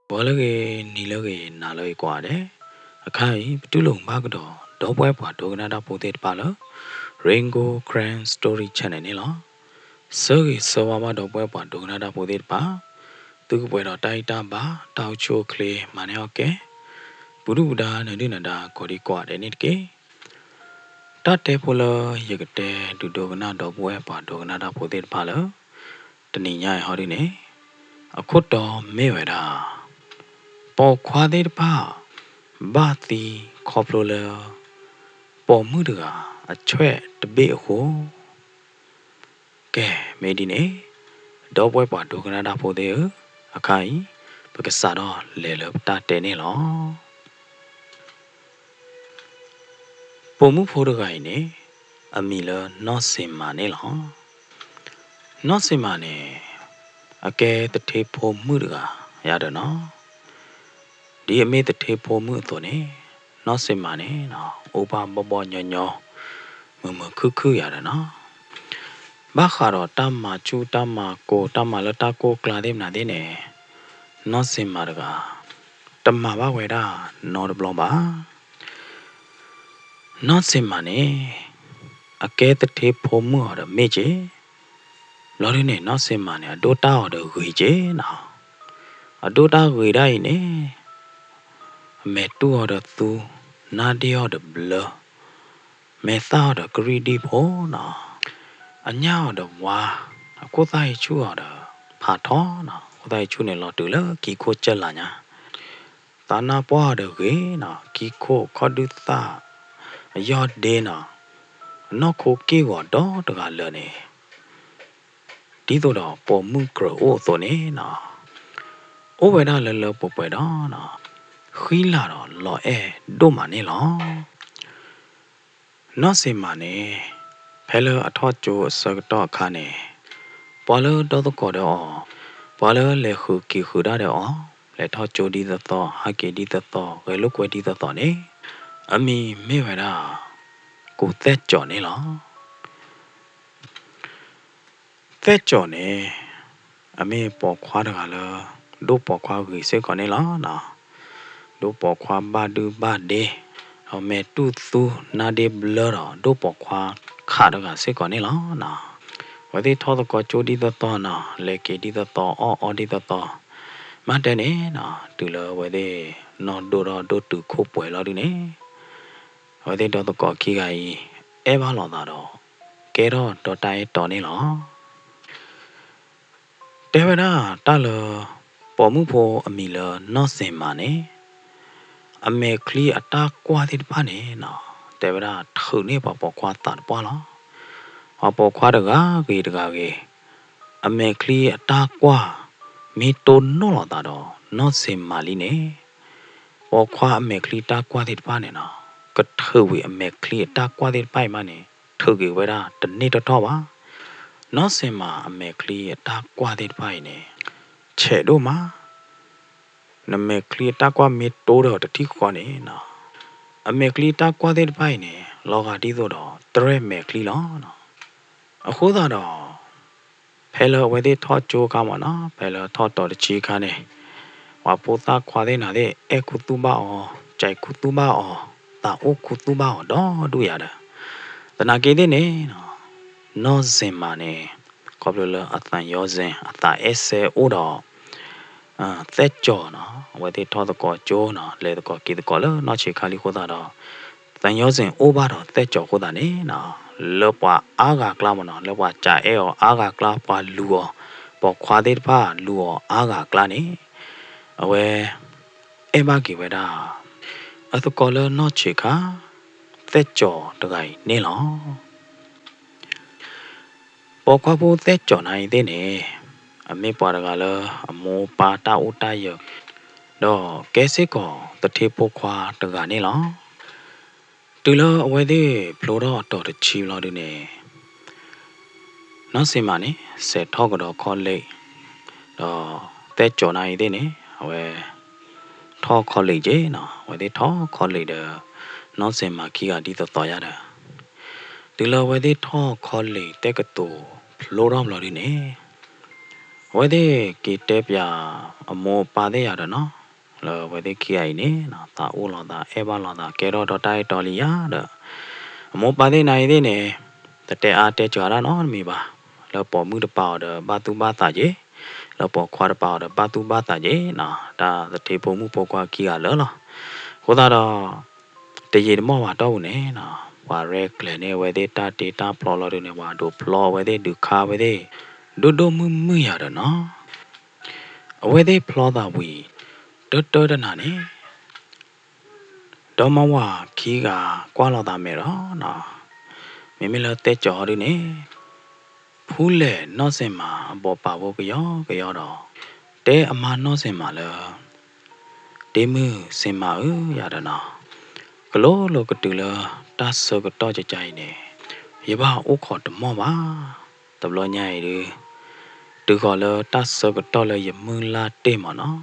ဂီၤလၢအဂ့ၤ, နံၤလၢအဂ့ၤ, နၤလၢအဂ့ၤကိးဂၤဒဲး, အခါအံၤ ပတူၢ်လိာ်ဘၣ်ကဒီး ဒီပုၢ်ဝဲၢ်ပှၤဒိကနၣ်တၢ်ဖိသ့ၣ်တဖၣ်လၢ Rain Gold Karen Story Channel န့ၣ်လီၤ. ဆၢဂ့ၤဆၢဝါဘၣ်ဒီပုၢ်ဝဲၢ်ပှၤဒိကနၣ်တၢ်ဖိသ့ၣ်တဖၣ်, သုကပှဲၤဒီးတၢ်ဂံၢ်တၢ်ဘါ, တၢ်အိၣ်ဆူၣ်အိၣ်ချ့, မၤန့ၢ်အီၣ်ကဲ, ပူၤဒုၣ်ပူၤဒါ နၢၤဒုၣ်နၢၤဒါ ကိးဒံကိးဂၤဒဲးန့ၣ်တက့ၢ်. တၢ်တဲဖိလၢယကတဲဒုးဒိကနၣ်ဒီပုၢ်ဝဲၢ်ပှၤဒိကနၣ်တၢ်ဖိသ့ၣ်တဖၣ်လၢ တနံၤညါအံၤဟီဒုန့ၣ်, အခိၣ်တီမ့ၢ်ဝဲဒၣ် ပိာ်ခွါသ့ၣ်တဖၣ် ဘၣ်သံခီဖျိလၢ ပိာ်မုၣ်တဂၤအဆွဲၣ်တဘ့ၣ်အဃိ. ကဲ, မ့ၢ်ဒ်န့ၣ်, ဒီပုၢ်ဝဲၢ်ပှၤဒိကနၣ်တၢ်ဖိသ့ၣ်ဧၢ, အခါအံၤ ပကစးထီၣ်လဲၤလၢပတၢ်တဲန့ၣ်လီၤ. ပိာ်မုၣ်ဖိတဂၤအံၤန့ၣ် အမံၤလၢနီၢ်စ့ၣ်မးန့ၣ်လီၤ. နီၢ်စ့ၣ်မးန့ၣ် အကဲသထ့ဖိမုၣ်တဂၤယၤဒီးနီၤ. ဒ်အမ့ၢ်သထ့ဖိမုၣ်အသိးန့ၣ်, နီၢ်စ့ၣ်မးန့ၣ် အိၣ်ဘၣ်ဘီဘီညီညီ, မုာ်မုာ်ခုၣ်ခုၣ်ယၤဒီးနီၤ. ဘၣ်ဃးဒီးတၢ်မၤဆူၣ်တၢ်မၤကိၤ တၢ်မၤလၢတၢ်ကိၢ်ကျါသ့ၣ်မနုၤသ့ၣ်န့ၣ်, နီၢ်စ့ၣ်မးတဂၤ တမၤဘၣ်ဝဲဒၣ်နီတဘျီဘၣ်. နီၢ်စ့ၣ်မးန့ၣ် အကဲသထ့ဖိမုၣ်အီၤဒီးမ့ၢ်က့ၤ, ဘျီဒုန့ၣ် နီၢ်စ့ၣ်မးန့ၣ် အဒိၣ်တၢ်အီၤဒီးဂ့ၤက့ၤနီၤ. အဒိၣ်တၢ်ဂ့ၤဒၣ်အံၤန့ၣ်, အမဲာ်တူၢ်အီၤဒီးသူ, နါဒ့ၣ်အီၤဒီးဘျၢ, မဲာ်သၣ်အီၤဒီးကရံၣ်ဒံၣ်ဖိနီၤ. အညၣ်အီၤဒီးဝါ, အခိၣ်သၣ်ဟံးဆူၣ်အီၤဒီးဖးထီနီၤ. အခိၣ်သၣ်ဟံးဆူၣ်န့ၣ် လီၤတုၤလၢခံခိၣ်ကၢၢ်လါညါ. သးနါပှၢ်အီၤဒီးဂ့ၤနီၤ, ခံခိၣ်ခီၣ်ဒုၣ်သၣ်, အယီၢ်ဒ့နီၤ, အနီၢ်ခိက့ၢ်ဂီၤဒီတဂၤလၢာ်န့ၣ်, ဒ်သိးဒီးပိာ်မုၣ်ကြၢးအိၣ်အသိးန့ၣ်နီၤ, အိၣ်ဝဲဒၣ်လၢလၢပှဲၤပှဲၤဒီးနီၤ, ဃံလၤဒီးလီၤအဲၣ်ဒိၣ်မးန့ၣ်လီၤ. နီၢ်စ့ၣ်မးန့ၣ် ဖဲလၢအထီၣ်ကၠိအဆၢကတီၢ်အခါန့ၣ်, ပှၤလၢဒီသကိးဒီးအီၤ, ပှၤလၢလဲၤဃုာ်က့ၤဃုာ်တၢ်ဒီးအီၤ, လဲၤထီၣ်ကၠိဒ်သိးသိး, ဟးက့ၤဒ်သိးသိး, ဂဲၤလိာ်ကွဲဒ်သိးသိးန့ၣ်, အမံၤမ့ၢ်ဝဲဒၣ် ကူၣ်သဲးကၠီၤန့ၣ်လီၤ. သဲးကၠီၤန့ၣ် အမ့ၢ်ပိာ်ခွါတဂၤလၢ ဒိၣ်ပိာ်ခွါဂ့ၤစ့ၢ်ကီးန့ၣ်လီၤ. ဒိၣ်ပိာ်ခွါဘၣ်ဒုၣ်ဘၣ်ဒ့, ဒီးမဲာ်တူၢ်သူနါဒ့ဘျၢဒီး ဒိၣ်ပိာ်ခွါခးတဂၤစ့ၢ်ကီးန့ၣ်လီၤ. အဝဲသ့ၣ်ထီၣ်သကိးကၠိဒ်သိးသိးနီၤ, လဲၤက့ၤဒ်သိးသိး, အီၣ်အီဒ်သိးသိး, မ့ၢ်တဲန့ၣ်နီၤ, တုၤလၢအဝဲသ့ၣ်နီၢ်ဒိၣ်ထီၣ်ဒိၣ်တုာ်ခိၣ်ပှဲၤလီၤဒုန့ၣ်, အဝဲသ့ၣ်ဒီသကိးခံဂၤအံၤ အဲၣ်ဘၣ်လိာ်သးဒီး ကဲထီၣ်ဒီးတၢ်အဲၣ်တီန့ၣ်လီၤ. တဲဝဲဒၣ်တၢ်လၢ ပိာ်မုၣ်ဖိအမံၤလၢနီၢ်စ့ၣ်မးန့ၣ်, အမဲာ်ချံအတၢ်ကွၢ်သ့ၣ်တဖၣ်န့ၣ်နီၤ, တဲဝဲဒၣ်ထုးန့ၢ်ပှၤပိာ်ခွါသးတပှၢ်လီၤ. ပှၤပိာ်ခွါတဂၤဂ့ၤတဂၤဂ့ၤ, အမဲာ်ချံအတၢ်ကွၢ် မ့ၢ်တိၢ်နီၣ်လိာ်သးဒီးနီၢ်စ့ၣ်မးလံန့ၣ်, ပိာ်ခွါအမဲာ်ချံတၢ်ကွၢ်သ့ၣ်တဖၣ်န့ၣ်နီၤ, ကထုးဝံၤအမဲာ်ချံအတၢ်ကွၢ်သ့ၣ်တဖၣ်အံၤမးန့ၣ် ထုးက့ၤဝဲဒၣ်တန့ၢ်တထီၣ်ဘၣ်. နီၢ်စ့ၣ်မးအမဲာ်ချံအတၢ်ကွၢ်သ့ၣ်တဖၣ်အံၤန့ၣ် ဆဲးဒိၣ်မး, နမဲာ်ချံအတၢ်ကွၢ်မ့ၢ်တိၢ်ဒီးတထံၣ်ဃီန့ၣ်နီၤ, အမဲာ်ချံအတၢ်ကွၢ်သ့ၣ်တဖၣ်အံၤန့ၣ် လီၤဂာ်ဒ်သိးဒီးတရဲၣ်မဲာ်ချံလီၤ. အဃိသတးဒီး ဖဲလၢအဝဲသ့ၣ်ထီၣ်ကၠိအခါမးနီၤ, ဖဲလၢထီၣ်တီၤတဆံအခါန့ၣ်, ပှၤဖိသၣ်ခွါသ့ၣ်နၤသ့ၣ် အဲၣ်ခူသူၣ်ဘၣ်အီၤ, ကဲခူသူၣ်ဘၣ်အီၤ, သးအိၣ်ခူသူၣ်ဘၣ်အီၤဒီဒူၣ်ယၤဒီး, သနာ်က့သ့ၣ်န့ၣ်နီၤ, နီၢ်စ့ၣ်မးန့ၣ် ခီဖျိလၢအသးယီၤစ့ၣ် အသးအဲၣ်စဲအိၣ်ဒီး သဲးကၠီၤနီၤ, အဝဲသ့ၣ်ထီၣ်သကိးကၠိနီၤ, လဲၤသကိးက့ၤသကိးလၢနီၢ်ဆံးခါလံအဃိသတးဒီး, သးယီၤစ့ၣ်အိၣ်ဘၣ်ဒီးသဲးကၠီၤအဃိသတးန့ၣ်နီၤ, လၢပှၤအါဂၤအကျါမးနီၤ, လၢပှၤစံးအဲၣ်အီၤအါဂၤအကျါ, ပှၤလူၤအီၤ, ပိာ်ခွါသ့ၣ်တဖၣ်လူၤအီၤအါဂၤအကျါန့ၣ်, အဝဲ အဲၣ်ဘၣ်က့ၤဝဲဒၣ် အသကိးလၢနီၢ်ဆံးခါ သဲးကၠီၤတဂၤအံၤန့ၣ်လီၤ. ပိာ်ခွါဖိသဲးကၠီၤနၤအံၤသ့ၣ်န့ၣ်, အမ့ၢ်ပှၤတဂၤလၢအမိၢ်ပၢ်တၢ်အိၣ်တၢ်ယၢၤ, ဒီးကဲစ့ၢ်ကီးသထ့ဖိခွါတဂၤန့ၣ်လီၤ. တုၤလၢအဝဲသ့ၣ်ဖျိထီၣ်အတီၤတဆံဘျီဒုန့ၣ်, နီၢ်စ့ၣ်မးန့ၣ် စဲးထီၣ်ကဒီး college, ဒီးသဲးကၠီၤနၤအံၤသ့ၣ်န့ၣ် အဝဲ ထီၣ် college က့ၤနီၤ, အဝဲသ့ၣ်ထီၣ် college ဒီး နီၢ်စ့ၣ်မးခံဂၤဒ်သိးသိးယၤဒီး, တုၤလၢအဝဲသ့ၣ်ထီၣ် college တက္ကသိုလ်ဖျိထီၣ်ဘျီဒုန့ၣ်, အဝဲသ့ၣ်က့ၤတဲပၠးအမိၢ်အပၢ်သ့ၣ်ယၤဒီးနီၤ, လၢအဝဲသ့ၣ်ခံဂၤအံၤန့ၣ် သးအိၣ်လိာ်သး အဲၣ်ဘၣ်လိာ်သး ကဲထီၣ်ဒီးတၢ်အဲၣ်တီလံယၤဒီး အမိၢ်ပၢ်သ့ၣ်နၤအံၤသ့ၣ်န့ၣ် တတဲအါတဲစှၤတၢ်နီတမံၤဘၣ်. လၢပိာ်မုၣ်တပာ်အီၤဒီးဘၣ်သူၣ်ဘၣ်သးက့ၤ, လၢပိာ်ခွါတပာ်အီၤဒီးဘၣ်သူၣ်ဘၣ်သးက့ၤနီၤ, တၢ်သထ့ဖိမုၣ်ဖိခွါခံဂၤလၢာ်လီၤ. အဃိသတးဒီး တယံာ်တမီၢ်ဘၣ်တီၢ်ပူၤန့ၣ်နီၤ, ပှၤရဲၣ်ကျဲၤန့ၢ်အဝဲသ့ၣ်တၢ်တ့တၢ်ဖျီလီၤဒုးန့ၣ် ပှၤဒိးဖျီအဝဲသ့ၣ်ဒုးခါဝဲသ့ၣ် ဒိၣ်ဒိၣ်မုၢ်မုၢ်ယၤဒီးနီၤ, အဝဲသ့ၣ်ဖျီသးဝံၤ တၢတၢတနၤန့ၣ် ဒီမါဝၤခံဂၤကွၢ်လိာ်သးမဲာ်ဒီးနီၤ, မ့မ့ၢ်လၢသဲကၠီၤဒုးန့ၣ် ဖူလဲၣ်နီၢ်စ့ၣ်မးအဘိးပာ်ဖိကယီကယီဒီး တဲအမါနီၢ်စ့ၣ်မးလၢ ဒ့မုၢ်စ့ၣ်မးဧၢယၤဒီးနီၤ, ကလိၤလိၤကတုၤလၢတၢ်ဆၢကတီၢ်ကကါအံၤန့ၣ် ယဘၣ်အိၣ်ခိးတမီၢ်ဘၣ်. တဘျီညါအံၤဒုး တုၤဃီၤလၢတၢ်ဆၢကတီၢ်လၢယမုၢ်လၢ်တ့ၢ်မးနီၤ,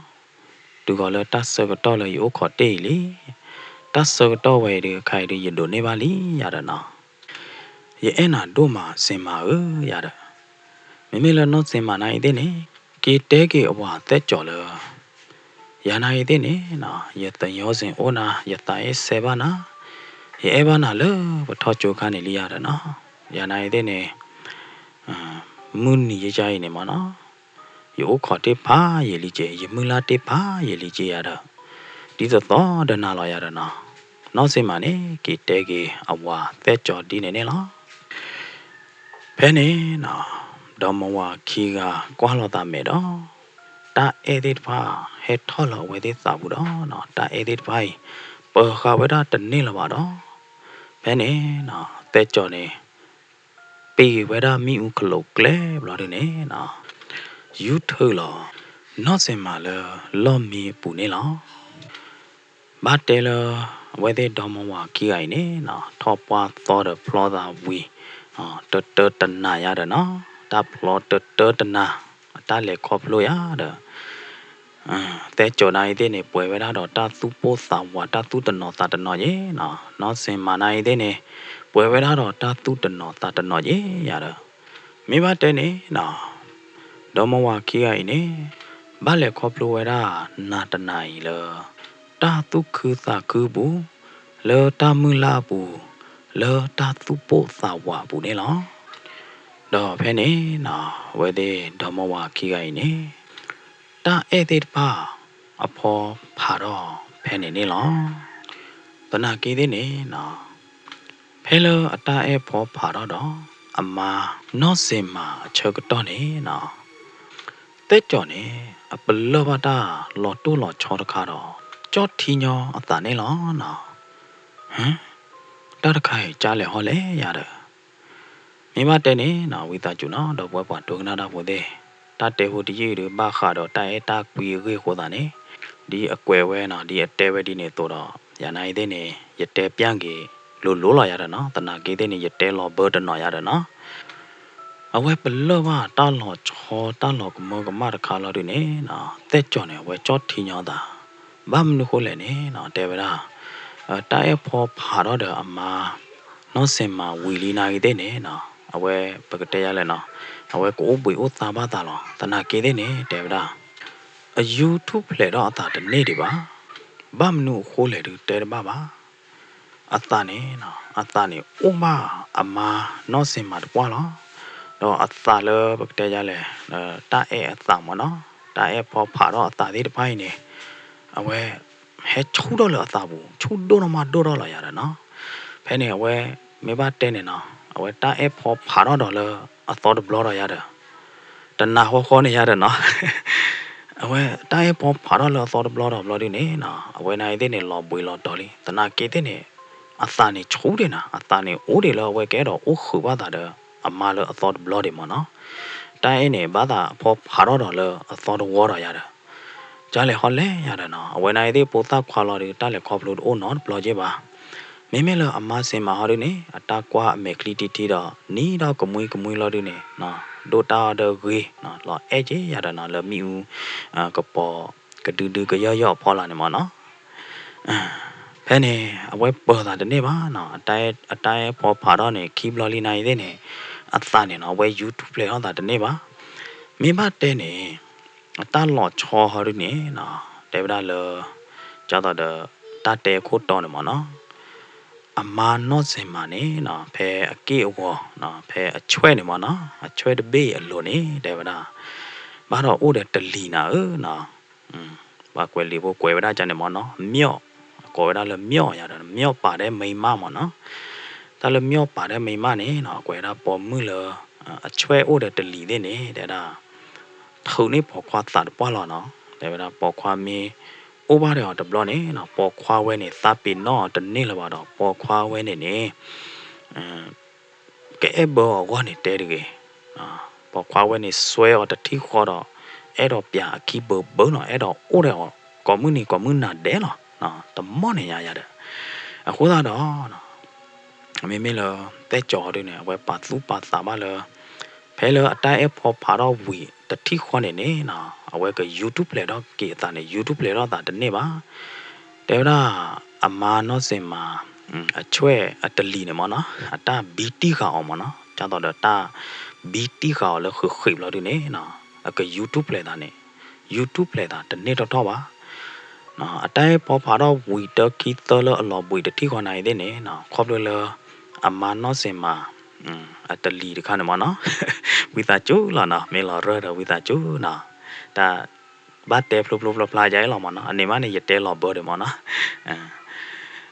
တုၤဃီၤလၢတၢ်ဆၢကတီၢ်လၢယအိၣ်ခိးတ့ၢ်အံၤလံ, တၢ်ဆၢကတီၢ်ဝဲအံၤဒုး အခါအံၤဒုး ယဒိးန့ၢ်ဘၣ်လံယၤဒီးနီၤ, ယအဲၣ်နၤဒိၣ်မးစ့ၣ်မးဧၢယၤဒီး, မ့မ့ၢ်လၢနီၢ်စ့ၣ်မးနၤအံၤသ့ၣ်န့ၣ် က့ၤတဲက့ၤအဝၤသဲကၠီၤလၢ ယၤနၤအံၤသ့ၣ်န့ၣ်နီၤ ယသညိစ့ၣ်အိၣ်နၤ ယသးအ့ၣ်ဆဲးဘၣ်နၤ, ယအဲၣ်ဘၣ်နၤလၢပထီၣ်ကၠိခါန့ၣ်လံယၤဒီးနီၤ, ယၤနၤအံၤသ့ၣ်န့ၣ် မုၢ်နံၤယကါအံၤန့ၣ်မးနီၤ, ယအိၣ်ခိးတ့ၢ်ဖးယံာ်လံက့ၤ ယမုၢ်လၢ်တ့ၢ်ဖးယံာ်လံက့ၤယၤဒီး, ဒ်သိးသိးဒီးနၤလီၤယၤဒီးနီၤ, နီၢ်စ့ၣ်မးန့ၣ် က့ၤတဲက့ၤအဝၤသဲကၠီၤဒ်န့ၣ်န့ၣ်လီၤ. ဖဲန့ၣ်နီၤ, ဒီမါဝၤခံဂၤကွၢ်လိာ်သးမဲာ်ဒီး, တၢ်အဲၣ်သ့ၣ်တဖၣ် ဟဲထီၣ်လၢအဝဲသ့ၣ်သးပူၤဒီးနီၤ, တၢ်အဲၣ်သ့ၣ်တဖၣ်အံၤ ပၢၤဃာ်ဝဲဒၣ်တန့ၢ်လၢၤဘၣ်ဒီး, ဖဲန့ၣ်နီၤ သဲကၠီၤန့ၣ် ပ့ၤဝဲဒၣ်မ့ၣ်အူကလိးကျဲဘျီဒုးန့ၣ်နီၤ, ယူၤထုးလီၤ နီၢ်စ့ၣ်မးလၢလီၢ်မံအပူၤန့ၣ်လီၤ. ဘၣ်တဲလၢ အဝဲသ့ၣ်ဒီမါဝၤခံဂၤအံၤန့ၣ်နီၤ, ထီၣ်ပှၢ်သီဒီးဖျီသးဝံၤ တတၢတနၤယၤဒီးနီၤ, တၢ်ဖျီတတၢတနၤ အတၢ်လဲၤခီဖျိယၤဒီး သဲကၠီၤနၤအံၤသ့ၣ်န့ၣ် ပှဲၤဝဲဒၣ်ဒီးတၢ်သူၣ်ပိၢ်သးဝး တၢ်သူၣ်တနီၤသးတနီၤယဲနီၤ, နီၢ်စ့ၣ်မးနၤအံၤသ့ၣ်န့ၣ် ပှဲၤဝဲဒၣ်ဒီးတၢ်သူၣ်တနီၤသးတနီၤယဲယၤဒီး မ့ၢ်ဘၣ်တဲန့ၣ်နီၤ, ဒီမါဝၤခံဂၤအံၤန့ၣ် ဘၣ်လဲၤခီဖျိဝဲဒၣ်နၤတနၤအံၤလၢ တၢ်သူၣ်ခုသးခုအပူၤ, လၢတၢ်မုၢ်လၢ်အပူၤ, လၢတၢ်သူၣ်ပိၢ်သးဝးအပူၤန့ၣ်လီၤ. ဒီးဖဲန့ၣ်နီၤ, အဝဲသ့ၣ်ဒီမါဝၤခံဂၤအံၤန့ၣ် တၢ်အဲၣ်သ့ၣ်တဖၣ် အဖီဖးထီၣ်ဖဲန့ၣ်န့ၣ်လီၤ. သနာ်က့သ့ၣ်န့ၣ်နီၤ, ဖဲလၢအတၢ်အဲၣ်ဖီဖးထီၣ်ဒီး အမါနီၢ်စ့ၣ်မးအဆၢကတီၢ်န့ၣ်နီၤ, သဲကၠီၤန့ၣ် အပလၢၢ်ဘၣ်တၢ်လီၤတိၢ်လီၤဆီတခါဒီး ကၠီၣ်ထံညီအသးန့ၣ်လီၤနီၤ. ဟ, တၢ်တခါအံၤကၢ်လဲၣ်ဟီလဲၣ်ယၤဒီး မ့ၢ်ဘၣ်တဲန့ၣ်နီၤ, ဝံသးစူၤနီၤ ဒီပုၢ်ဝဲၢ်ပှၤဒိကနၣ်တၢ်ဖိသ့ၣ်, တၢ်တဲဖိတယုၢ်အံၤဒုး ဘၣ်ဃးဒီးတၢ်အဲၣ်တၢ်ကွံအဂ့ၢ်အဃိသတးန့ၣ်, ဒ်အကွဲးဝဲနီၤ, ဒ်အတဲဝဲဒ်န့ၣ်အသိးဒီး ယၤနၤအံၤသ့ၣ်န့ၣ် ယတဲပျၢ်က့ၤလိၤလိၤလီၤယၤဒီးနီၤ, သနာ်က့သ့ၣ်န့ၣ် ယတဲလီၤဘၢတနီၤယၤဒီးနီၤ. အဝဲပလၢၢ်ဘၣ်တၢ်လီၤဆီတၢ်လီၤကမၢကမၣ်တခါလီၤဒုးန့ၣ်နီၤ, သဲကၠီၤန့ၣ် အဝဲကၠီၣ်ထံညီသး, ဘၣ်မနုၤဃိလဲၣ်န့ၣ်နီၤ, တဲဝဲဒၣ် တၢ်အဲၣ်ဖီဖးထီၣ်ဒီးအမါ နီၢ်စ့ၣ်မးဝံၤလံနၤအံၤသ့ၣ်န့ၣ်နီၤ, အဝဲပကတဲယါလဲၣ်နီၤ, အဝဲကအိၣ်ဘှံးအိၣ်သါဘၣ်သးလီၤ. သနာ်က့သ့ၣ်န့ၣ် တဲဝဲဒၣ် အယူၤထူၣ်ဖျဲးထီၣ်အသးတန့ၢ်ဒံးဘၣ်. ဘၣ်မနုၤအဃိလဲၣ်ဒုးတဲတဘၣ်ဘၣ်. အသးန့ၣ်နီၤ, အသးန့ၣ်အိၣ်ဘၣ်အမါနီၢ်စ့ၣ်မးတပှၢ်လီၤ. ဒီးအသးလၢပကတဲယါလဲၣ်, တၢ်အဲၣ်အသးမ့ၢ်နီၤ, တၢ်အဲၣ်ဖီဖးထီၣ်အသးသ့ၣ်တဖၣ်အံၤန့ၣ် အဝဲ ဟဲဆူၣ်ထီၣ်လၢအသးပူၤ, ဆူၣ်ဒိၣ်ထီၣ်မးဒိၣ်ထီၣ်လီၤယၤဒီးနီၤ. ဖဲန့ၣ်အဝဲ မ့ၢ်ဘၣ်တဲန့ၣ်နီၤ, အဝဲတၢ်အဲၣ်ဖီဖးထီၣ်ဒီးလၢအသီတဘျီဒီးယၤဒီး တနၤဃီဃီန့ၣ်ယၤဒီးနီၤ, အဝဲတၢ်အဲၣ်ဖီဖးထီၣ်လၢအသီတဘျီဒီးဘျီဒုးန့ၣ်နီၤ, အဝဲနၤအံၤသ့ၣ်န့ၣ် လီၤဘှံးလီၤတီၤလံ. သနာ်က့သ့ၣ်န့ၣ် အသးန့ၣ်ဆူၣ်ဒံးနၤ, အသးန့ၣ်အိၣ်ဒံးလၢအဝဲကအဲၣ်ဒိးအိၣ်ဃုာ်ဘၣ်သးဒီး အမါလၢအသီတဘျီဒံးမ့ၢ်နီၤ. တၢ်အဲၣ်န့ၣ် ဘၣ်သးဖီဖးထီၣ်ဒီးလၢအသီတဝီဒီးယၤဒီး ကၢ်လဲၣ်ဟီလဲၣ်ယၤဒီးနီၤ, အဝဲနၤအံၤသ့ၣ်ဖိသၣ်ခွါလီၤဒုး တၢ်လဲၤခီဖျိတအိၣ်နီတဘျီက့ဘၣ်. မ့မ့ၢ်လၢအမါစ့ၢ်မးဟီဒုးန့ၣ် အတၢ်ကွၢ်အမဲာ်ချံထံထံဒီး နံၤဒီးကမှံကမှံလီၤဒုးန့ၣ် ဒိၣ်တၢ်အီၤဒီးဂ့ၤ လီၤအဲၣ်က့ယၤဒီးနီၤ လၢမ့ၣ်အူ ကပီၤကဒုဒုကယီၢ်ယီၢ်အဖီလာ်န့ၣ်မ့ၢ်နီၤ. ဖဲန့ၣ် အဝဲပၢၤသးတန့ၢ်ဘၣ်နီၤ, အတၢ်အဲၣ်ဖီဖးထီၣ်န့ၣ် ခံဘျီလံနၤအံၤသ့ၣ်န့ၣ် အသးန့ၣ်နီၤ အဝဲယူၤထူၣ်ဖျဲးထီၣ်သးတန့ၢ်ဘၣ်. မ့ၢ်ဘၣ်တဲန့ၣ် အတၢ်လီၤဆီဟီဒုန့ၣ်နီၤ တဲဝဲဒၣ်လၢ ကၢ်သိးဒီး တၢ်တဲခိၣ်တီန့ၣ်မ့ၢ်နီၤ အမါနီၢ်စ့ၣ်မးန့ၣ်နီၤ ဖဲအက့ၢ်အဂီၤနီၤ ဖဲအဆွဲၣ်န့ၣ်မ့ၢ်နီၤ အဆွဲၣ်တဘ့ၣ်အလိၤန့ၣ် တဲဝဲဒၣ် ဘၣ်ဒီးအိၣ်ဒီးတလံၤနၤဧၢနီၤ ပှၤကွဲးလံာ်ဖိကွဲးဝဲဒၣ်ကန့ၣ်မ့ၢ်နီၤ မျီၣ် ကိးဝဲဒၣ်လၢမျီၣ်ယၤဒီး မျီၣ်ပာ်ဒဲးမိန်းမ မ့ၢ်နီၤ တၢ်လၢမျီၣ်ပာ်ဒဲးမိန်းမ န့ၣ်နီၤ ကွဲးဝဲဒၣ်ပိာ်မုၣ်လၢ အဆွဲၣ်အိၣ်ဒီးတလံၤသ့ၣ်န့ၣ် တဲဝဲဒၣ် ထုးန့ၢ်ပိာ်ခွါသးတပှၢ်လီၤနီၤ တဲဝဲဒၣ်ပိာ်ခွါမ့ၢ်အိၣ်ဘၣ်ဒီးအီၤတဘျီန့ၣ်နီၤ ပိာ်ခွါဝဲန့ၣ် သးပ့ၤနီၣ်အီၤတန့ၢ်လၢၤဘၣ်ဒီး ပိာ်ခွါဝဲန့ၣ်န့ၣ် ကအဲၣ်ဘၢအီၤအဂီၢ်န့ၣ်တဲတဂ့ၤ, ပိာ်ခွါဝဲန့ၣ်စွဲအီၤတထံၣ်ဃီဒီး အဲၣ်ဒိးပျးအခံဘၢဘၢနီၤ အဲၣ်ဒိးအိၣ်ဒီးအီၤ ကိးမုၢ်နံၤကိးမုၢ်နၤဒဲးလီၤ, တမီၢ်န့ၣ်ညါယၤဒီး, အဃိသတးဒီး မ့မ့ၢ်လၢ သဲကၠီၤဒုန့ၣ် အဝဲပာ်သူၣ်ပာ်သးဘၣ်လၢ ဖဲလၢအတၢ်အဲၣ်ဖီဖးထီၣ်ဝံၤတထံၣ်ဃီန့ၣ်န့ၣ် အဝဲက YouTube ဖျဲးထီၣ်က့ၤအသးန့ၣ် YouTube ဖျဲးထီၣ်သးတန့ၢ်ဘၣ်. တဲဝဲဒၣ် အမါနီၢ်စ့ၣ်မး အဆွဲၣ်အတလံၤန့ၣ်မ့ၢ်နီၤ အတၢ်ဘံတံၢ်ဃာ်အီၤမ့ၢ်နီၤ ဒ်သိးဒီးတၢ်ဘံတံၢ်ဃာ်အီၤလၢဃ့ၢ်ဃ့ၢ်ဘျီဒုန့ၣ် အက YouTube ဖျဲးသးန့ၣ် YouTube ဖျဲးသးတန့ၢ်ထီၣ်ထီၣ်ဘၣ်. အတၢ်အဲၣ်ဖီဖးထီၣ်ဝံၤတၢခံသၢလၢအလီၤဘှံးတထံၣ်ဃီနၤအံၤသ့ၣ်န့ၣ် ခီဖျိလၢ အမါနီၢ်စ့ၣ်မး အတလံၤတခါန့ၣ်မ့ၢ်နီၤ ဝံသးစူၤလီၤနီၤ မ့ၢ်လီၤရၢၢ်ဒီးဝံသးစူၤနီၤ တၢ် ဘၣ်တဲဖျိဖျိဖျါဖျါယါအံၤလီၤမ့ၢ်နီၤ အန့ၣ်မးန့ၣ် ယတဲလီၤဘၢဒီးမ့ၢ်နီၤ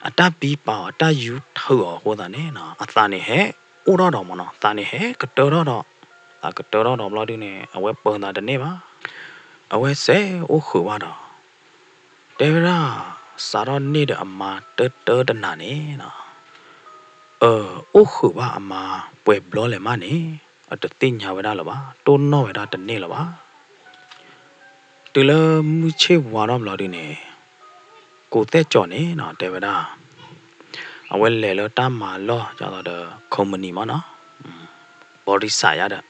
အတၢ်ဘံပာ်အီၤ အတၢ်ယူၤထုးအီၤအဃိသတးန့ၣ် အသးန့ၣ်ဟဲအိၣ်ထီၣ်ဒီးမ့ၢ်နီၤ သးန့ၣ်ဟဲကတၢၢ်ထီၣ်ဒီး သးကတၢၢ်ထီၣ်ဒီးဘျီဒုန့ၣ် အဝဲပၢၤသးတန့ၢ်ဘၣ်. အဝဲစဲးအိၣ်ဃုာ်ဘၣ်ဒီး တဲဝဲဒၣ် စးထီၣ်န့ၢ်ဒီးအမါတၢတၢတနၤန့ၣ်နီၤ အ အိၣ်ဃုာ်ဘၣ်အမါပှဲၤဘျီလဲၣ်မးန့ၣ် အတသ့ၣ်ညါဝဲဒၣ်လၢၤဘၣ် တိၢ်နီၣ်ဝဲဒၣ်တန့ၢ်လၢၤဘၣ်. တုၤလၢမုၢ်ဆ့ၣ်ဝါထီၣ်ဘျီဒုန့ၣ် ကိးသဲကၠီၤန့ၣ်နီၤ တဲဝဲဒၣ် အဝဲလဲၤလၢတၢ်မၤလီၢ် ဒ်သိးဒီး company မ့ၢ်နီၤ ဘီရံစၢ်ယါဒီး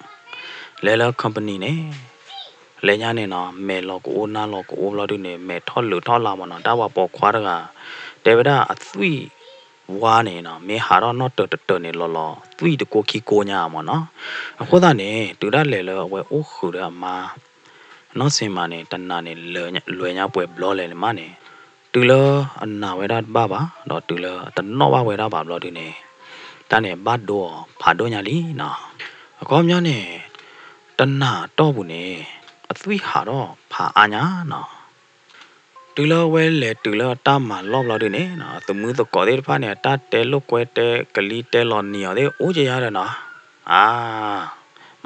လဲၤလၢ company န့ၣ် လဲၤညါန့ၣ်နီၤ မဲာ်လီၤကအိၣ်နါလီၤကအိၣ်ဘျီဒုန့ၣ် မဲာ်ထီၣ်လၢာ်ထီၣ်လါမ့ၢ်နီၤ တၢ်ဝဲပိာ်ခွါတဂၤ တဲဝဲဒၣ်အသွံၣ်ဝါန့ၣ်နီၤ မ့ၢ်ဟးထီၣ်နီၣ်တၢၤတတၢၤန့ၣ် လီၤလီၤသွံၣ်တကိးခံကိးညါမ့ၢ်နီၤ အဃိသတးန့ၣ် တုၤဒၣ်လဲာ်လၢအဝဲအိၣ်ဃုာ်ဒီးအမါ နီၢ်စ့ၣ်မးန့ၣ် တနၤန့ၣ် လဲၤညါပှဲၤဘျီလဲၣ်န့ၣ်မးန့ၣ် တုၤလၢအနာ်ဝဲဒၣ်တဘၣ်ဘၣ် ဒီးတုၤလၢအတနီၣ်ဘၣ်ဝဲဒၣ်ဘၣ်ဘျီဒုန့ၣ် တၢ်န့ၣ်ဘၣ်ဒိအီၤဖးဒိၣ်ညါလံနီၤ အခီပညီန့ၣ် တနၤအတီၢ်ပူၤန့ၣ် အသွံၣ်ဟးထီၣ်ဖးအါညါနီၤ တုၤလၢအဝဲလဲၤတုၤလၢအတၢ်မၤလီၢ်ဘျီဒုန့ၣ် အသမုသကိးသ့ၣ်တဖၣ်န့ၣ် အတၢ်တဲလိာ်ကွဲတဲကလံၤတဲလီၤနံၤအီၤသ့ၣ် အိၣ်ကယါဒီးနီၤ အါ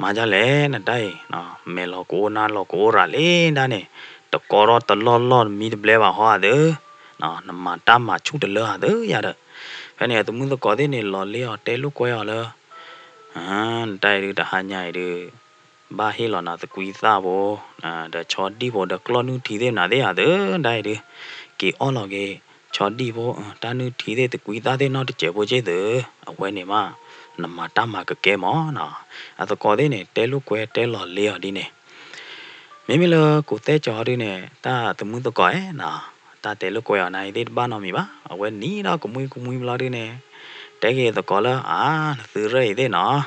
မၤဒ်လဲၣ် နတၢ်အံၤ မဲာ်လီၤကအိၣ်နါလီၤကအိၣ်ရၤလံဒၣ်န့ၣ် တကီထီၣ်တလီၢ်လီၢ်မံတဘျဲဘၣ်ဟီဧါသၢ နမၤတၢ်မၤဆူၣ်တလၢဧါသၢယါဒီး ဖဲန့ၣ် အသမုသကိးသ့ၣ်န့ၣ် လီၤလ့အီၤတဲလိာ်ကွဲအီၤလၢ နတၢ်အံၤဒုး တဟါညါအံၤဒုး ဘၣ်ဟ့ၣ်လီၤနၤသကွံၢ်သၣ်ဖိ ဒီးဆီဒံၣ်ဖိ ဒီးကျီၢ်နုၢ်ထံသ့ၣ်နၤသ့ၣ်ဧါသၢ နတၢ်အံၤဒုး က့ၤအီၣ်လီၤက့ၤ ဆီဒံၣ်ဖိ တၢ်နုၢ်ထံသ့ၣ်သကွံၢ်သၣ်သ့ၣ်နီတစဲးဖိက့ၢ်သၢ အဝဲန့ၣ်မး နမၤတၢ်မၤကကဲမးနီၤ အသကိးသ့ၣ်န့ၣ် တဲလိာ်ကွဲတဲလီၤလ့အီၤဒ်န့ၣ် မ့မ့ၢ်လၢကိးသဲကၠီၤဒုန့ၣ် တၢ်သမုသကိးဧါနီၤ တၢ်တဲလိာ်ကွဲအီၤနၤအံၤသ့ၣ်တဘၣ်နီတမံၤဘၣ် အဝဲနံၤဒီးကမှံကမှံဘျီဒုန့ၣ် တဲက့ၤသကိးလၢ အါ နသုရၢၢ်အံၤသ့ၣ်နီၤ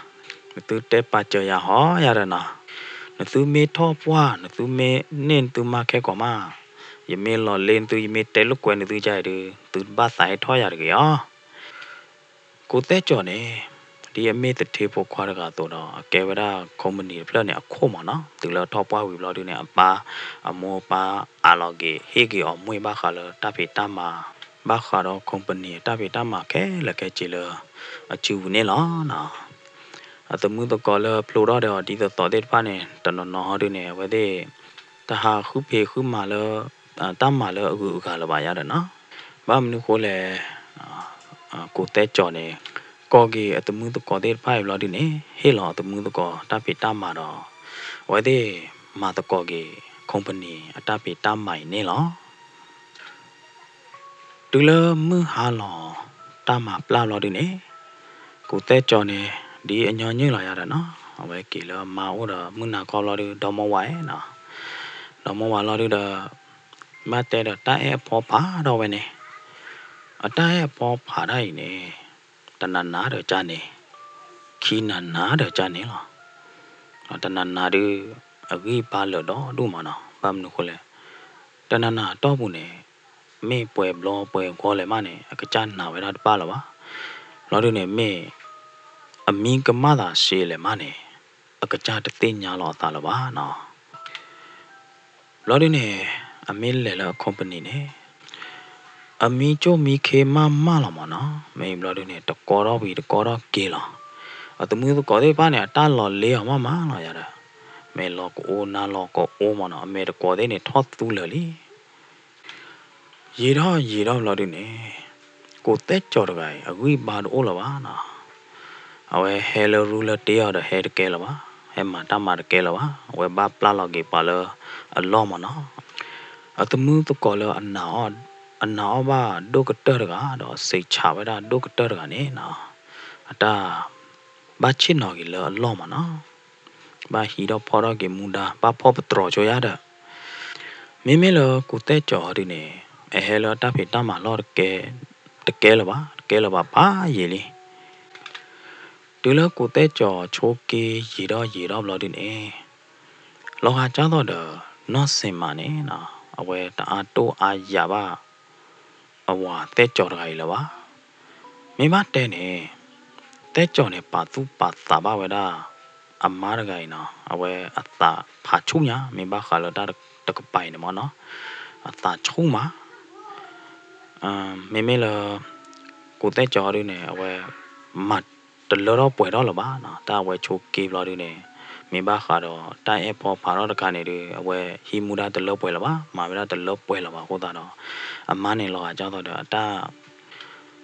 နသုတဲပာ်စၢၤယၤဟီယါဒီးနီၤ နသုမ့ၢ်ထီၣ်ပှၢ် နသုမ့ၢ်န့ၢ်နသုမါခဲကိာ်မး ယမ့ၢ်လီၤလ့နသု ယမ့ၢ်တဲလိာ်ကွဲနသုဒ်အံၤဒုး သုတဘၣ်သးဟဲထီၣ်ယၤတဂ့ၤအီၤ ကိးသဲကၠီၤန့ၣ် ဒ်အမ့ၢ်သထ့ဖိခွါတဂၤအသိးဒီး အကဲဝဲဒၣ် company တဖျၢၣ်န့ၣ် အခိၣ်မးနီၤ တုၤလၢထီၣ်ပှၢ်ဝံၤဘျီဒုန့ၣ် အပၢ်အမိၢ်အပၢ်အးလီၤက့ၤ ဟ့ၣ်က့ၤအီၤမွ့ၢ်ဘၣ်ဃးလၢတၢ်ဖံးတၢ်မၤ ဘၣ်ဃးဒီး company အတၢ်ဖံးတၢ်မၤခဲလၢာ်ခဲဆ့လၢ အစုပူၤန့ၣ်လီၤ. အသမုသကိးလၢဖျိထီၣ်ဒီးအီၤဒ်သိးသိးသ့ၣ်တဖၣ်န့ၣ် တနီၤနီၤဟီဒုန့ၣ် အဝဲသ့ၣ် တဟးဃုဖံးဃုမၤလၢ တၢ်မၤလၢအဂုၤအဂၤလၢၤဘၣ်ယါဒီးနီၤ ဘၣ်မနုၤဃိလဲၣ် ကိးသဲကၠီၤန့ၣ် ကိးက့ၤအသမုသကိးသ့ၣ်တဖၣ်အံၤဘျီဒုန့ၣ် ဟ့ၣ်လီၤအသမုသကိးတၢ်ဖံးတၢ်မၤဒီး အဝဲသ့ၣ်မၤသကိးက့ၤ company အတၢ်ဖံးတၢ်မၤအံၤန့ၣ်လီၤ. တုၤလၢမုၢ်ဟါလီၤ တၢ်မၤပျၢ်ဘျီဒုန့ၣ် ကိးသဲကၠီၤန့ၣ် ဒ်အညီနုၢ်လီၤယါဒီးနီၤ အဝဲက့ၤလၢအမါအိၣ်ဒီးမုၢ်နၤခီဘျီဒု ဒီမါဝၤနီၤ ဒီမါဝၤလီၤဒုဒီး ဘၣ်တဲဒီးတၢ်အဲၣ်အဖီဖးထီၣ်ဝဲန့ၣ် အတၢ်အဲၣ်အဖီဖးထီၣ်အံၤန့ၣ် တနၤနၤဒီးကၢ်န့ၣ် ခံနၤနၤဒီးကၢ်န့ၣ်လီၤ. တနၤနၤဒု အဂံၢ်အဘါလၢာ်ဒီဒူၣ်မးနီၤ. ဘၣ်မနုၤဃိလဲၣ်, တနၤနၤအတီၢ်ပူၤန့ၣ် မ့ၢ်ပှဲၤဘျီပှဲၤဂီၢ်လဲၣ်မးန့ၣ် အကစၢ်နာ်ဝဲဒၣ်တဘၣ်လၢၤဘၣ်. ဘျီဒုန့ၣ် မ့ၢ်အမံကမၣ်သးစ့လဲၣ်မးန့ၣ် အကစၢ်တသ့ၣ်ညါလီၤအသးလၢၤဘၣ်နီၤ. ဘျီဒုန့ၣ် အမ့ၢ်လဲၤလၢအ company န့ၣ် အမံကၠိၣ်မံခ့မးမးလီၤမးနီၤ. မ့ၢ်ဘျီဒုန့ၣ် တကီထီၣ်ဝံၤတကီထီၣ်က့ၤလီၤ. အသမုသကိးသ့ၣ်တဖၣ်န့ၣ် အတၢ်လီၤလ့အီၤမးမးလီၤယၤဒီး မဲာ်လီၤကအိနါလီၤကအိမးနီၤ. အမဲာ်တကွီၤသ့ၣ်န့ၣ် ထီၣ်သူလၢာ်လံ. ယံာ်ထီၣ်ယံာ်ထီၣ်ဘျီဒုန့ၣ် ကိးသဲကၠီၤတဂၤအံၤ အဂံၢ်ဘါတအိၣ်လၢၤဘၣ်နီၤ. အဝဲဟဲလၢရူလၢတ့အီၤဒီးဟဲတကဲလၢၤဘၣ်, ဟဲမၤတၢ်မၤတကဲလၢၤဘၣ်, အဝဲဘၣ်ပျၢ်လီၤက့ၤပှၤလၢအလီၢ်မးနီၤ. အသမုသကိးလၢ အနာ်အီၣ်ဘၣ်ဒိၣ်ကတၢၢ်တဂၤ ဒီးစံးဆးဝဲဒၣ်ဒိၣ်ကတၢၢ်တဂၤန့ၣ်နီၤ, အတၢ်ဘၣ်ဆ့ၣ်နီၤက့ၤလၢအလီၢ်မးနီၤ. ဘၣ်ဟံးထီၣ်ဖီၣ်ထီၣ်က့ၤမူဒါ ဘၣ်ဖီၣ်ပတြီၤဆိယါဒီး မ့မ့ၢ်လၢကိးသဲကၠီၤအီၤဒုန့ၣ် အဟဲလၢအတၢ်ဖံးတၢ်မၤလီၢ်တကဲ, တကဲလၢၤဘၣ်, တကဲလၢၤဘၣ်ဖးယံာ်လံ. တုၤလၢကိးသဲကၠီၤဆိက့ယံာ်ထီၣ်ယံာ်ထီၣ်ဘျီဒုန့ၣ် လီၤဂာ်ကၢ်သိးဒီး နီၢ်စ့ၣ်မးန့ၣ်နီၤ အဝဲတအါတိၢ်အါယာ်ဘၣ် အဝၤသဲကၠီၤတဂၤအံၤလၢၤဘၣ်. မ့ၢ်ဘၣ်တဲန့ၣ် သဲကၠီၤန့ၣ် ပာ်သူၣ်ပာ်သးဘၣ်ဝဲဒၣ် အမါတဂၤအံၤနီၤ, အဝဲအသးဖးဆူၣ်ညါ မ့ၢ်ဘၣ်ဃးလၢတၢ်တကပၤအံၤန့ၣ်မးနီၤ, အသးဆူၣ်မး. မ့မ့ၢ်လၢ ကိးသဲကၠီၤဒုန့ၣ် အဝဲမၤတလၢထီၣ်ပှဲၤထီၣ်လၢၤဘၣ်နီၤ, တၢ်အဝဲဆိက့ဘျီဒုန့ၣ် မ့ၢ်ဘၣ်ဃးဒီးတၢ်အဲၣ်ဖီဖးထီၣ်တခါန့ၣ်ဒု အဝဲဟံးမူဒါတလၢပှဲၤလၢၤဘၣ်, မၤဝဲဒၣ်တလၢပှဲၤလၢၤဘၣ်အဃိသတးဒီး အမါန့ၣ်လီၤဂာ်ကၢ်သိးဒီး အတၢ်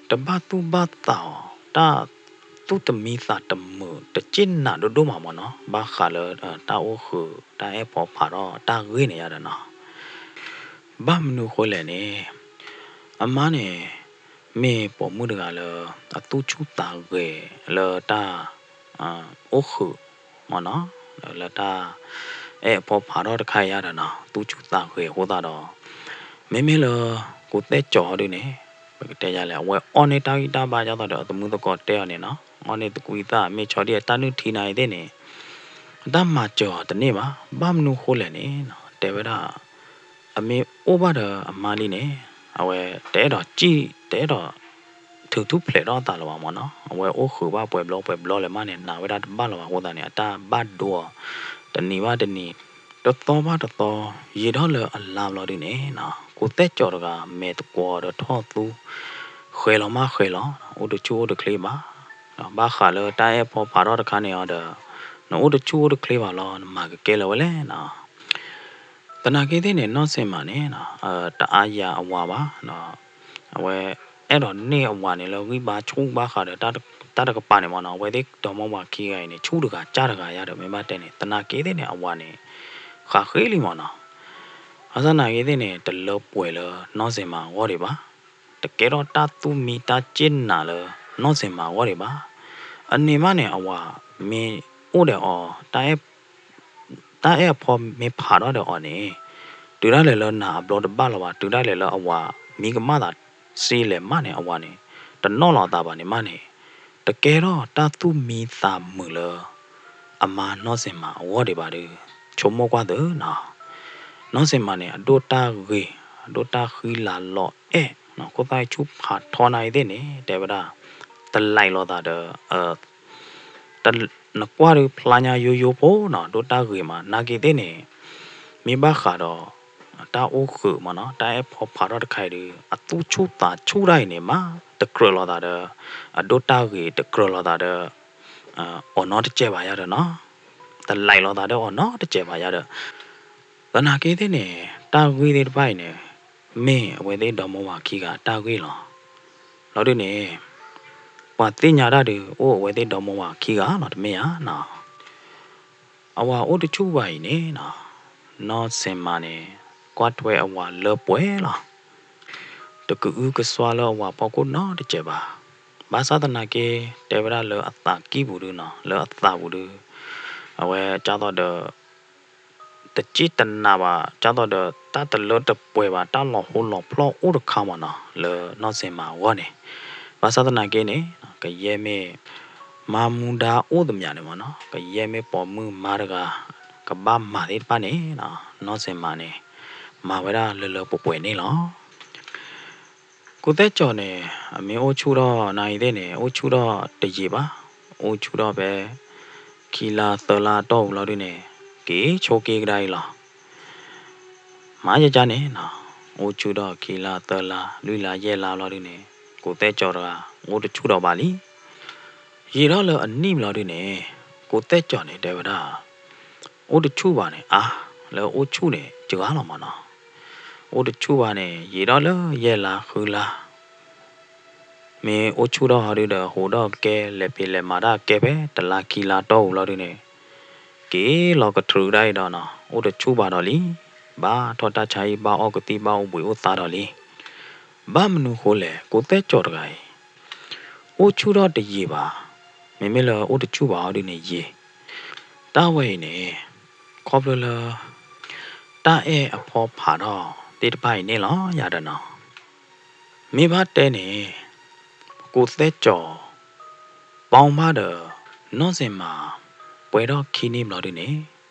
တဘၣ်သူၣ်ဘၣ်သးအီၤ, တၢ်သူၣ်တမံသးတမုာ် တစ့ၢ်နာ်ဒိၣ်ဒိၣ်မးမးနီၤ, ဘၣ်ဃးလၢ တၢ်အိၣ်ဃုာ် တၢ်အဲၣ်ဖီဖးထီၣ် တၢ်ဂ့ၢ်န့ၣ်ယါဒီးနီၤ. ဘၣ်မနုၤဃိလဲၣ်န့ၣ် အမါန့ၣ် မ့ၢ်ပိာ်မုၣ်တဂၤလၢ အသူၣ်ဆူၣ်သးဂဲၤလၢတၢ် အိၣ်ဃုာ်မးနီၤ, လၢတၢ် အဲၣ်အဖီဖးထီၣ်တခါအံၤယါဒီးနီၤ, သူၣ်ဆူၣ်သးဂဲၤအဃိသတးဒီး မ့မ့ၢ်လၢ ကိးသဲကၠီၤဒုန့ၣ် ပကတဲယါလဲၣ်, အဝဲအီၣ်န့ၢ်တၢ်ဂံၢ်တၢ်ဘါကၢ်သိးဒီး အသမုသကိးတဲအီၤန့ၣ်နီၤ, အီၣ်န့ၢ်သကွံာ်သၣ် မ့ၢ်ဆီဒံၣ်အတၢ်နုၢ်ထံနၤအံၤသ့ၣ်န့ၣ် အတၢ်မၤစၢၤအီၤတန့ၢ်ဘၣ်. ဘၣ်မနုၤဃိလဲၣ်န့ၣ် တဲဝဲဒၣ် အမ့ၢ်အိၣ်ဘၣ်ဒီးအမါလံန့ၣ် အဝဲတအဲၣ်ဒိးစံၣ် တအဲၣ်ဒိး ထုးထူၣ်ဖျဲးထီၣ်အသးလၢၤဘၣ်မးနီၤ, အဝဲအိၣ်ဃုာ်ဘၣ်ပှဲၤဘျီပှဲၤဘျီလဲၣ်မးန့ၣ် နာ်ဝဲဒၣ်တဘၣ်လၢၤဘၣ်အဃိသတးန့ၣ် အတၢ်ဘၣ်ဒိအီၤ တနံၤဘၣ်တနံၤ တသီဘၣ်တသီ ယံာ်ထီၣ်လၢအလါဘျီဒုန့ၣ်နီၤ, ကိးသဲကၠီၤတဂၤ မဲာ်သကွီၤဒီးထီၣ်သူ ဃဲၤလီၤမးဃဲၤလီၤ အိၣ်တဆူၣ်အိၣ်တချ့ဘၣ်. ဘၣ်ဃးလၢတၢ်အဲၣ်ဖီဖးထီၣ်တခါန့ၣ်အီၤဒီး နအိၣ်တဆူၣ်အိၣ်တချ့ဘၣ်လီၤ နမၤကကဲလၢၤဝဲလဲၣ်နီၤ. သနာ်က့သ့ၣ်န့ၣ် နီၢ်စ့ၣ်မးန့ၣ် တအါယၤအဝၤဘၣ်, အဝဲအဲၣ်ဒိးန့ၢ်အဝၤန့ၣ်လၢဂံၢ်ဘါဆူၣ်ဘၣ်ဃးဒီး တၢ်တကပၤန့ၣ်မးနီၤ, အဝဲသ့ၣ်ဒီမါဝၤခံဂၤအံၤန့ၣ် ဆူၣ်တဂၤကၢ်တဂၤယါဒီး မ့ၢ်ဘၣ်တဲန့ၣ် သနာ်က့သ့ၣ်န့ၣ် အဝၤန့ၣ် ဃးဃ့လံမးနီၤ. ဘၣ်ဆၣ်သနာ်က့သ့ၣ်န့ၣ် တလၢပှဲၤလၢနီၢ်စ့ၣ်မးအဂီၢ်ဒံးဘၣ်, တကဲထီၣ်တၢ်သူၣ်မံတၢ်စ့ၢ်နာ်လၢနီၢ်စ့ၣ်မးအဂီၢ်ဒံးဘၣ်. အန့ၣ်မးန့ၣ် အဝၤမ့ၢ်အိၣ်ဒီးအီၤ တၢ်အဲၣ်အဖီမ့ၢ်ဖးထီၣ်ဒီးအီၤန့ၣ် တုၤဒၣ်လဲာ်လၢနၤအဘျီတဘၣ်လီၤဘၣ်, တုၤဒၣ်လဲာ်လၢအဝၤမံကမၣ်သးစ့လဲၣ်မးန့ၣ် အဝၤန့ၣ် တနီၣ်လီၤအသးဘၣ်န့ၣ်မးန့ၣ် တကဲထီၣ်တၢ်သူၣ်မံသးမုာ်လၢ အမါနီၢ်စ့ၣ်မးအဂီၢ်ဒံးဘၣ်ဒီး ဆိကမိၣ်ကွၢ်သုနီၤ. နီၢ်စ့ၣ်မးန့ၣ် အဒိၣ်တၢ်ဂ့ၤ အဒိၣ်တၢ်ဃံလၤလီၤအဲၣ် ခိၣ်သၣ်ဆူၣ်ဖးထီနၤအံၤသ့ၣ်န့ၣ် တဲဝဲဒၣ် တလဲၤလိာ်သးဒီး နကွၢ်ဒုးဖျါညါယိယိဖိနီၤ, ဒိၣ်တၢ်ဂ့ၤမး နာ်က့သ့ၣ်န့ၣ် မ့ၢ်ဘၣ်ဃးဒီး တၢ်အိၣ်ဃုာ်မးနီၤ, တၢ်အဲၣ်ဖီဖးထီၣ်တခါအံၤဒီး အသူၣ်ဆူၣ်သးဆူၣ်တၢ်အံၤန့ၣ်မး တကြၢးလိာ်သးဒီး အဒိၣ်တၢ်ဂ့ၤ တကြၢးလိာ်သးဒီး အီၤနီတစဲးဘၣ်ယါဒီးနီၤ, တလဲၤလိာ်သးဒီးအီၤနီတစဲးဘၣ်ယါဒီး သနာ်က့သ့ၣ်န့ၣ် တၢ်ဂ့ၢ်သ့ၣ်တဖၣ်အံၤန့ၣ် မ့ၢ်အဝဲသ့ၣ်ဒီမါဝၤခံဂၤအတၢ်ဂ့ၢ်လီၤ. လီၤဒုးန့ၣ် ပှၤသ့ၣ်ညါတၢ်ဒုး အိၣ်အဝဲသ့ၣ်ဒီမါဝၤခံဂၤလီၤ တမ့ၢ်ဧါနီၤ. အဝၤအိၣ်တဆူၣ်ဘၣ်အံၤန့ၣ်နီၤ, နီၢ်စ့ၣ်မးန့ၣ် ကွၢ်ထွဲအဝၤလၢပှဲၤလီၤ. တကအုကစွါလၢအဝၤဖီခိၣ်နီတစဲးဘၣ်. ဘၣ်ဆၣ်သနာ်က့ တဲဝဲဒၣ်လၢအသးကံၢ်ပူၤဒုနီၤ, လၢအသးပူၤဒု အဝဲကၢ်သိးဒီး တစ့ၢ်တနာ်ဘၣ် ကၢ်သိးဒီး တၢ်တလၢတပှဲၤဘၣ် တၢ်လီၤဟိလီၤဖျီၣ်အိၣ်တခါမးနီၤ လၢနီၢ်စ့ၣ်မးအဂီၢ်န့ၣ်. ဘၣ်ဆၣ်သနာ်က့န့ၣ် ကယဲၢ်မ့ၢ် မါမူဒါအိၣ်သမျးန့ၣ်မးနီၤ, ကယဲၢ်မ့ၢ်ပိာ်မုၣ်မါတဂၤ ကဘၣ်မၤသ့ၣ်တဖၣ်န့ၣ်နီၤ နီၢ်စ့ၣ်မးန့ၣ် မၤဝဲဒၣ်လၢလၢပှဲၤပှဲၤန့ၣ်လီၤ. ကူၣ်သဲးကၠီၤန့ၣ် အမ့ၢ်အိၣ်ဆူၣ်ထီၣ်နၤအံၤသ့ၣ်န့ၣ် အိၣ်ဆူၣ်ထီၣ်တယံာ်ဘၣ်, အိၣ်ဆူၣ်ထီၣ်ဖဲ ခံလါသၢလါအတီၢ်ပူၤလီၤဒုန့ၣ် က့ၤဆိးက့ၤကဒါအံၤလီၤ. မၤယကန့ၣ်နီၤ အိၣ်ဆူၣ်ထီၣ်ခံလါသၢလါ လွံၢ်လါယဲၢ်လါလီၤဒုန့ၣ် ကူၣ်သဲးကၠီၤတဂၤ အိၣ်တဆူၣ်ဒီးဘၣ်လံ. ယံာ်ထီၣ်လၢအနံၣ်ဘျီဒုန့ၣ် ကူၣ်သဲးကၠီၤန့ၣ် တဲဝဲဒၣ် အိၣ်တဆူၣ်ဘၣ်န့ၣ် အါ လၢအိၣ်ဆူၣ်န့ၣ် စှၤလီၤမးနီၤ. အိၣ်တဆူၣ်ဘၣ်န့ၣ် ယံာ်ထီၣ်လၢယဲၢ်လါဃုလါ မ့ၢ်အိၣ်ဆူၣ်ထီၣ်ဟီဒုဒီး ဟူးထီၣ်ကဲ လဲၤဖံးလဲၤမၤတၢ်ကဲဖဲ တလါခံလါတီၢ်ပူၤလီၤဒုန့ၣ် က့ၤလီၤကထြူးဒၣ်အံၤဒီးနီၤ အိၣ်တဆူၣ်ဘၣ်ဒီးလံ. ဘၣ်ထီၣ်တၢ်ဆါဟံၣ် ဘၣ်အီၣ်ကသံၣ် ဘၣ်အိၣ်ဘှံးအိၣ်သါဒီးလံ. ဘၣ်မနုၤဃိလဲၣ် ကူၣ်သဲးကၠီၤတဂၤအံၤ အိၣ်ဆူၣ်ထီၣ်တယံာ်ဘၣ်, မ့မ့ၢ်လၢအိၣ်တဆူၣ်ဘၣ်ဟီဒုန့ၣ်ယံာ်. တၢ်ဝဲအံၤန့ၣ် ခီဖျိလၢ တၢ်အဲၣ်အဖီဖးထီၣ်သ့ၣ်တဖၣ်အံၤန့ၣ်လီၤယၤဒီးနီၤ. မ့ၢ်ဘၣ်တဲန့ၣ် ကူၣ်သဲးကၠီၤ ပီၣ်ဘၣ်ဒီး နီၢ်စ့ၣ်မး ပှဲၤထီၣ်ခံနံၣ်ဘျီဒုန့ၣ်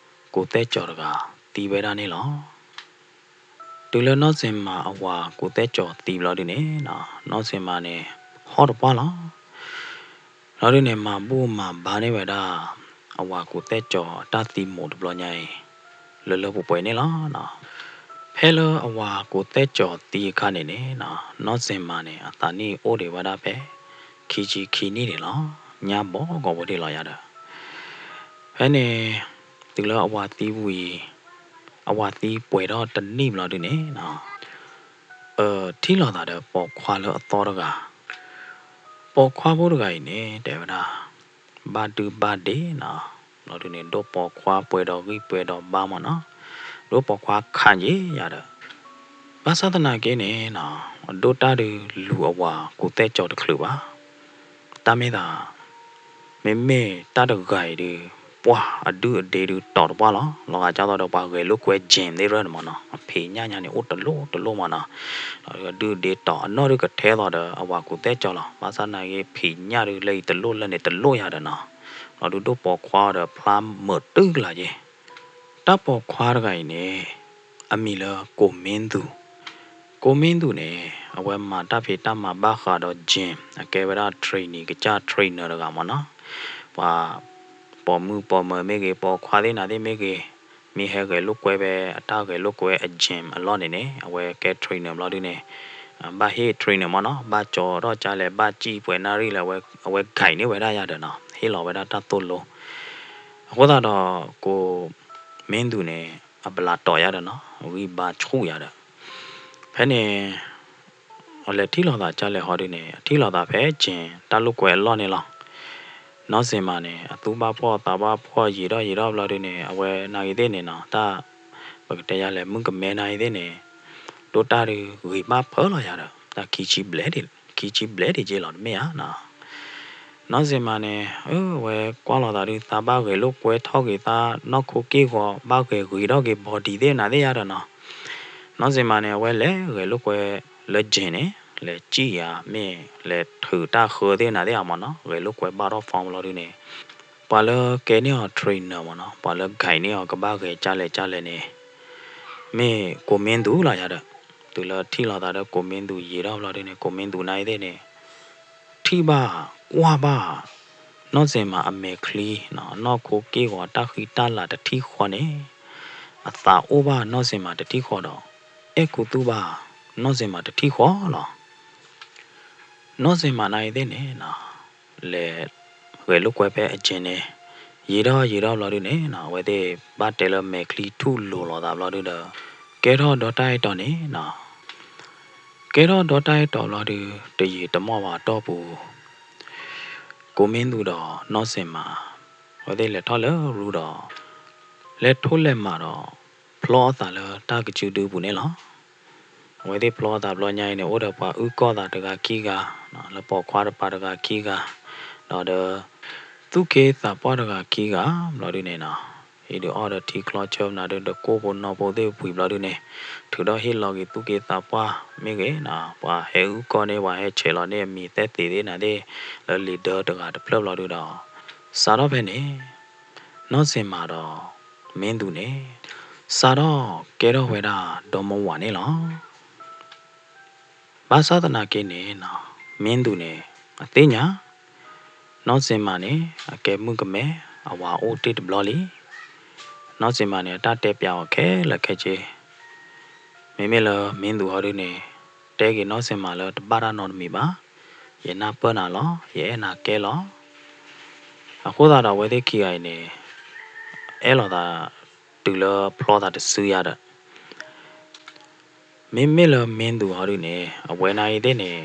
ကူၣ်သဲးကၠီၤတဂၤသံဝဲဒၣ်န့ၣ်လီၤ. တုၤလၢနီၢ်စ့ၣ်မးအဝၤကူၣ်သဲးကၠီၤသံဘျီဒုန့ၣ် နီၢ်စ့ၣ်မးန့ၣ် ဟီၣ်တပှၢ်လီၤ. ဘျီဒုန့ၣ် မၤဘူၣ်မၤဘါန့ၢ်ဝဲဒၣ် အဝၤကူၣ်သဲးကၠီၤအတၢ်သံမိၢ်တဘျီညါအံၤ လၢလၢပှဲၤပှဲၤန့ၣ်လီၤ. ဖဲလၢအဝၤကူၣ်သဲးကၠီၤသံအခါန့ၣ်န့ၣ် နီၢ်စ့ၣ်မးန့ၣ် အသးနံၣ်အိၣ်ဒံးဝဲဒၣ်ဖဲ ခံဆံခံနံၣ်န့ၣ်လီၤ. ညါဘီကီးဖိဒံးလီၤယၤဒီး ဖဲန့ၣ် တုၤလၢအဝၤသံဝံၤ အဝၤသံပှဲၤထီၣ်တနံၣ်ဘျီဒုန့ၣ် ထံၣ်လိာ်သးဒီးပိာ်ခွါလၢအသီတဂၤ, ပိာ်ခွါဖိတဂၤအံၤန့ၣ် တဲဝဲဒၣ် ဘၣ်ဒုဘၣ်ဒ့နီၤ, ဘျီဒုန့ၣ် ဒိၣ်ပိာ်ခွါပှဲၤဒီးဂံၢ်ပှဲၤဒီးဘါမးနီၤ, ဒိၣ်ပိာ်ခွါခးယ့ၢ်ယၤဒီး ဘၣ်ဆၣ်သနာ်က့န့ၣ်နီၤ အဒိၣ်တၢ်ဒုးလူၤအဝၤကူၣ်သဲးကၠီၤတချုးဘၣ်. တၢ်မ့ၢ်သး မ့မ့ၢ်တၢ်တဂၤအံၤဒုး ပှၤအဒုးအဒ့ဒုးတီၤတပှၢ်လီၤ. လီၤဂာ်ဒ်သိးဒီးပှၤဂဲၤလိာ်ကွဲ gym သ့ၣ်ရၢၢ်န့ၣ်မးနီၤ, အဖံးညၣ်ညါန့ၣ် အိၣ်တလိၣ်တလိၣ်မးနီၤ, အဒုးအဒ့တီၤ အနီၢ်ဒုးကထဲသိးဒီးအဝၤကူၣ်သဲးကၠီၤလီၤ. ဘၣ်ဆၣ်သနာ်က့ ဖံးညၣ်ဒုးလၢအံၤတလိၣ်လၢန့ၣ်တလိၣ်ယၤဒီးနီၤ, ဘျီဒုးဒိၣ်ပိာ်ခွါဒီးဖျါမုာ်တုၤကလာ်က့ၤ တၢ်ပိာ်ခွါတဂၤအံၤန့ၣ် အမံၤလၢကိးမ့ၢ်သူၣ်, ကိးမ့ၢ်သူၣ်န့ၣ် အဝဲမၤတၢ်ဖံးတၢ်မၤဘၣ်ဃးဒီး gym အကဲဝဲဒၣ် trainee ကစၢ် trainer တဂၤမးနီၤ, ပှၤ ပိာ်မုၣ်ပိာ်မၢၤမ့ၢ်ဂ့ၤ ပိာ်ခွါသ့ၣ်နၤသ့ၣ်မ့ၢ်ဂ့ၤ, မ့ၢ်ဟဲဂဲၤလိာ်ကွဲဖဲအတၢ်ဂဲၤလိာ်ကွဲအ gym အလီၢ်န့ၣ်န့ၣ် အဝဲကဲ trainer ဘျီဒုန့ၣ် ဘၣ်ဟ့ၣ် trainer မးနီၤ, ဘၣ်ကၠီထီၣ်ကၢလဲၣ် ဘၣ်စံၣ်ပှဲၤနၣ်ရံၣ်လဲၣ် အဝဲ guide န့ၢ်ဝဲဒၣ်ယၤဒီးနီၤ, ဟ့ၣ်လီၤဝဲဒၣ်တၢ်သိၣ်လိ အဃိသတးဒီး ကိးမ့ၢ်သူၣ်န့ၣ် အပလးတီၤယၤဒီးနီၤ, ဂံၢ်ဘါဆူၣ်ယၤဒီး ဖဲန့ၣ် အလဲၤထံၣ်လိာ်သးကၢလဲၣ်ဟီဒုန့ၣ် အထံၣ်လိာ်သးဖဲ gym တၢ်လိာ်ကွဲအလီၢ်န့ၣ်လီၤ. နီၢ်စ့ၣ်မးန့ၣ် အသူၣ်ဘၣ်ဖှီၣ်သးဘၣ်ဖှီၣ်ယံာ်ထီၣ်ယံာ်ထီၣ်ဘျီဒုန့ၣ် အဝဲနာ်ဂ့ၤသ့ၣ်န့ၣ်နီၤ တၢ် ပကတဲယၤလဲၣ် မုၣ်ကမဲနာ်ဂ့ၤသ့ၣ်န့ၣ် ဒိၣ်တၢ်ဒုးဂ့ၤဘၣ်ဖၢလီၤယၤဒီး တၢ်ခံဆံဘျဲၣ် ခံဆံဘျဲၣ်ဒံးက့လီၤတမ့ၢ်ဧါနီၤ. နီၢ်စ့ၣ်မးန့ၣ် အဝဲကွၢ်လိာ်သးဒုး သးဘၣ်ဂဲၤလိာ်ကွဲထီၣ်ဂ့ၤသး နီၢ်ခိက့ၢ်ဂီၤ ဘၣ်ဂဲၤဂ့ၤထီၣ်က့ၤ body သ့ၣ်နၤသ့ၣ်ယၤဒီးနီၤ. နီၢ်စ့ၣ်မးန့ၣ် အဝဲလဲၤဂဲၤလိာ်ကွဲလၢ gym န့ၣ် လဲၤစံၣ်ယၤ မ့ၢ်လဲၤထုးတၢ်ဃၢသ့ၣ်နၤသ့ၣ်အမးနီၤ ဂဲၤလိာ်ကွဲဘၣ်ထီၣ် form လီၤဒုန့ၣ် ပှၤလၢကဲန့ၢ်အီၤ trainer မးနီၤ ပှၤလၢ guide န့ၢ်အီၤကဘၣ်ဂဲၤကၢလဲၣ်ကၢလဲၣ်န့ၣ် မ့ၢ်ကိးမ့ၢ်သူၣ်လီၤယၤဒီး တုၤလၢထံၣ်လိာ်သးဒီးကိးမ့ၢ်သူၣ်ယံာ်ထီၣ်ဘျီဒုန့ၣ် ကိးမ့ၢ်သူၣ်နာ်ဂ့ၤသ့ၣ်န့ၣ် ထံၣ်ဘၣ် ကွၢ်ဘၣ် နီၢ်စ့ၣ်မးအမဲာ်ချံ အနီၢ်ခိက့ၢ်ဂီၤတၢ်ဃံတၢ်လၤတထံၣ်ဃီန့ၣ် အသးအိၣ်ဘၣ်နီၢ်စ့ၣ်မးတထံၣ်ဃီဒီး အဲၣ်ခူသူၣ်ဘၣ် နီၢ်စ့ၣ်မးတထံၣ်ဃီလီၤ. နီၢ်စ့ၣ်မးနာ်ဂ့ၤသ့ၣ်န့ၣ် လဲၤဂဲၤလိာ်ကွဲဖဲအ gym န့ၣ် ယံာ်ထီၣ်ယံာ်ထီၣ်ဘျီဒုန့ၣ်နီၤ အဝဲသ့ၣ်ဘၣ်တဲလၢမဲာ်ချံထူၣ်လိၤလိာ်သးဘျီဒုဒီး ကဲထီၣ်ဒီးတၢ်အဲၣ်တီန့ၣ်နီၤ ကဲထီၣ်ဒီးတၢ်အဲၣ်တီဘျီဒု တယံာ်တမီၢ်ဘၣ်အတီၢ်ပူၤ ကိးမ့ၢ်သူၣ်ဒီးနီၢ်စ့ၣ်မး အဝဲသ့ၣ်လဲၤထီၣ်လၢရူဒီး လဲၤထိၣ်လဲၤမးဒီး ဖျီအသးလၢတၢ်ကစုဒုပူၤန့ၣ်လီၤ. အဝဲသ့ၣ်ဖျီအသးဘျီညါအံၤန့ၣ် အိၣ်ဒီးပှၤအုၣ်ကီၢ်သးတဂၤခံဂၤ, လၢပိာ်ခွါတပၤတဂၤခံဂၤ, ဒီးဒီး သူၣ်က့သးပှၢ်တဂၤခံဂၤ ဘျီဒုန့ၣ်နီၤ, ဟံးဒုးအီၣ်ဒီးထံချီဆၢမနုၤဒုး ဒီးကိၢ်ဖိနီၢ်ဖိသ့ၣ်ဝံၤဘျီဒုန့ၣ် ထုးထီၣ်ဟ့ၣ်လီၤက့ၤသူၣ်က့သးပှၢ်မ့ၢ်ဂ့ၤနီၤ, ပှၤဟဲအုၣ်ကီၢ်န့ၢ် ပှၤဟဲဆဲးလီၤန့ၢ်အမံၤသဲသ့ၣ်သ့ၣ်နၤသ့ၣ် လၢလံာ်ဒၢတဂၤတဖျၢၣ်ဘျီဒုဒီး စးထီၣ်ဖဲန့ၣ် နီၢ်စ့ၣ်မးဒီး မ့ၢ်သူၣ်န့ၣ် စးထီၣ်ကဲထီၣ်ဝဲဒၣ်ဒီမါဝၤန့ၣ်လီၤ. ဘၣ်ဆၣ်သနာ်က့န့ၣ်နီၤ မ့ၢ်သူၣ်န့ၣ် အသ့ၣ်ညါ နီၢ်စ့မၤန့ၣ် အကဲမုၣ်ကမဲ အဝၤအိၣ်တ့ၢ်တဘျီလံ. နီၢ်စ့မၤန့ၣ် အတၢ်တဲပျးအီၤခဲလၢာ်ခဲဆ့, မ့မ့ၢ်လၢမ့ၢ်သူၣ်ဟီဒုန့ၣ် တဲက့ၤနီၢ်စ့မၤလၢတဘၣ်တၢ်နီတမံၤဘၣ်, ယနၢ်ပၢၢ်နၤလီၤ, ယအဲၣ်နၤကဲလီၤ. အဃိသတးဒီးအဝဲသ့ၣ်ခံဂၤအံၤန့ၣ် အဲၣ်လိာ်သးတုၤလၢဖျီသးတစုယၤဒီး မ့မ့ၢ်လၢမ့ၢ်သူၣ်ဟီဒုန့ၣ် အဝဲနၤအံၤသ့ၣ်န့ၣ်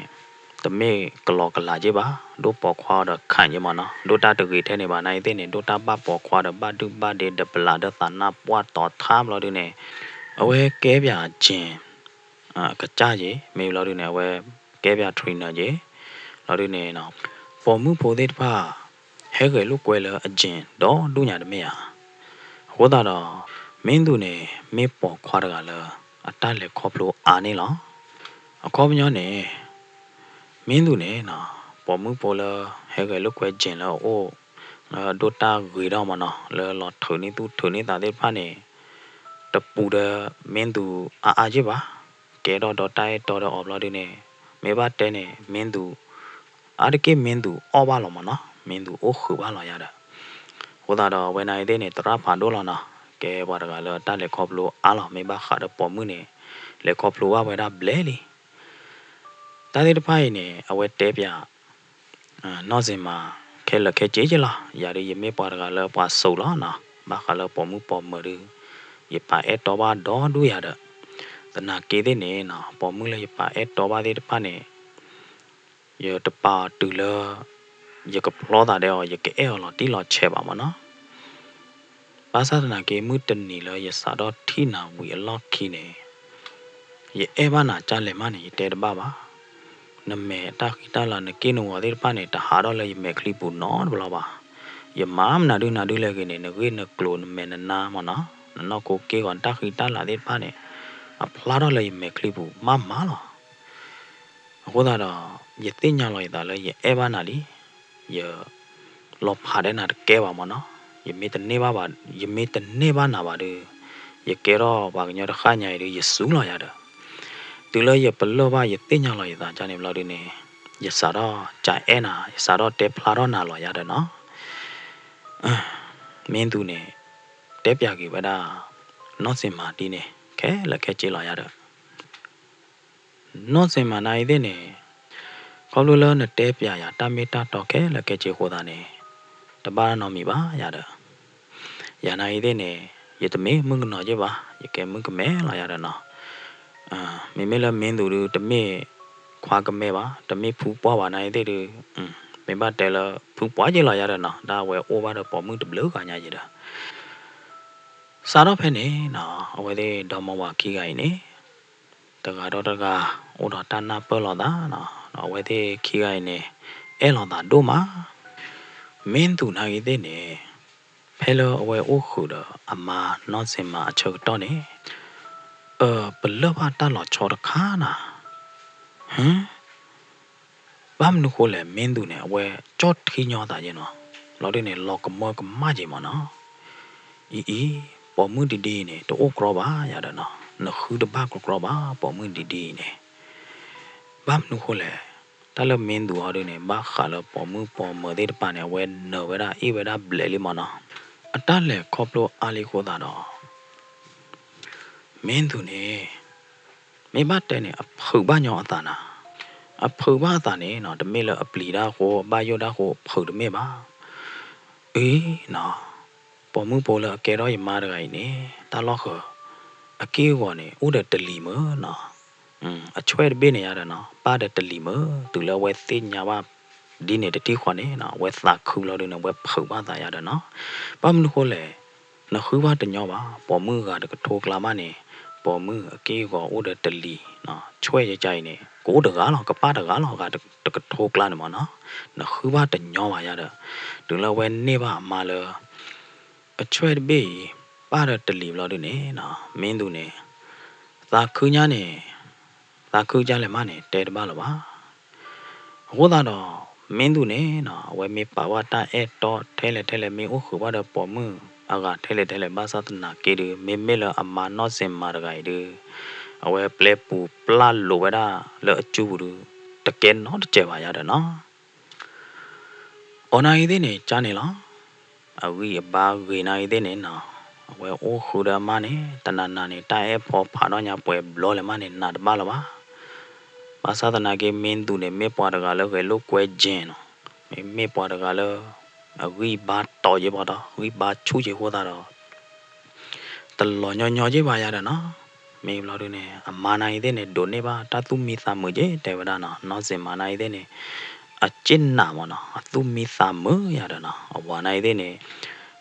တမ့ၢ်ကလီကလးက့ဘၣ်, ဒိၣ်ပိာ်ခွါအီၤဒီးခးက့မ့ၢ်နီၤ, ဒိၣ်တၢ်တဂ့ၤထဲန့ၣ်ဘၣ်, နၤအံၤသ့ၣ်န့ၣ် ဒိၣ်တၢ်ဘၣ်ပိာ်ခွါဒီးဘၣ်ဒုၣ်ဘၣ်ဒ့ဒီးပလးဒီးသးနၢ်ပှၢ်တီၤထါဘျီဒုန့ၣ် အဝဲကဲပၠး gym ကစၢ်က့ မ့ၢ်ဘျီဒုန့ၣ် အဝဲကဲပၠး trainer က့ ဘျီဒုန့ၣ် ပိာ်မုၣ်ဖိသ့ၣ်တဖၣ် ဟဲဂဲၤလိာ်ကွဲလၢအ gym ဒီဒူၣ်ညါတမ့ၢ်ဧါ. အဃိသတးဒီး မ့ၢ်သူၣ်န့ၣ် မ့ၢ်ပိာ်ခွါတဂၤလၢ အတၢ်လဲၤခီဖျိအါန့ၣ်လီၤ. အခီပညီန့ၣ် မ့ၢ်သူၣ်န့ၣ် ပိာ်မုၣ်ဖိလၢ ဟဲဂဲၤလိာ်ကွဲ gym လၢအအိၣ် လၢဒိၣ်တၢ်ဂ့ၤထီၣ်မ့ၢ်နီၤ လၢလီၤထုးန့ၢ်သူၣ်ထုးန့ၢ်သးသ့ၣ်တဖၣ်န့ၣ် တပူၤဒီးမ့ၢ်သူၣ်အါအါက့ဘၣ်, ကဲထီၣ်ဒီးတၢ်အဲၣ်တီဒီးအီၤဘျီဒုန့ၣ် မ့ၢ်ဘၣ်တဲန့ၣ် မ့ၢ်သူၣ် အါတက့ၢ်မ့ၢ်သူၣ်အီၣ်ဘၣ်လီၤမ့ၢ်နီၤ, မ့ၢ်သူၣ်အိၣ်ဃုာ်ဘၣ်လီၤယၤဒီး အဃိသတးဒီးအဝဲနၤအံၤသ့ၣ်န့ၣ် သရၣ်ဖးဒိၣ်လီၤနီၤ, ကဲပှၤတဂၤလၢတၢ်လဲၤခီဖျိအါလီၤ, မ့ၢ်ဘၣ်ဃးဒီးပိာ်မုၣ်န့ၣ် လဲၤခီဖျိဘၣ်ဝဲဒၣ်ဘျဲၣ်လံ. တၢ်သ့ၣ်တဖၣ်အံၤန့ၣ် အဝဲတဲပၠး နီၢ်စ့မၤ ခဲလၢာ်ခဲဆ့က့လီၤ. ယၤဒုး ယမ့ၢ်ပှၤတဂၤလၢပှၤစိာ်လီၤနီၤ, ဘၣ်ဃးလၢပိာ်မုၣ်ပိာ်မၢၤဒုး ယပာ်အဲၣ်တီဘၣ်ဒီဒူၣ်ယၤဒီး သနာ်က့သ့ၣ်န့ၣ်နီၤ ပိာ်မုၣ်လၢယပာ်အဲၣ်တီဘၣ်သ့ၣ်တဖၣ်န့ၣ် ယတပာ်အီၤတုၤလၢ ယကဖျီသးဒီးအီၤ ယကအဲၣ်အီၤလီၤတံၢ်လီၤဆဲးဘၣ်မ့ၢ်နီၤ. ဘၣ်ဆၣ်သနာ်က့ မုၢ်တနံၤလၢယစးထီၣ်ထံၣ်နၤဝံၤအလီၢ်ခံန့ၣ် ယအဲၣ်ဘၣ်နၤကၢ်လဲၣ်မးန့ၣ် ယတဲတဘၣ်ဘၣ်. နမဲာ်တၢ်ဃံတၢ်လၤ နက့ၢ်နဂီၤသ့ၣ်တဖၣ်န့ၣ် တဟးထီၣ်လၢယမဲာ်ချံပူၤနီတဘျီဘၣ်. ယမၤမနုၤဒုနၤဒုလဲၣ်ဂ့ၤန့ၣ် နဂ့ၢ်နကျိၤနမဲာ်နနါမ့ၢ်နီၤ နနီၢ်ခိက့ၢ်ဂီၤနတၢ်ဃံတၢ်လၤသ့ၣ်တဖၣ်န့ၣ် အဖျါထီၣ်လၢယမဲာ်ချံပူၤမးမးလီၤ. အဃိသတးဒီး ယသ့ၣ်ညါလီၤယသးလၢယအဲၣ်ဘၣ်နၤလံ. ယ လီၤဖးဒဲးနၤတကဲဘၣ်မ့ၢ်နီၤ. ယမ့ၢ်တန့ၢ်ဘၣ်ဘၣ်, ယမ့ၢ်တန့ၢ်ဘၣ်နၤဘၣ်ဒီး ယကဲထီၣ်ပှၤကညီတဃၣ်ညါအံၤဒီး ယစူၤလီၤယၤဒီး တုၤလၢယပလၢၢ်ဘၣ် ယသ့ၣ်ညါလီၤယသးကၢ်န့ၣ်ဘျီဒုန့ၣ် ယစးထီၣ်ကအဲၣ်နၤ, ယစးထီၣ်တဲဖျါထီၣ်နၤလီၤယၤဒီးနီၤ. မ့ၢ်သူန့ၣ် တဲပၠးက့ၤဝဲဒၣ် နီၢ်စ့မၤဒ်န့ၣ် ခဲလၢာ်ခဲဆ့လီၤယၤဒီး နီၢ်စ့မၤနၤအံၤသ့ၣ်န့ၣ် ခီဖျိလၢနတဲပၠးယၤတၢ်မ့ၢ်တၢ်တီခဲလၢာ်ခဲဆ့အဃိသတးန့ၣ် တဘၣ်နီတမံၤဘၣ်ယၤဒီး ယၤနၤအံၤသ့ၣ်န့ၣ် ယတမ့ၢ်မုၣ်ကနီၤယ့ၢ်ဘၣ်, ယကဲမုၣ်ကမဲလီၤယၤဒီးနီၤ. မ့မ့ၢ်လၢမ့ၢ်သူဒုး တမ့ၢ်ခွါကမဲဘၣ်, တမ့ၢ်ဖုပှၢ်ဘၣ်နၤအံၤသ့ၣ်ဒုး မ့ၢ်ဘၣ်တဲလၢဖုပှၢ်ယ့ၢ်လီၤယၤဒီးနီၤ, တၢ်အဝဲအိၣ်ဘၣ်ဒီးပိာ်မုၣ်တဘျုးဂၤညါယ့ၢ်ဒီး စးထီၣ်ဖဲန့ၣ်နီၤ အဝဲသ့ၣ်ဒီမါဝၤခံဂၤအံၤန့ၣ် တဂၤဒီးတဂၤ အိၣ်ဒီးတၢ်နၢ်ပၢၢ်လိာ်သးနီၤ, ဒီးအဝဲသ့ၣ်ခံဂၤအံၤန့ၣ် အဲၣ်လိာ်သးဒိၣ်မး. မ့ၢ်သူနၤအံၤသ့ၣ်န့ၣ် ဖဲလၢအဝဲအိၣ်ဃုာ်ဒီးအမါနီၢ်စ့မၤအဆၢကတီၢ်န့ၣ် အၢ ပလၢၢ်ဘၣ်တၢ်လီၤဆီတခါနၤ, ဟၢ ဘၣ်မနုၤဃိလဲၣ် မ့ၢ်သူန့ၣ် အဝဲကၠီၣ်ထံညီသးယ့ၢ်နီၤ, လီၤဒုန့ၣ် လီၤကမၢကမၣ်က့ၤမ့ၢ်နီၤ. အံၤအံၤ ပိာ်မုၣ်ဒ်ဒ်အံၤန့ၣ် တအိၣ်ကြီဘၣ်ယၤဒီးနီၤ, နဃုတဘၣ်ကြီကြီဘၣ် ပိာ်မုၣ်ဒ်ဒ်အံၤန့ၣ်. ဘၣ်မနုၤဃိလဲၣ်, တၢ်လၢမ့ၢ်သူအီၤဒုန့ၣ် ဘၣ်ဃးလၢပိာ်မုၣ်ပိာ်မၢၤသ့ၣ်တဖၣ်န့ၣ် အဝဲနၢၤဝဲဒၣ်အ့ၣ်ဝဲဒၣ်ဘျဲးလံမ့ၢ်နီၤ. အတၢ်လဲၤခီဖျိအါလံအဃိသတးဒီး မ့ၢ်သူန့ၣ် မ့ၢ်ဘၣ်တဲန့ၣ် အဖုးဘၣ်ညီအသးနၤ, အဖုးဘၣ်အသးန့ၣ်နီၤ တမ့ၢ်လၢအပျံၤတၢ်အဃိ အဘၣ်ယိၣ်တၢ်အဃိအဖုးတမ့ၢ်ဘၣ်. အံၤနီၤ ပိာ်မုၣ်ဖိလၢအကဲထီၣ်ယမါတဂၤအံၤန့ၣ် တၢ်လီၢ်ဃၢၤ အက့ၢ်အဂီၤန့ၣ် အိၣ်ဒီးတလံၤမ့ၢ်နီၤ, အဆွဲၣ်တဘ့ၣ်န့ၣ်ယၤဒီးနီၤ ပၢ်ဒီးတလံၤမ့ၢ် တုၤလၢအဝဲသ့ၣ်ညါဘၣ် ဒ်န့ၣ်တထံၣ်ဃီန့ၣ်နီၤ အဝဲသးခုဘျီဒုန့ၣ် အဝဲဖုးဘၣ်သးယၤဒီးနီၤ. ဘၣ်မနုၤဃိလဲၣ်, နဃုဘၣ်တညီဘၣ်, ပိာ်မုၣ်ဂၤတကထိကျါမးန့ၣ် ပိာ်မုၣ်အက့ၢ်အဂီၤအိၣ်ဒီးတလံၤ, ဆွဲၣ်ယကါအံၤန့ၣ် ကအိၣ်တဂၤလီၤ, ကပၢ်တဂၤလီၤ, ဂၤတကထိကျါန့ၣ်မ့ၢ်နီၤ, နဃုဘၣ်တညီဘၣ်ယၤဒီး တုၤလၢအဝဲန့ၢ်ဘၣ်အမါလၢ အဆွဲၣ်တဘ့ၣ်အံၤ ပၢ်ဒီးတလံၤဘျီဒုန့ၣ်နီၤ မ့ၢ်သူန့ၣ် သးခုညါန့ၣ် သးခုကၢ်လဲၣ်မးန့ၣ် တဲတဘၣ်လၢၤဘၣ်. အဃိသတးဒီး မ့ၢ်သူန့ၣ်နီၤ အဝဲမ့ၢ်ပာ်ဘၣ်တၢ်အဲၣ်တီထဲလဲၣ်ထဲလဲၣ် မ့ၢ်အိၣ်ဃုာ်ဘၣ်ဒီးပိာ်မုၣ် အဂၤထဲလဲၣ်ထဲလဲၣ်ဘၣ်ဆၣ်သနာ်က့ဒုး မ့မ့ၢ်လၢအမါနီၢ်စ့ၣ်မၤတဂၤအံၤဒုး အဝဲပျဲပူၤပျၢ်လိာ်ဝဲဒၣ်လၢအစုပူၤဒုး တကဲနီတစဲးဘၣ်ယၤဒီးနီၤ. အိၣ်နာ်ဂ့ၤသ့ၣ်န့ၣ် ကၢ်န့ၣ်လီၤ. အဂံၢ်အဘါဂ့ၤနာ်ဂ့ၤသ့ၣ်န့ၣ်နီၤ, အဝဲအိၣ်ဃုာ်ဒီးအမါန့ၣ် တနၤနၤန့ၣ် တၢ်အဲၣ်ဖီဖးထီၣ်ညါပှဲၤဘျီလဲၣ်မးန့ၣ် နးတဘၣ်လၢၤဘၣ်. ဘၣ်ဆၣ်သနာ်က့ မင်းသူန့ၣ် မ့ၢ်ပှၤတဂၤလၢဂဲၤလိာ်ကွဲ gym နီၤ, မ့မ့ၢ်ပှၤတဂၤလၢ အဂံၢ်ဘါတီၤယဲၢ်ပီၤဒီး ဂံၢ်ဘါဆူၣ်ယဲၢ်အဃိသတးဒီး တလီၤညီညီယဲၢ်ဘၣ်ယၤဒီးနီၤ. မ့ၢ်ဘျီဒုန့ၣ် အမါနာ်ဂ့ၤသ့ၣ်န့ၣ် ဒိးန့ၢ်ဘၣ်တၢ်သူၣ်မံသးမုာ်က့ၤ တဲဝဲဒၣ်နီၤ, နီၢ်စ့ၣ်မၤနာ်ဂ့ၤသ့ၣ်န့ၣ် အစ့ၣ်နးမးနီၤ, အသူၣ်မံသးမုာ်ယၤဒီးနီၤ, အဝၤနာ်ဂ့ၤသ့ၣ်န့ၣ်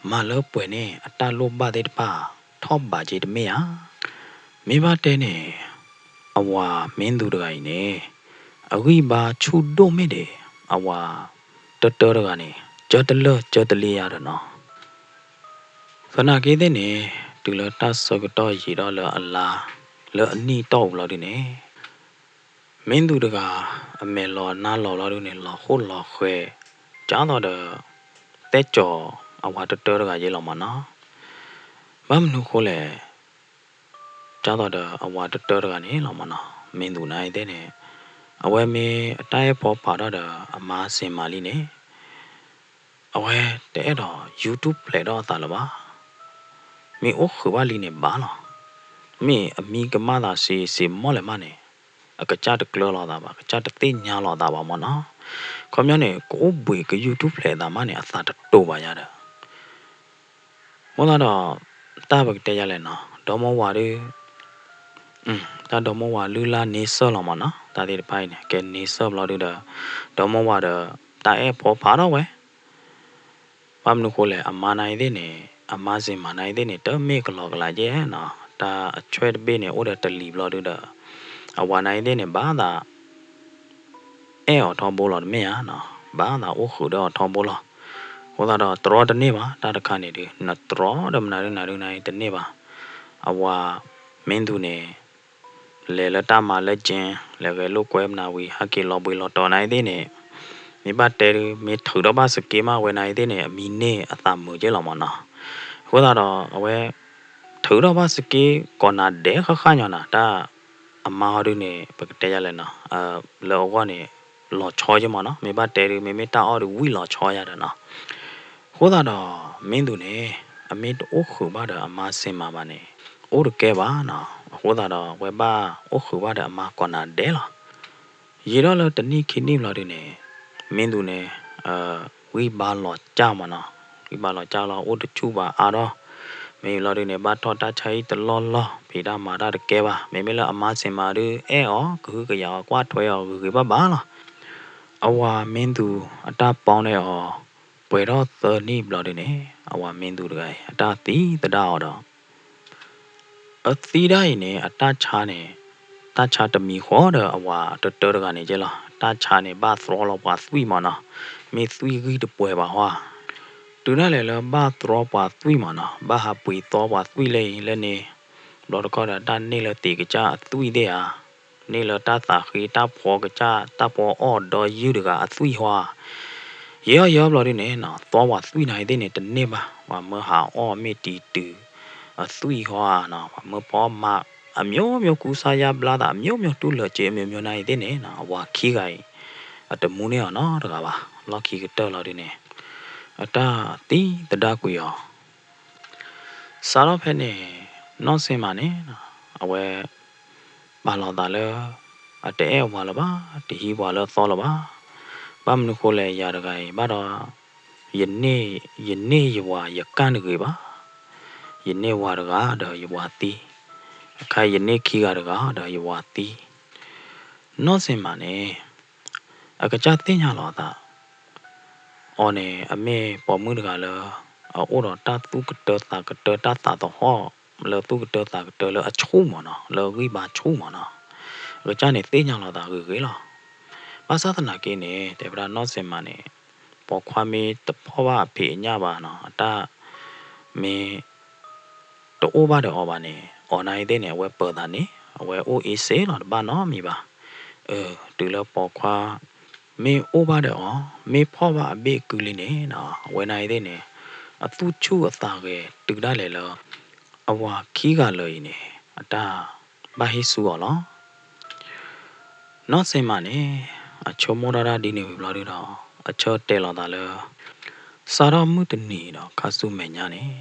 မၤလၢပှဲၤန့ၣ် အတၢ်လိၣ်ဘၣ်သ့ၣ်တဖၣ် ထီၣ်ဘးက့ၤတမ့ၢ်ဧါ. မ့ၢ်ဘၣ်တဲန့ၣ် အဝၤမင်းသူတဂၤအံၤန့ၣ် အဂံၢ်ဘါဆူၣ်ဒိၣ်မ့ၢ်ဒံး အဝၤတတၢတဂၤန့ၣ် ကၢတလၢာ်ကၢတလ့ယၤဒီးနီၤ. သနာ်က့သ့ၣ်န့ၣ် တုၤလၢတၢ်ဆၢကတီၢ်ယံာ်ထီၣ်လၢအလါ လၢအနံၣ်တီၢ်ပူၤလီၤဒုန့ၣ် မင်းသူတဂၤ အမဲာ်လီၤနါလီၤလီၤဒုန့ၣ် လီၤဟိၣ်လီၤဃဲၤ ကၢ်သိးဒီး တဲကၠီၤအဝၤတတၢတဂၤယဲၢ်လီၤမးနီၤ. ဘၣ်မနုၤဃိလဲၣ် ကၢ်သိးဒီးအဝၤတတၢတဂၤန့ၣ်လီၤမးနီၤ, မင်းသူနာ်ဂ့ၤသ့ၣ်န့ၣ် အဝဲမ့ၢ်အတၢ်အဲၣ်ဖီဖးထီၣ်ဒီးအမါစ့ၣ်မၤလံန့ၣ် အဝဲတအဲၣ်ဒိး YouTube ဖျဲးထီၣ်အသးလၢၤဘၣ်. မ့ၢ်အိၣ်ဃုာ်ဘၣ်လံန့ၣ်ဘၣ်လီၤ. မ့ၢ်အမံကမၣ်သးစ့စ့မီၢ်လဲၣ်မးန့ၣ် အကစၢ်တကျၢၤလီၤသးဘၣ်, ကစၢ်တသ့ၣ်ညါလီၤသးဘၣ်မးနီၤ. ခီပညီန့ၣ် ကအိၣ်ဘှံးက YouTube ဖျဲးအသးမးန့ၣ် အသးတတိၤဘၣ်ယၤဒီး အဃိသတးဒီး တၢ်ပကတဲယၤလဲၣ်နီၤ, ဒီမါဝၤဒု တၢ်ဒီမါဝၤလုၢ်လၢ်န့ဆၢၣ်လီၤမးနီၤ, တၢ်သ့ၣ်တဖၣ်အံၤန့ၣ် ကဲန့ဆၢၣ်ဘျီဒုဒီး ဒီမါဝၤဒီး တၢ်အဲၣ်ဖီဖးထီၣ်ဝဲ ဘၣ်မနုၤဃိလဲၣ် အမါနာ်ဂ့ၤသ့ၣ်န့ၣ် အမါစ့ၣ်မၤနာ်ဂ့ၤသ့ၣ်န့ၣ် တမ့ၢ်ကလီကလးကဲနီၤ, တၢ်အဆွဲတဘ့ၣ်န့ၣ် အိၣ်ဒီးတလံၤဘျီဒုဒီး အဝၤနာ်ဂ့ၤသ့ၣ်န့ၣ် ဘၣ်သး အဲၣ်အီၤထီဘိလီၤတမ့ၢ်ဧါနီၤ, ဘၣ်သးအိၣ်ဃုာ်ဒီးအီၤထီဘိလီၤ. အဃိသတးဒီးတြီတန့ၢ်ဘၣ်, တၢ်တခါန့ၣ်ဒု နတြီဒီးမနုၤဒုနၤဒုနၤတန့ၢ်ဘၣ်. အဝၤမင်းသူန့ၣ် လဲၤလၢတၢ်မၤလၢ gym လဲၤဂဲၤလိာ်ကွဲမနၤဝံၤ ဟဲက့ၤလီၤဘှံးလီၤတီၤနာ်ဂ့ၤသ့ၣ်န့ၣ် မ့ၢ်ဘၣ်တဲဒု မ့ၢ်ထုးထီၣ်ဘၣ်စက့မးဝဲနာ်ဂ့ၤသ့ၣ်န့ၣ် အမံန့ၢ်အသးမုာ်က့ၤလီၤမးနီၤ. အဃိသတးဒီး အဝဲ ထုးထီၣ်ဘၣ်စက့ကိးနၤဒဲးဃၣ်ဃၣ်ညီနၤ တၢ်အမါဟီဒုန့ၣ် ပကတဲယၤလဲၣ်နီၤ, လၢအဂီၢ်န့ၣ် လီၤဆီယဲၢ်မးနီၤ, မ့ၢ်ဘၣ်တဲဒု မ့မ့ၢ်တၢ်အီၣ်ဒုဝံၣ်လီၤဆီယၤဒီးနီၤ. အဃိသတးဒီး မင်းသူန့ၣ် အမ့ၢ်တအိၣ်ဃုာ်ဘၣ်ဒီးအမါစ့ၣ်မၤဘၣ်န့ၣ် အိၣ်တကဲဘၣ်နီၤ. အဃိသတးဒီး အဝဲဘၣ်အိၣ်ဃုာ်ဘၣ်ဒီးအမါကိးနၤဒဲးလီၤ. ယံာ်ထီၣ်လၢတနံၣ်ခံနံၣ်ဘျီဒုန့ၣ် မင်းသူန့ၣ် ဂံၢ်ဘါလီၤကၢ်မးနီၤ, ဂံၢ်ဘါလီၤကၢ်လီၤ အိၣ်တဆူၣ်ဘၣ်အါထီၣ်, မ့ၢ်ဘျီဒုန့ၣ် ဘၣ်ထီၣ်တၢ်ဆါဟံၣ်တလီၢ်လီၢ် ဖံးတၢ်မၤတၢ်တကဲဘၣ်, မ့မ့ၢ်လၢအမါစ့ၣ်မၤဒု အဲၣ်အီၤ ကဟုကယာ်အီၤ ကွၢ်ထွဲအီၤ ဂ့ၤဂ့ၤဘၣ်ဘၣ်လီၤ. အဝၤမင်းသူအတၢ်ပီန့ၢ်အီၤ ပှဲၤထီၣ်သၢနံၣ်ဘျီဒုန့ၣ် အဝၤမင်းသူတဂၤအံၤ အတၢ်သံသဒၣ်အီၤဒီး အသံဒၣ်အံၤန့ၣ် အတၢ်ဆါန့ၣ် တၢ်ဆါတမံၤဃီဒီးအဝၤတတၢတဂၤန့ၣ်ကဲလီၤ. တၢ်ဆါန့ၣ် ဘၣ်သြီလီၤပှၤသွံၣ်မးနီၤ, မ့ၢ်သွံၣ်ဂံၢ်တပှဲၤဘၣ်ဟီဧါ. တုၤဒၣ်လဲာ်လၢဘၣ်သြီပှၤသွံၣ်မးနီၤ, ဘၣ်ဟးပှ့ၤသီပှၤသွံၣ်လၢအံၤလၢန့ၣ်, ဘျီတခီဒီးတၢ်န့ၢ်လၢသံးကစၢ်အသွံၣ်သ့ၣ်ဧါ, န့ၢ်လၢတၢ်သးဃ့တၢ်ဖှီကစၢ် တၢ်ဖှီအီၣ်ဒီယုၢ်တဂၤအသွံၣ်ဟီဧါ. ယဲၢ်အီၣ်ယဲၢ်အီၣ်ဘျီဒုန့ၣ်နီၤ, သီပှၤသွံၣ်နာ်ဂ့ၤသ့ၣ်န့ၣ် တန့ၢ်ဘၣ်, ပှၤမၢဟးအီၣ်မ့ၢ်တံၤတုၤ အသွံၣ်ဟီဧါနီၤ, ပှၤမၢဖီမၤ အမျိုးမျိုးကူးစါယါဘျါသး အမျိုးမျိုးတူၢ်လၢာ်စ့ အမျိုးမျိုးနာ်ဂ့ၤသ့ၣ်န့ၣ်နီၤ, အဝၤခံဂၤအံၤ အတမူန့ၢ်အီၤနီတဂၤဘၣ်, လီၢ်ခံကတၢၢ်လီၤဒုန့ၣ် အတၢ်သံသဒၣ်ကွံာ်အီၤ စးထီၣ်ဖဲန့ၣ် နီၢ်စ့ၣ်မးန့ၣ် အဝဲ ပာ်လီၤသးလၢ အတအဲၣ်အဝၤလၢၤဘၣ်, တဟံးပှၤလၢအသီလၢၤဘၣ်. ဘၣ်မနုၤဃိလဲၣ် ယၤတဂၤအံၤ ဘၣ်ဒီး ယန့ၢ်ယဝၤယကၣ်တဂ့ၤဘၣ်. ယန့ၢ်ဝၤတဂၤဒီးယဝၤသံ, အခါယန့ၢ်ခံဂၤတဂၤဒီးယဝၤသံ. နီၢ်စ့ၣ်မးန့ၣ် အကစၢ်သ့ၣ်ညါလီၤအသး အီၤန့ၣ် အမ့ၢ်ပိာ်မုၣ်တဂၤလၢ အအိၣ်ဒီးတၢ်သူၣ်ကတၢသးကတၢ တၢ်သးသဟီၣ်လၢသူၣ်ကတၢသးကတၢလၢအဆူၣ်မးနီၤ, လၢအဂံၢ်ဘါဆူၣ်မးနီၤ. အကစၢ်န့ၣ်သ့ၣ်ညါလီၤသးဂ့ၤဂ့ၤလီၤ. ဘၣ်ဆၣ်သနာ်က့န့ၣ် တဲဝဲဒၣ်နီၢ်စ့ၣ်မးန့ၣ် ပိာ်ခွါမ့ၢ်တဖီၣ်ဘၣ်အဖံးအညၣ်ဘၣ်နီၤ, အတၢ်မ့ၢ် တအိၣ်ဘၣ်ဒီးအီၤဘၣ်န့ၣ် အီၤနာ်ဂ့ၤသ့ၣ်န့ၣ် အဝဲပၢၤသးန့ၣ် အဝဲအိၣ်အ့စ့လီၤ တဘၣ်နီတမံၤဘၣ်. အၢ တုၤလၢပိာ်ခွါ မ့ၢ်အိၣ်ဘၣ်ဒီးအီၤ မ့ၢ်ဖီၣ်ဘၣ်အဘ့ၣ်ကုလံန့ၣ်နီၤ အဝဲနာ်ဂ့ၤသ့ၣ်န့ၣ် အသူၣ်ဆူၣ်အသးဂဲၤတုၤဒၣ်လဲာ်လၢ အဝၤခံဂၤလၢာ်အံၤန့ၣ် အတၢ်ဘၣ်ဟ့ၣ်ဆူအီၤလီၤ. နီၢ်စ့ၣ်မးန့ၣ် အဆိကမိၣ်ထီၣ်တၢ်ဒ်န့ၣ်ဝံၤဘျီဒုဒီး အဆၢတဲာ်လီၤသးလၢ စးထီၣ်မုၢ်တနံၤဒီးခါဆူမဲာ်ညါန့ၣ်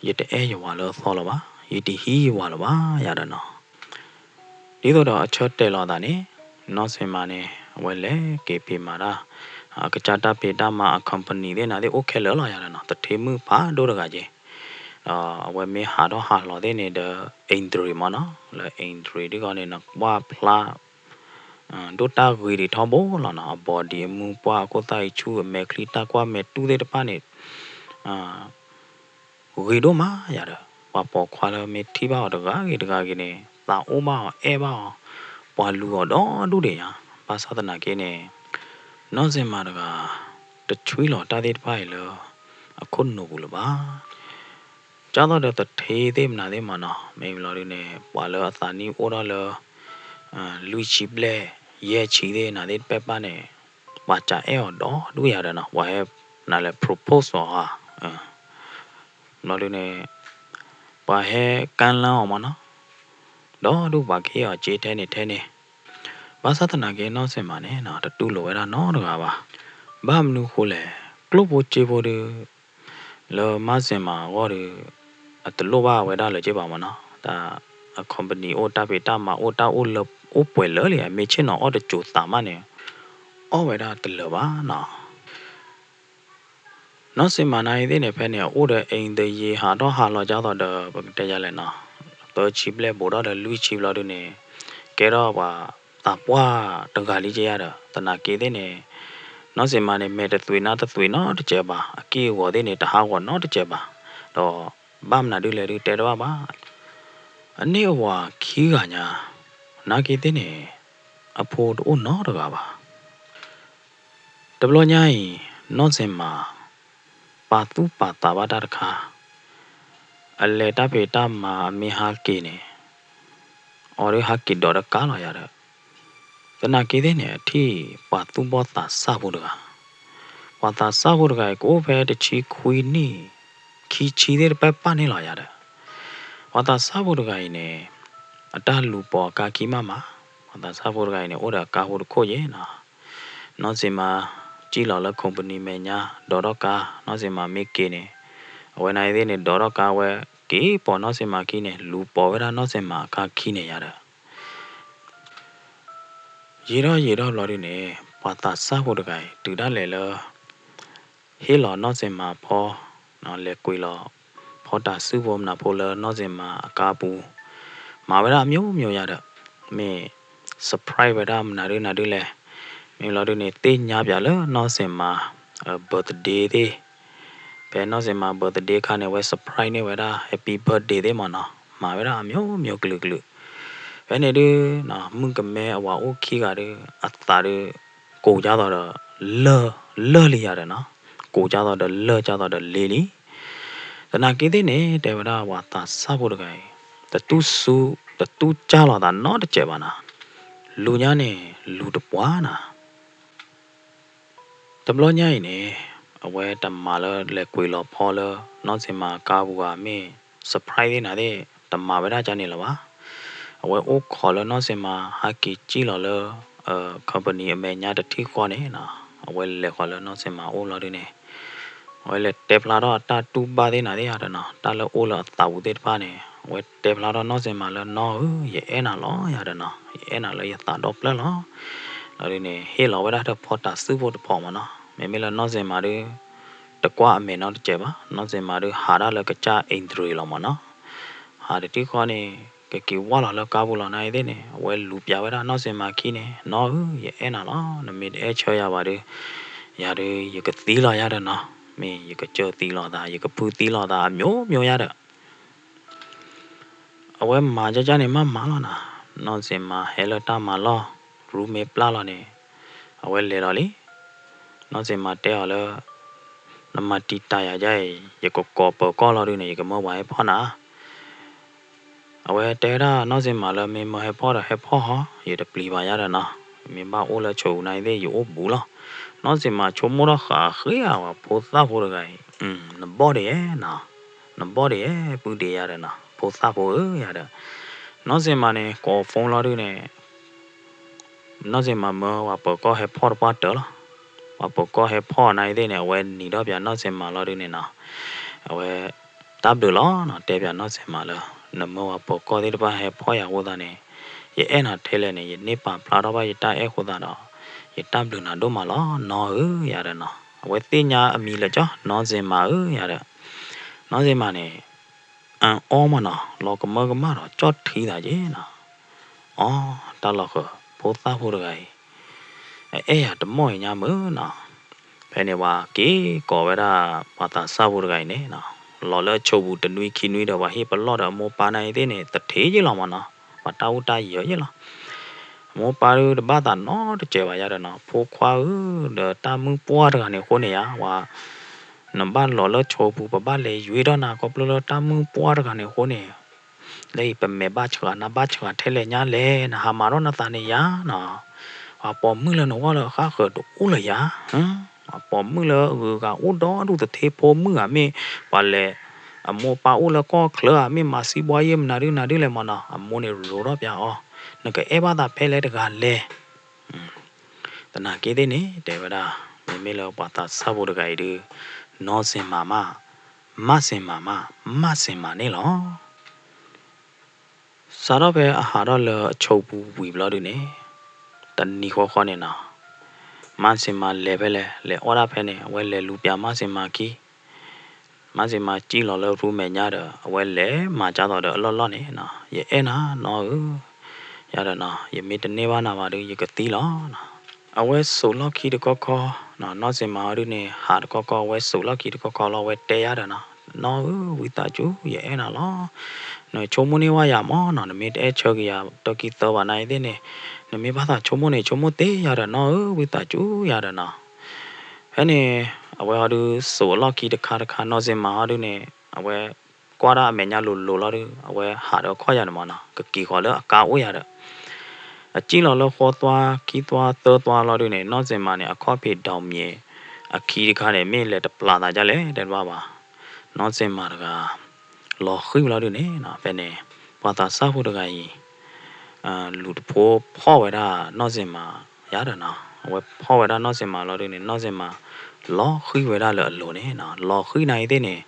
ယတအဲၣ်ယဝၤလၢအသီလၢၤဘၣ်, ယတဟံးယဝၤလၢၤဘၣ်ယၤဒီးနီၤ. ဒ်သိးဒီးအဆၢတဲာ်လီၤသးန့ၣ် နီၢ်စ့ၣ်မးန့ၣ် အဝဲလဲၤက့ၤဖံးမၤတၢ် အကစၢ်တၢ်ဖံးတၢ်မၤအ company သ့ၣ်နၤသ့ၣ်အိၣ်ခဲလၢာ်လီၤယၤဒီးနီၤ, တထ့မုၣ်ဖးဒိၣ်တဂၤက့ၤ, ဒီးအဝဲမ့ၢ်ဟးထီၣ်ဟးလီၤသ့ၣ်န့ၣ်ဒီး အိမ်တရံးမးနီၤ, လၢအိမ်တရံးဒ်ဂီၢ်န့ၣ် နကွၢ်ဖျါ ဒိၣ်တၢ်ဂ့ၤဒံးထီဘိလီၤနီၤ, အ body အမူပှၢ်အခိၣ်သၣ်အံၤဆူၣ်အမဲာ်ချံတၢ်ကွၢ်မဲာ်တူၢ်သ့ၣ်တဖၣ်န့ၣ် ဂ့ၤဒိၣ်မးယၤဒီး ပှၤပိာ်ခွါလၢမ့ၢ်ထံၣ်ဘၣ်အီၤတဂၤဂ့ၤတဂၤဂ့ၤန့ၣ် သးအိၣ်ဘၣ်အီၤအဲၣ်ဘၣ်အီၤ ပှၤလူၤအီၤဒီဒူၣ်ဒံးညါ, ဘၣ်ဆၣ်သနာ်က့န့ၣ် နီၢ်စ့ၣ်မးတဂၤ တဆွံလီၤတၢ်သ့ၣ်တဖၣ်အံၤလၢ အခိၣ်နူာ်ပူၤလၢၤဘၣ်. ကၢ်သိးဒီးတထ့သ့ၣ်မနုၤသ့ၣ်မးနီၤ, မ့ၢ်လီၤဒုန့ၣ် ပှၤလၢအသးနံၣ်အိၣ်ထီၣ်လၢ လွံၢ်ဆံဘျဲၣ် ယဲၢ်ဆံသ့ၣ်နၤသ့ၣ်တဖၣ်ပၢ်ပၢ်န့ၣ် ပှၤစးအဲၣ်အီၤဒီဒူၣ်ယၤဒီးနီၤ, ပှၤဟဲနၤလဲၤ propose အီၤဧါ ဘျီဒုန့ၣ် ပှၤဟဲကၢလၢအီၤမးနီၤ, ဒီဒူၣ်ပှၤကဟ့ၣ်အီၤစ့ထဲန့ၣ်ထဲန့ၣ်, ဘၣ်ဆၣ်သနာ်က့နီၢ်စ့ၣ်မးန့ၣ် တတူၢ်လိာ်ဝဲဒၣ်နီတဂၤဘၣ်. ဘၣ်မနုၤဃိလဲၣ်, ကျိၣ်ဖိစ့ဖိဒီး လၢနီၢ်စ့ၣ်မးအဂီၢ်ဒီး အတလိၣ်ဘၣ်ဝဲဒၣ်လၢၤက့ဘၣ်မးနီၤ, တၢ်အ company အိၣ်တၢ်ဖံးတၢ်မၤအိၣ်တၢ်အိၣ်လၢအိၣ်ပှဲၤလၢာ်လံ, အမ့ၢ်ဆ့ၣ်နီၤအီၣ်တစိၤသးမးန့ၣ် အီၣ်ဝဲဒၣ်တလၢာ်ဘၣ်နီၤ. နီၢ်စ့ၣ်မးနၤအံၤသ့ၣ်န့ၣ် ဖဲန့ၣ် အအိၣ်ဒီးအိမ်တယံၤဟးထီၣ်ဟးလီၤကၢ်သိးဒီး ပကတဲယၤလဲၣ်နီၤ, သၢဆံဘျဲၣ်ဘူးထီၣ်ဒီးလွံၢ်ဆံဘျီဒုန့ၣ် ကဲထီၣ်ပှၤသးပှၢ်တဂၤလံက့ယၤဒီး သနာ်က့သ့ၣ်န့ၣ် နီၢ်စ့ၣ်မးန့ၣ် မဲာ်တသွံးနါတသွံးနီတစဲးဘၣ်, အက့ၢ်အဂီၤသ့ၣ်န့ၣ် တဟးဂီၤနီတစဲးဘၣ်, ဒီးဘၣ်မနုၤဒ်လဲၣ်ဒုတဲတဘၣ်ဘၣ်. အန့ၢ်အဝၤခံဂၤညါ, နာ်က့သ့ၣ်န့ၣ် အဖိတအိၣ်နီတဂၤဘၣ်. တဘျီညါအံၤ နီၢ်စ့ၣ်မး ပာ်သူၣ်ပာ်သးဘၣ်တၢ်တခါ, အလဲၤတၢ်ဖံးတၢ်မၤအမ့ၢ်ဟးက့ၤန့ၣ် အီၤဒုးဟးက့ၤဒိးတကါလီၤယၤဒီး သနာ်က့သ့ၣ်န့ၣ် အထံၣ်ပှၤသူၣ်ဘီၣ်သးစၢ်ဖိတဂၤ, ပှၤသးစၢ်ဖိတဂၤအံၤ ကအိၣ်ဖဲတဆံခွံနံၣ် ခံဆံသ့ၣ်တဖၣ်ပၢ်န့ၣ်လီၤယၤဒီး ပှၤသးစၢ်ဖိတဂၤအံၤန့ၣ် အတၢ်လူၤပိာ်အကါခံမးမး, ပှၤသးစၢ်ဖိတဂၤအံၤန့ၣ် အိၣ်ဒီးအကါဖိတခိၣ်ယဲနီၤ, နီၢ်စ့ၣ်မး စံၣ်လီၤလၢ company မဲာ်ညါ ဒိးထီၣ်ကါ, နီၢ်စ့ၣ်မးမ့ၢ်က့ၤန့ၣ် အဝဲန့ၣ်သ့ၣ်န့ၣ် ဒိးထီၣ်ကါဝဲ က့ၤပိာ်နီၢ်စ့ၣ်မးခံန့ၣ် လူၤပိာ်ဝဲဒၣ်နီၢ်စ့ၣ်မးအကါခံန့ၣ်ယၤဒီး ယံာ်ထီၣ်ယံာ်ထီၣ်ဘျီဒုန့ၣ် ပှၤသးစၢ်ဖိတဂၤအံၤ တုၤဒၣ်လဲာ်လၢ ဟ့ၣ်လီၤနီၢ်စ့ၣ်မးဖီ, လဲၤကွံာ်လီၤ ဖီတၤစုဖိမနုၤဖိလၢနီၢ်စ့ၣ်မးအကါပူၤ, မၤဝဲဒၣ်အမျိုးမျိုးယၤဒီး မ့ၢ် surprise ဝဲဒၣ်မနုၤဒုနၤဒုလဲၣ်, မ့ၢ်လီၤဒုန့ၣ် သ့ၣ်ညါပၠးလၢနီၢ်စ့ၣ်မး birthday သ့ၣ် ဖဲနီၢ်စ့ၣ်မး birthday ခါန့ၣ် အဝဲ surprise န့ၢ်ဝဲဒၣ် happy birthday သ့ၣ်မးနီၤ, မၤဝဲဒၣ်အမျိုးမျိုး ကလုာ်ကလုာ်, ဖဲန့ၣ်ဒု မုၣ်ကမဲအဝၤအိၣ်ခံဂၤဒု အသးဒု ကိးကၢ်သိးဒီး လၢၢ် လၢၢ်လံယၤဒီးနီၤ, ကိးကၢ်သိးဒီးလၢၢ်ကၢ်သိးဒီးလ့လံ, သနာ်က့သ့ၣ်န့ၣ် တဲဝဲဒၣ်ပှၤသးစၢ်ဖိတဂၤအံၤ တတူၢ်စူ တတူၢ်ကၢ်လီၤသးနီတစဲးဘၣ်နီၤ, လူၤညါန့ၣ် လူၤတပှၢ်နီၤ တဘျီညါအံၤန့ၣ် အဝဲတမၤလၢလဲၤကွံာ်လီၤဖီလၢ နီၢ်စ့ၣ်မးအကါပူၤဧါ မ့ၢ် surprise သ့ၣ်နၤသ့ၣ် တမၤဝဲဒၣ်ကန့ၣ်လၢၤဘၣ်. အဝဲအိၣ်ခိးလၢနီၢ်စ့ၣ်မး ဟးက့ၤစံၣ်လီၤလၢ company အမဲာ်ညါတထံၣ်ဃီန့ၣ်နီၤ, အဝဲလဲၤဃီၤလၢနီၢ်စ့ၣ်မးအိၣ်လီၤဒုန့ၣ် အဝဲလဲၤတဲဖျါထီၣ်အတၢ်တူၢ်ဘၣ်သ့ၣ်နၤသ့ၣ်ယၤဒီးနီၤ, တၢ်လၢအိၣ်လၢအသးပူၤသ့ၣ်တဖၣ်န့ၣ် အဝဲတဲဖျါထီၣ်နီၢ်စ့ၣ်မးလၢ နီၢ်ဧၢ ယအဲၣ်နၤလီၤယၤဒီးနီၤ, ယအဲၣ်နၤလၢယသးဒီဖျၢၣ်လီၤ. လီၤဒုန့ၣ် ဟ့ၣ်လီၤဝဲဒၣ်တၢ်ဖီတၤစုဖိတဖီမးနီၤ, မ့မ့ၢ်လၢနီၢ်စ့ၣ်မးဒု တကွၢ်အမဲာ်နီတစဲးဘၣ်, နီၢ်စ့ၣ်မးဒု ဟးဒၣ်လၢကစၢ် အိမ်တရံး လီၤမးနီၤ, ဟးတထံၣ်ဃီန့ၣ် ကက့ၤဝၢ်လီၤလၢကါပူၤလီၤနၤအံၤသ့ၣ်န့ၣ် အဝဲလူၤပၠးဝဲဒၣ်နီၢ်စ့ၣ်မးခံန့ၣ် နီၢ်ဧၢ ယအဲၣ်နၤလီၤ, နမ့ၢ်တအဲၣ်ဆၢယၤဘၣ်ဒု ယၤဒု ယကသံလီၤယၤဒီးနီၤ, မ့ၢ်ယကစၢၢ်သံလီၤသး ယကဖုသံလီၤသး အမျိုးမျိုးယၤဒီး အဝဲမၤကၢ်ကၢ်န့ၣ်မးမးလီၤနၤ, နီၢ်စ့ၣ်မးဟဲလၢတၢ်မၤလီၢ် ရူမ့ၢ်ပျၢ်လီၤန့ၣ် အဝဲလဲၤလီၤလံ. နီၢ်စ့ၣ်မးတဲအီၤလၢ နမၤတံာ်တာ်ယၤဒ်အံၤ ယကကိးပၢၤကီၢ်လီၤဒုန့ၣ် ယကမၢပှၤဟဲဖီၣ်နၤ အဝဲတဲဝဲဒၣ်နီၢ်စ့ၣ်မးလၢ မ့ၢ်မၢဟဲဖီၣ်ဒီးဟဲဖီၣ်ဟီ ယတပျံၤဘၣ်ယၤဒီးနီၤ, မ့ၢ်ဘၣ်အိၣ်လၢဆိးပူၤနၤအံၤသ့ၣ် ယအိၣ်ဘူးလီၤ. နီၢ်စ့ၣ်မးဆိကမိၣ်ထီၣ်ဃာ်ဃ့အဝဲဖိသၣ်ဖိတဂၤအံၤ နဘီၣ်ဒံးယဲနီၤ, နဘီၣ်ဒံးယဲ ပုၢ်ဒ့ယၤဒီးနီၤ, ဖိသၣ်ဖိဧၢယၤဒီး, နီၢ်စ့ၢ်မးန့ၣ် ကိး phone လီၤဒုန့ၣ် နီၢ်စ့ၢ်မးမၢပှၤပၢၤကီၢ်ဟဲဖီၣ်တပှၢ်တၢၢ်လီၤ. ပှၤပၢၤကီၢ်ဟဲဖီၣ်နာ်သ့ၣ်န့ၣ် အဝဲနံၤထီၣ်ပၠးနီၢ်စ့ၢ်မးလီၤဒုန့ၣ်နီၤ, အဝဲ တၢ်ဘျုးလီၤနီၤ, တဲပၠးနီၢ်စ့ၢ်မးလၢ နမၢပှၤပၢၤကီၢ်သ့ၣ်တဖၣ်ဟဲဖီၣ်ယၤအဃိသတးန့ၣ်, ယအဲၣ်နၤထဲလဲၣ်န့ၣ် ယန့ၢ်ပာ်ဖျါထီၣ်ဘၣ်ယတၢ်အဲၣ်အဃိသတးဒီး ယတၢ်ဘျုးနၤဒိၣ်မးလီၤ နီၢ်ဧၢယၤဒီးနီၤ. အဝဲသ့ၣ်ညါအမံၤလၢာ်ကၠီ နီၢ်စ့ၢ်မးဧၢယၤဒီး, နီၢ်စ့ၢ်မးန့ၣ် အအီမးနီၤ, လီၤကမၢကမၣ်ဒီးကၠီၣ်ထံသးက့နီၤ, အီ တၢ်လီၤဃၢၤ ဖိသၣ်ဖိတဂၤအံၤ အအဲၣ်ယၤတမီၢ်အံၤညါမုၢ်နီၤ. ဖဲန့ၣ်ပှၤက့ၤကိးဝဲဒၣ် ပှၤသးစၢ်ဖိတဂၤအံၤန့ၣ်နီၤ, လီၤလၢအဆိးပူၤတနွံခံနွံဒီး ပှၤဟ့ၣ်ပလီၢ်ဒီးအမိၢ်ပၢ်နာ်သ့ၣ်န့ၣ် တထံၣ်ယ့ၢ်လီၤမးနီၤ, ပှၤတၢ်အိၣ်တၢ်ယၢၤယ့ၢ်လီၤ. အမိၢ်ပၢ်ဒုတဘၣ်သးနီတစဲးဘၣ်ယၤဒီးနီၤ, ဖိခွါဧၢ, ဒီးတၢ်မုၢ်ပှၢ်တဂၤန့ၣ်အဃိန့ၣ်ယၤ, ပှၤ နဘၣ်လီၤလၢဆိးပူၤ ပဘၣ်လဲၤယွ့ထီၣ်နၤ ခီဖျိလၢတၢ်မုၢ်ပှၢ်တဂၤန့ၣ်အဃိန့ၣ်, လၢအံၤပမဲာ်ဘၣ်ဆှးနၤဘၣ်ဆှးထဲလဲၣ်ညါလဲၣ်, နဟးမၤထီၣ်နသးန့ၣ်ယၤနီၤ. ပှၤပိာ်မုၣ်လၢနဂီၢ်လၢအဃၣ်ဃၢၤတအိၣ်လၢၤယၤ, ပှၤပိာ်မုၣ်လၢအဂုၤအဂၤအိၣ်ဒီဒူၣ်တထ့ဖိမုၣ်ဧါမ့ၢ်, ပှၤလဲၤ အမိၢ်ပၢ်အိၣ်လၢကီၢ်ချၢဧါမ့ၢ်, မၤစံးဘှါယဲၢ်မနုၤဒုနၤဒုလဲၣ်မးနီၤ, အမိၢ်န့ၣ်ရိးထီၣ်ပၠးအီၤ, နကအဲၣ်ဘၣ်သးဖဲလဲၣ်တဂၤလဲၣ် သနာ်က့သ့ၣ်န့ၣ် တဲဝဲဒၣ်, မ့မ့ၢ်လၢပှၤသးစၢ်ဖိတဂၤအံၤဒု, နီၢ်စ့ၢ်မးမး, မၢ်စ့ၢ်မးမး, မၢ်စ့ၢ်မးန့ၣ်လီၤ. စးထီၣ်ဖဲအဟးထီၣ်လၢအဆိးပူၤဝံၤဘျီဒုန့ၣ်, တနံၤဃီဃီန့ၣ်နီၤ, မၢ်စ့ၢ်မးလဲၤဖဲလဲၣ်, လဲၤအီၣ်ဒၣ်ဖဲန့ၣ် အဝဲလဲၤလူၤပၠးမၢ်စ့ၢ်မးခံ မၢ်စ့ၢ်မးစံၣ်လီၤလၢရူမဲာ်ညါဒီး အဝဲလဲၤမၤကၢ်သိးဒီးအလီၢ်လီၢ်န့ၣ်နီၤ, ယအဲၣ်နၤနီၢ်ဧၢ, ယၤဒီးနီၤ, ယမ့ၢ်တန့ၢ်ဘၣ်နၤဘၣ်ဒု ယကသံလီၤနီၤ. အဝဲစိာ်လီၢ်ခံတခီခီ, နီၢ်စ့ၢ်မးအီၤဒုန့ၣ် ဟးတခီခီ အဝဲစိာ်လီၢ်ခံတခီခီလီၤ အဝဲတဲယၤဒီးနီၤ, နီၢ်ဧၢ ဝံသးစူၤ ယအဲၣ်နၤလီၤ. နဆိကမိၣ်န့ၢ်ဝဲယၤမးနီၤ, နမ့ၢ်တအဲၣ်ဆၢက့ၤယၤ တၢ်ခံသၢဘၣ်နာ်အံၤသ့ၣ်န့ၣ်, နမ့ၢ်ဘၣ်သးဆိကမိၣ်န့ၣ် ဆိကမိၣ်သ့ယၤဒီးနီၢ်ဧၢ ဝံသးစူၤယၤဒီးနီၤ. ဖဲန့ၣ် အဝဲဟီဒုစိာ်အလီၢ်ခံတခါတခါ နီၢ်စ့ၢ်မးဟီဒုန့ၣ် အဝဲကွၢ်ဒၣ်အမဲာ်ညါလိၤလိၤလီၤဒု အဝဲဟးဒီးအခီၣ်ယၤန့ၣ်မးနီၤ, ကက့ၤဃီၤလၢအကါအိၣ်ယၤဒီး အစံၣ်လီၤလၢဃီသွါ ခံသွါ သၢသွါလီၤဒုန့ၣ် နီၢ်စ့ၢ်မးန့ၣ် အခီၣ်ဖံးဒီးမံၤ အခံတခါန့ၣ် မ့ၢ်လဲၤတပျၢ်သးဒ်လဲၣ် တဲတဘၣ်ဘၣ်. နီၢ်စ့ၢ်မးတဂၤ လီၤဃံၤလီၤဒုန့ၣ်နီၤ, ဖဲန့ၣ် ပှၤသးစၢ်ဖိတဂၤအံၤ လူၤတဖိဖီၣ်ဝဲဒၣ် နီၢ်စ့ၢ်မး ယၤဒီးနီၤ, အဝဲဖီၣ်ဝဲဒၣ်နီၢ်စ့ၢ်မးလီၤဒုန့ၣ် နီၢ်စ့ၢ်မး လီၤဃံၤဝဲဒၣ်လၢအလိၤန့ၣ်နီၤ, လီၤဃံၤနာ်အံၤသ့ၣ်န့ၣ် လီၤ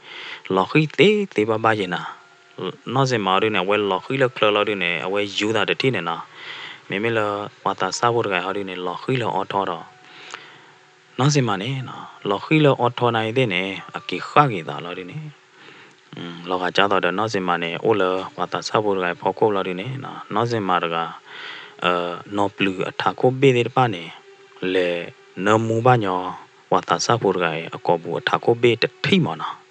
ဃံၤသ့သ့ဘၣ်ဘၣ်ယဲၢ်နၤ. နီၢ်စ့ၢ်မးအီၤဒုန့ၣ် အဝဲလီၤဃံၤလၢချၢလီၤဒုန့ၣ် အဝဲယူၤသးတထံၣ်န့ၣ်နီၤ. မ့မ့ၢ်လၢ ပှၤသးစၢ်ဖိတဂၤအံၤဟီဒုန့ၣ် လီၤဃံၤလၢအီထီဒီး နီၢ်စ့ၢ်မးန့ၣ်နီၤ, လီၤဃံၤလၢအီထီနာ်အံၤသ့ၣ်န့ၣ် အက့ၤဃၣ်က့ၤသးလီၤဒုန့ၣ် လီၤဂာ်ကၢ်သိးဒီးနီၢ်စ့ၢ်မးန့ၣ် အိၣ်လၢပှၤသးစၢ်ဖိတဂၤအံၤဖီခိၣ်လီၤဒုန့ၣ်နီၤ, နီၢ်စ့ၢ်မးတဂၤ နီၢ်ပျုၤအထးခိၣ်ဘ့ၣ်သ့ၣ်တဖၣ်န့ၣ် လဲၤနၢမူဘၣ်ညီ ပှၤသးစၢ်ဖိတဂၤအံၤ အကိာ်ပူၤအထးခိၣ်ဘ့ၣ်တထံၣ်မးနီၤ.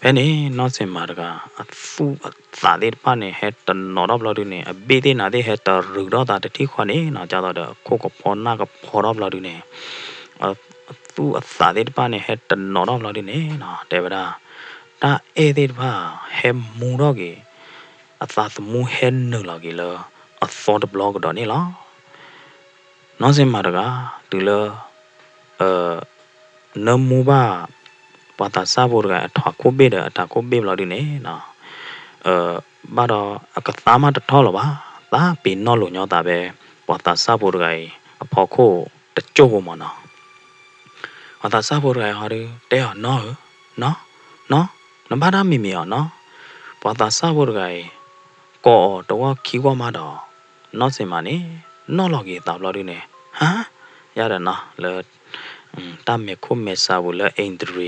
ဖဲန့ၣ် နီၢ်စ့ၢ်မးတဂၤ အသူၣ်အသးသ့ၣ်တဖၣ်န့ၣ် ဟဲတနီၤထီၣ်ဘျီဒုန့ၣ် အဘ့ၣ်သ့ၣ်နၤသ့ၣ်ဟဲတရုးထီၣ်သးတထံၣ်ဃီန့ၣ်နီၤ, ကၢ်သိးဒီးခိၣ်ကဖီနၢ်ကဖီထီၣ်ဘျီဒုန့ၣ် အသူၣ်အသးသ့ၣ်တဖၣ်န့ၣ် ဟဲတနီၤထီၣ်ဘျီဒုန့ၣ်နီၤ, တဲဝဲဒၣ် တၢ်အဲၣ်သ့ၣ်တဖၣ် ဟဲမူထီၣ်က့ၤ အသးသမူဟဲနုာ်လီၤက့ၤလၢ အသီတဘျီကဒီးန့ၣ်လီၤ. နီၢ်စ့ၢ်မးတဂၤ တုၤလၢ နၢမူဘၣ် ပှၤသးစၢ်ဖိတဂၤအထးခိၣ်ဘ့ၣ်ဒီးအထးခိၣ်ဘ့ၣ်ဘျီဒုန့ၣ်နီၤ, ဘၣ်ဒီးအကသါမးတထီၣ်လၢၤဘၣ်, သးပ့ၤနီၣ်လိာ်ညီသးဖဲ ပှၤသးစၢ်ဖိတဂၤအံၤ အဖီခိၣ်တစိၢ်ဖိမးနီၤ. ပှၤသးစၢ်ဖိတဂၤအံၤဟီဒု တဲအီၤ နီၢ်ဧၢ, နီၢ်, နီၢ်, နဘၣ်တၢ်မံၤမံၤအီၤနီၢ်. ပှၤသးစၢ်ဖိတဂၤအံၤ ကိးအီၤတဝီခံဝီမးဒီး နီၢ်စ့ၢ်မးန့ၣ် နီၣ်လီၤက့ၤအသးဘျီဒုန့ၣ် ဟါ, ယၤဒီးနီၤ လၢ တၢ်မဲာ်ခိၣ်မဲာ်ဆးပူၤလၢ အိမ်တရံ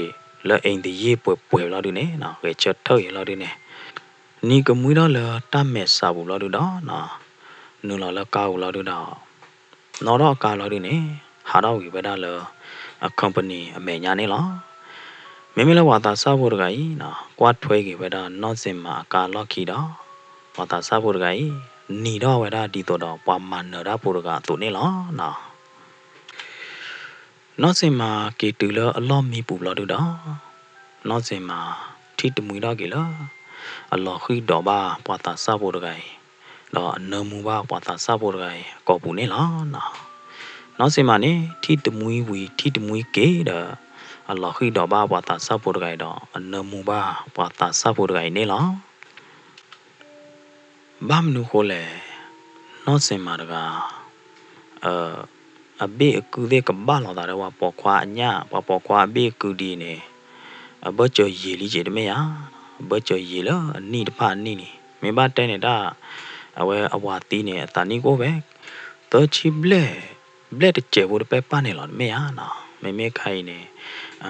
လၢ အိမ်တရံ ပှဲၤပှဲၤဘျီဒုန့ၣ်နီၤ ဂဲၤဆၢထၢၣ်က့ၤလီၤဒုန့ၣ် နံၤကမှံထီၣ်လၢတၢ်မဲာ်ဆးပူၤဘျီဒုဒီးနီၤ နုာ်လီၤလၢကါပူၤလီၤဒုဒီး နီၣ်ထီၣ်အကါလီၤဒုန့ၣ် ဟးထီၣ်ဝံၤဝဲဒၣ်လၢ အ company အမဲာ်ညါန့ၣ်လီၤ. မ့မ့ၢ်လၢပှၤသးစၢ်ဖိတဂၤအံၤနီၤ ကွၢ်ထွဲက့ၤဝဲဒၣ်နီၢ်စ့ၢ်မးအကါလီၢ်ခံဒီး ပှၤသးစၢ်ဖိတဂၤအံၤ နံၤထီၣ်ဝဲဒၣ်ဒ်သိးဒီးပှၤမၤနၢၤတၢ်ဖိတဂၤအသိးန့ၣ်လီၤနီၤ. နီၢ်စ့ၢ်မးက့ၤတုၤလၢအလီၢ်မံပူၤဘျီဒုဒီး နီၢ်စ့ၢ်မးထံၣ်တမှံထီၣ်က့ၤလၢ အလီၤဃံၤဒီးဘၣ်ပှၤသးစၢ်ဖိတဂၤအံၤ ဒီးအနၢမူဘၣ်ပှၤသးစၢ်ဖိတဂၤအံၤအကိာ်ပူၤန့ၣ်လီၤနီၤ. နီၢ်စ့ၢ်မးန့ၣ် ထံၣ်တမှံဝံၤထံၣ်တမှံက့ၤဒီး အလီၤဃံၣ်ဒီးဘၣ်ပှၤသးစၢ်ဖိတဂၤအံၤဒီး အနၢမူဘၣ်ပှၤသးစၢ်ဖိတဂၤအံၤန့ၣ်လီၤ. ဘၣ်မနုၤဃိလဲၣ်, နီၢ်စ့ၣ်မးတဂၤ အဘ့ၣ်အကုၢ်သ့ၣ်ကဘၣ်လိာ်သးဒီးပှၤပိာ်ခွါအညၣ်, ပှၤပိာ်ခွါအဘ့ၣ်အကုၢ်ဒ်အံၤန့ၣ် အဘၢၣ်စၢၤယံာ်လံက့ၤတမ့ၢ်ဧါ, အဘၢၣ်စၢၤယံာ်လၢအနံၣ်တဖၣ်အနံၣ်န့ၣ် မ့ၢ်ဘၣ်တဲန့ၣ်တၢ် အဝဲအဝၤသံန့ၣ် အသးနံၣ်ကအိၣ်ဖဲ သၢဆံဘျဲၣ်, ဘျဲၣ်တစဲးဖိတပဲပၢ်န့ၣ်လီၤတမ့ၢ်ဧါနီၤ. မ့မ့ၢ်ခါအံၤန့ၣ်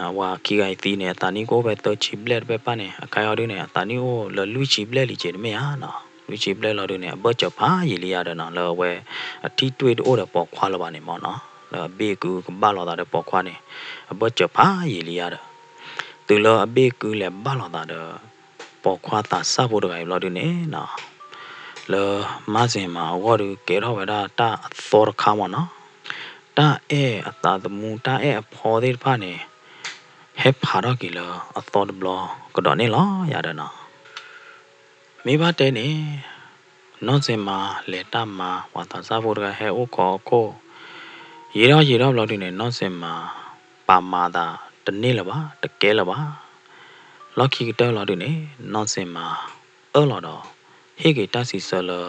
အဝၤခံဂၤအံၤသံန့ၣ် အသးနံၣ်ကအိၣ်ဖဲသၢဆံဘျဲၣ်တပဲပၢ်န့ၣ် အခါအံၤဒုန့ၣ် အသးနံၣ်အိၣ်လၢလွံၢ်ဆံဘျဲၣ်လံက့ၤတမ့ၢ်ဧါနီၤ. လွံၢ်ဆံဘျဲၣ်လီၤဒုန့ၣ် အဘၢၣ်စၢၤဖးယံာ်လံယါဒီးနီၤ လၢအဝဲအထံၣ်တၢ်တအိၣ်ဒီးပိာ်ခွါလၢၤဘၣ်န့ၣ်မ့ၢ်နီၤ, လၢအဘ့ၣ်အကုၢ်ကဘၣ်လိာ်သးဒီးပိာ်ခွါန့ၣ် အဘၢၣ်စၢၤဖးယံာ်လံယါဒီး တုၤလၢအဘ့ၣ်အကုၢ်လဲၤဘၣ်လိာ်သးဒီး ပိာ်ခွါသးစၢ်ဖိတဂၤအံၤဘျီဒုန့ၣ်နီၤ, လၢနီၢ်စ့ၣ်မးအဂီၢ်ဒုကဲထီၣ်ဝဲဒၣ်တၢ်အသီတခါမ့ၢ်နီၤ, တၢ်အဲၣ်အသးသမူ တၢ်အဲၣ်အဖီသ့ၣ်တဖၣ်န့ၣ် ဟဲဖးထီၣ်က့ၤလၢအသီတဘျီကဒီးန့ၣ်လီၤယါဒီးနီၤ. မ့ၢ်ဘၣ်တဲန့ၣ် နီၢ်စ့ၣ်မးလဲၤတၢ်မၤ ပှၤသးစၢ်ဖိတဂၤဟဲအိၣ်ခိးအခိၣ် ယံာ်ထီၣ်ယံာ်ထီၣ်ဘျီဒုန့ၣ် နီၢ်စ့ၣ်မး ပာ်မၤသးတန့ၢ်လၢၤဘၣ် တကဲလၢၤဘၣ်. လီၢ်ခံကတၢၢ်လီၤဒုန့ၣ် နီၢ်စ့ၣ်မး အၢၣ်လီၤဒီး ဟ့ၣ်က့ၤတၢ်စံးဆၢလၢ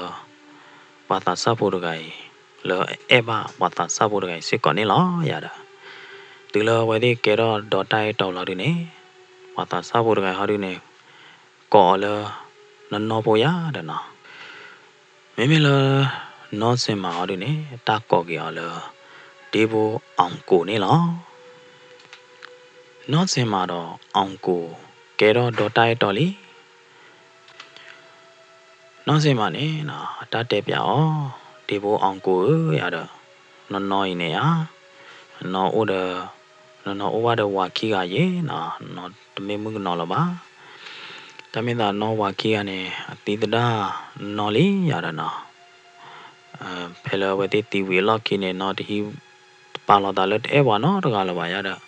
ပှၤသးစၢ်ဖိတဂၤအံၤ လၢအအဲၣ်ဘၣ်ပှၤသးစၢ်ဖိတဂၤအံၤစ့ၢ်ကီးန့ၣ်လီၤယါဒီး တုၤလၢအဝဲသ့ၣ်ကဲထီၣ်ဒီးတၢ်အဲၣ်တီလီၤဒုန့ၣ် ပှၤသးစၢ်ဖိတဂၤဟီဒုန့ၣ် ကိးအီၤလၢ နီၢ်နီၢ်ဖိယါဒီးနီၤ. မ့မ့ၢ်လၢ နီၢ်စ့ၣ်မးဟီဒုန့ၣ် တၢ်ကိးက့ၤအီၤလၢ ဒ့ဖိအီၣ်ကူးန့ၣ်လီၤ. နီၢ်စ့ၣ်မးဒီးအီၣ်ကူး ကဲထီၣ်ဒီးတၢ်အဲၣ်တီလံ နီၢ်စ့ၣ်မးန့ၣ် အတၢ်တဲပျးအီၤ, ဒ့ဖိအီၣ်ကူးဧၢ ယၤဒီး နီၢ်နီၢ်အံၤန့ၣ်ဧါ, နီၢ်နီၢ်အိၣ်ဒီး နီၢ်နီၢ်အိၣ်ဘၣ်ဒီးဝၤခံဂၤယဲနီၤ, နီၢ်တမ့ၢ်မုၣ်ကနီၤလၢၤဘၣ်. တၢ်မ့ၢ်သးနီၢ်ဝၤခံဂၤန့ၣ် အသံသဒၣ်နီၢ်လံယၤဒီးနီၤ ဖဲလၢအဝဲသ့ၣ်သံဝံၤအလီၢ်ခံန့ၣ် နီၢ်တဟံးတပာ်လီၤသးလၢတအဲၣ်ပှၤနီတဂၤလၢၤဘၣ်ယၤဒီး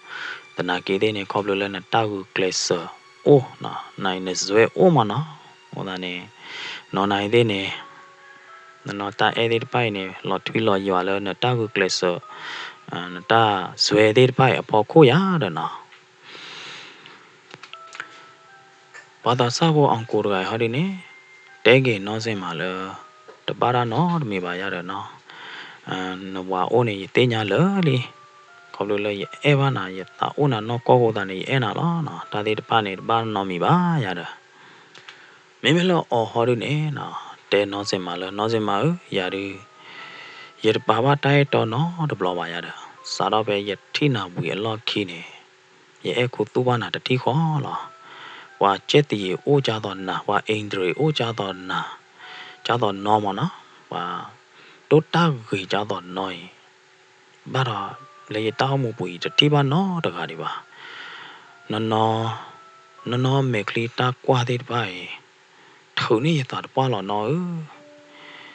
သနာ်က့သ့ၣ်န့ၣ် ခီဖျိလၢနတၢ်ဂုာ်ကျဲးစၢးအိၣ်နီၤ, နအံၤနစွဲအိၣ်မးနီၤ, အဃိသတးန့ၣ် နီၢ်နၤအံၤသ့ၣ်န့ၣ် နနီၢ်တၢ်အဲၣ်သ့ၣ်တဖၣ်အံၤန့ၣ် လီၤထွံလီၤယွၤလၢနတၢ်ဂုာ်ကျဲးစၢး နတၢ်စွဲသ့ၣ်တဖၣ်အံၤအဖီခိၣ်ယၤဒီးနီၤ ပှၤသးစၢ်ဖိအီၣ်ကူးတဂၤအံၤဟီဒုန့ၣ် တဲက့ၤနီၢ်စ့ၣ်မးလၢ တဘၣ်တၢ်နီတမံၤဘၣ်ယၤဒီးနီၤ, နဝၤအိၣ်န့ၣ် ယသ့ၣ်ညါလၢာ်လံ, ခီဖျိလၢယအဲၣ်ဘၣ်နၤ ယသးအိၣ်နၤနီၢ်ကီၢ်အဃိသတးန့ၣ် ယအဲၣ်နၤလီၤနီၤ, တၢ်သ့ၣ်တဖၣ်န့ၣ် တဘၣ်နီတမံၤဘၣ်ယၤဒီး မ့မ့ၢ်လၢအီၤဟီဒုန့ၣ်နီၤ တဲနီၢ်စ့ၣ်မးလၢ နီၢ်စ့ၣ်မးဧၢ ယၤဒု ယတပာ်ဘၣ်တၢ်အဲၣ်တီနီတဘျီဘၣ်ယၤဒီး စးထီၣ်ဖဲယထံၣ်နၤဝံၤအလီၢ်ခံန့ၣ် ယအဲၣ်ခူသူၣ်ဘၣ်နၤတထံၣ်ဃီလီၤ. ပှၤကၠဲၣ်သယ့ၤအိၣ်ကၢ်သိးနၤ, ပှၤအ့ဒြံၤအိၣ်ကၢ်သိးနၤ, ကၢ်သိးနီၢ်မးနီၤ, ပှၤတိၢ်တၢ်ဂ့ၤကၢ်သိးနီၢ်အံၤ ဘၣ်ဒီး လၢယတၢ်အိၣ်မူပူၤအံၤ တထံၣ်ဘၣ်နီတဂၤဒံးဘၣ်. နီၢ်နီၢ် နီၢ်နီၢ်မဲာ်ချံတၢ်ကွၢ်သ့ၣ်တဖၣ်အံၤ ထုးန့ၢ်ယသးတပှၢ်လီၤနီၢ်ဧ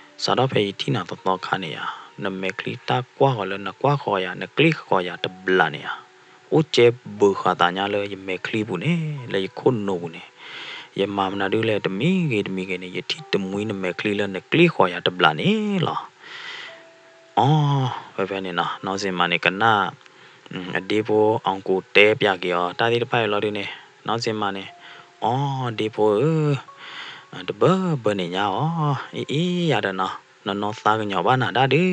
ၢ, စးထီၣ်ဖဲယထံၣ်နၤသီသီခါန့ၣ်ဧါ, နမဲာ်ချံတၢ်ကွၢ်ဃီၤလၢနကွၢ်ဃီၤယၤ နကျ့ဃီၤယၤတဘျးန့ၣ်ဧါ, အိၣ်ကဲဘုးဃာ်သးညါလၢယမဲာ်ချံပူၤန့ၣ် လၢယခိၣ်နူာ်ပူၤန့ၣ်, ယမၤမနုၤဒုလဲၣ် တမံၤဂ့ၤတမံၤဂ့ၤန့ၣ် ယထံၣ်တမှံၤနမဲာ်ချံလၢနကျ့ဃီၤယၤတဘျးန့ၣ်လီၤ. အီ ဖဲဖဲန့ၣ်နီၤ နီၢ်စ့ၣ်မးန့ၣ် ကနၣ် အဒ့ဖိအီၣ်ကူးတဲပျးက့ၤအီၤ တၢ်သ့ၣ်တဖၣ်အံၤလီၤဒုန့ၣ် နီၢ်စ့ၣ်မးန့ၣ် အီ ဒ့ဖိဧၢ, တဘၢဘၢန့ၣ်ညါအီၤ, အံၤအံၤယၤဒီးနီၤ နီၢ်နီၢ်သးကညီၤဘၣ်နၤဒၣ်ဒု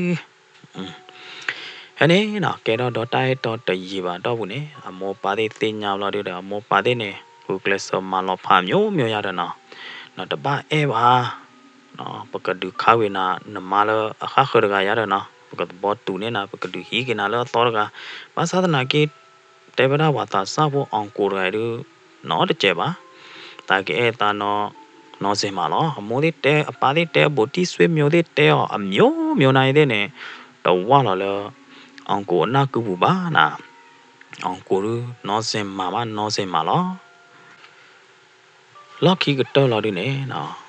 ဖဲန့ၣ်နီၤ ကဲထီၣ်ဒီးတၢ်အဲၣ်တီတယံာ်ဘၣ်အတီၢ်ပူၤန့ၣ် အမိၢ်ပၢ်သ့ၣ်သ့ၣ်ညါဘျီဒုဒီး အမိၢ်ပၢ်သ့ၣ်န့ၣ် ဂုာ်ကျဲးစၢးမၤလီၤဖးမျိုးမျိုးယၤဒီးနီၤ, နတဘၣ်အဲၣ်ဘၣ် ပကဒုးခါဝံၤနၤ နမါလၢအဃၣ်ဃၢၤတဂၤယၤဒီးနီၤ, ပကသဘီတူာ်န့ၢ်နၤ ပကဒုးဟံးက့ၤနၤလၢအသီတဂၤ, ဘၣ်ဆၣ်သနာ်က့ တဲဝဲဒၣ်ပှၤသးစၢ်ဖိအီၣ်ကူးတဂၤအံၤဒု နီတစဲးဘၣ်, သးကအဲၣ်သးနီၤ နီၢ်စ့ၣ်မးလီၤ. အမိၢ်သ့ၣ်တဲ အပၢ်သ့ၣ်တဲ ဘူးတံၢ်ဆွေမျိုးသ့ၣ်တဲအီၤ အမျိုးမျိုးနၤအံၤသ့ၣ်န့ၣ် တဝၢ်လီၤလၢ အီၣ်ကူးအနၢ်ကုပူၤဘၣ်နၤ, အီၣ်ကူးဒု နီၢ်စ့ၣ်မးဘၣ်နီၢ်စ့ၣ်မးလီၤ. လီၢ်ခံကတၢၢ်လီၤဒုန့ၣ်